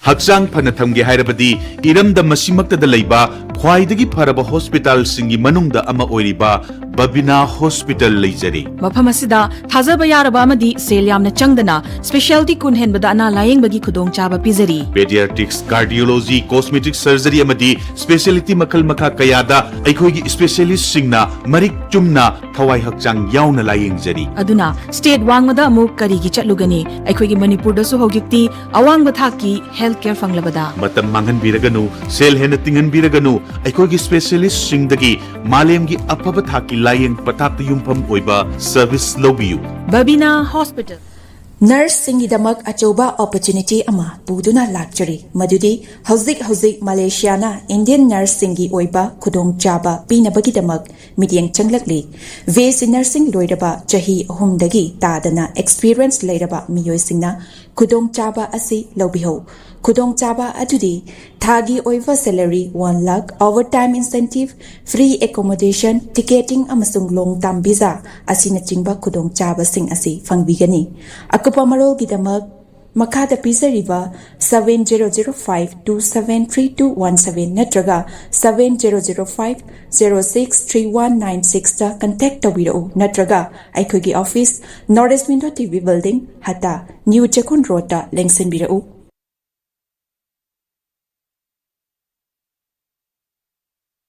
ꯍꯛꯆꯥꯡ ꯐꯅ ꯊꯝꯒꯦ ꯍꯥꯏꯔꯕꯗꯤ ꯏꯔꯝꯗꯝ ꯑꯁꯤꯃꯛꯇꯗ ꯂꯩꯕ ꯈ꯭ꯋꯥꯏꯗꯒꯤ ꯐꯔꯕ ꯍꯣꯁꯄꯤꯇꯥꯜꯁꯤꯡꯒꯤ ꯃꯅꯨꯡꯗ ꯑꯃ ꯑꯣꯏꯔꯤꯕ ꯕꯕꯤꯅꯥ ꯍꯣꯁꯄꯤꯇꯥꯜ ꯂꯩꯖꯔꯤ꯫ ꯃꯐꯝ ꯑꯁꯤꯗ ꯊꯥꯖꯕ ꯌꯥꯔꯕ ꯑꯃꯗꯤ ꯁꯦꯜ ꯌꯥꯝꯅ ꯆꯪꯗꯅ ꯁ꯭ꯄꯦꯁꯤꯌꯦꯜꯇꯤ ꯀꯨꯟ ꯍꯦꯟꯕꯗ ꯑꯅꯥ ꯂꯥꯌꯦꯡꯕꯒꯤ ꯈꯨꯗꯣꯡꯆꯥꯕ ꯄꯤꯖꯔꯤ꯫ ꯄꯦꯗꯤꯌꯥꯇ꯭ꯔꯤꯛꯁ, ꯀꯥꯔꯗꯤꯑꯣꯂꯣꯖꯤ, ꯀꯣꯁꯃꯦꯇꯤꯛ ꯁꯔꯖꯔꯤ ꯑꯃꯗꯤ ꯁ꯭ꯄꯦꯁꯤꯌꯦꯂꯤꯇꯤ ꯃꯈꯜ ꯃꯈꯥ ꯀꯌꯥꯗ ꯑꯩꯈꯣꯏꯒꯤ ꯁ꯭ꯄꯦꯁꯤꯌꯦꯂꯤꯁꯁꯤꯡꯅ ꯃꯔꯤꯛ ꯆꯨꯝꯅ ꯊꯋꯥꯏ ꯍꯛꯆꯥꯡ ꯌꯥꯎꯅ ꯂꯥꯌꯦꯡꯖꯔꯤ꯫ ꯑꯗꯨꯅ ꯁ꯭ꯇꯦꯠ ꯋꯥꯡꯃꯗ ꯑꯃꯨꯛ ꯀꯔꯤꯒꯤ ꯆꯠꯂꯨꯒꯅꯤ? ꯑꯩꯈꯣꯏꯒꯤ ꯃꯅꯤꯄꯨꯔꯗꯁꯨ ꯍꯧꯖꯤꯛꯇꯤ ꯑꯋꯥꯡꯕ ꯊꯥꯛꯀꯤ ꯍꯦꯜꯊ ꯀꯦꯌꯔ ꯐꯪꯂꯕꯗ꯫ ꯃꯇꯝ ꯃꯥꯡꯍꯟꯕꯤꯔꯒꯅꯨ, ꯁꯦꯜ ꯍꯦꯟꯅ ꯇꯤꯡꯍꯟꯕꯤꯔꯒꯅꯨ, ꯑꯩꯈꯣꯏꯒꯤ ꯁ꯭ꯄꯦꯁꯤꯌꯦꯂꯤꯁꯁꯤꯡꯗꯒꯤ ꯃꯥꯂꯦꯝꯒꯤ ꯑꯐꯕ ꯊꯥꯛꯀꯤ ꯂꯥꯌꯦꯡ ꯄꯊꯥꯞꯇ ꯌꯨꯝꯐꯝ ꯑꯣꯏꯕ ꯁꯔꯚꯤꯁ ꯂꯧꯕꯤꯌꯨ꯫ ꯕꯕꯤꯅꯥ ꯍꯣꯁꯄꯤꯇꯥꯜ꯫ ꯅꯔꯁꯁꯤꯡꯒꯤꯗꯃꯛ ꯑꯆꯧꯕ ꯑꯣꯄꯣꯔꯆꯨꯅꯤꯇꯤ ꯑꯃ ꯄꯨꯗꯨꯅ ꯂꯥꯛꯆꯔꯤ, ꯃꯗꯨꯗꯤ ꯍꯧꯖꯤꯛ ꯍꯧꯖꯤꯛ ꯃꯂꯦꯁꯤꯌꯥꯅ ꯏꯟꯗꯤꯌꯟ ꯅꯔꯁꯁꯤꯡꯒꯤ ꯑꯣꯏꯕ ꯈꯨꯗꯣꯡꯆꯥꯕ ꯄꯤꯅꯕꯒꯤꯗꯃꯛ ꯃꯤꯠꯌꯦꯡ ꯆꯪꯂꯛꯂꯤ꯫ ꯕꯤ ꯑꯦꯁ ꯁꯤ ꯅꯔꯁꯤꯡ ꯂꯣꯏꯔꯕ ꯆꯍꯤ ꯑꯍꯨꯝꯗꯒꯤ ꯇꯥꯗꯅ ꯑꯦꯛꯁꯄꯤꯔꯤꯌꯦꯟꯁ ꯂꯩꯔꯕ ꯃꯤꯑꯣꯏꯁꯤꯡꯅ ꯈꯨꯗꯣꯡꯆꯥꯕ ꯑꯁꯤ ꯂꯧꯕꯤꯍꯧ꯫ ꯈꯨꯗꯣꯡꯆꯥꯕ ꯑꯗꯨꯗꯤ ꯊꯥꯒꯤ ꯑꯣꯏꯕ salary one lakh, overtime incentive, free accommodation, ticketing ꯑꯃꯁꯨꯡ long term visa ꯑꯁꯤꯅꯆꯤꯡꯕ ꯈꯨꯗꯣꯡꯆꯥꯕꯁꯤꯡ ꯑꯁꯤ ꯐꯪꯕꯤꯒꯅꯤ꯫ ꯑꯀꯨꯞꯄ ꯃꯔꯣꯜꯒꯤꯗꯃꯛ ꯃꯈꯥꯗ ꯄꯤꯖꯔꯤꯕ seven zero zero five two seven three two one seven ꯅꯠꯇ꯭ꯔꯒ seven zero zero five zero six three one nine six ꯇ contact ꯇꯧꯕꯤꯔꯛꯎ, ꯅꯠꯇ꯭ꯔꯒ ꯑꯩꯈꯣꯏꯒꯤ office, North East Window T V Building, ꯍꯠꯇꯥ, New ꯆꯦꯛꯀꯣꯟ ꯔꯣꯗꯇ ꯂꯦꯡꯁꯤꯟꯕꯤꯔꯛꯎ꯫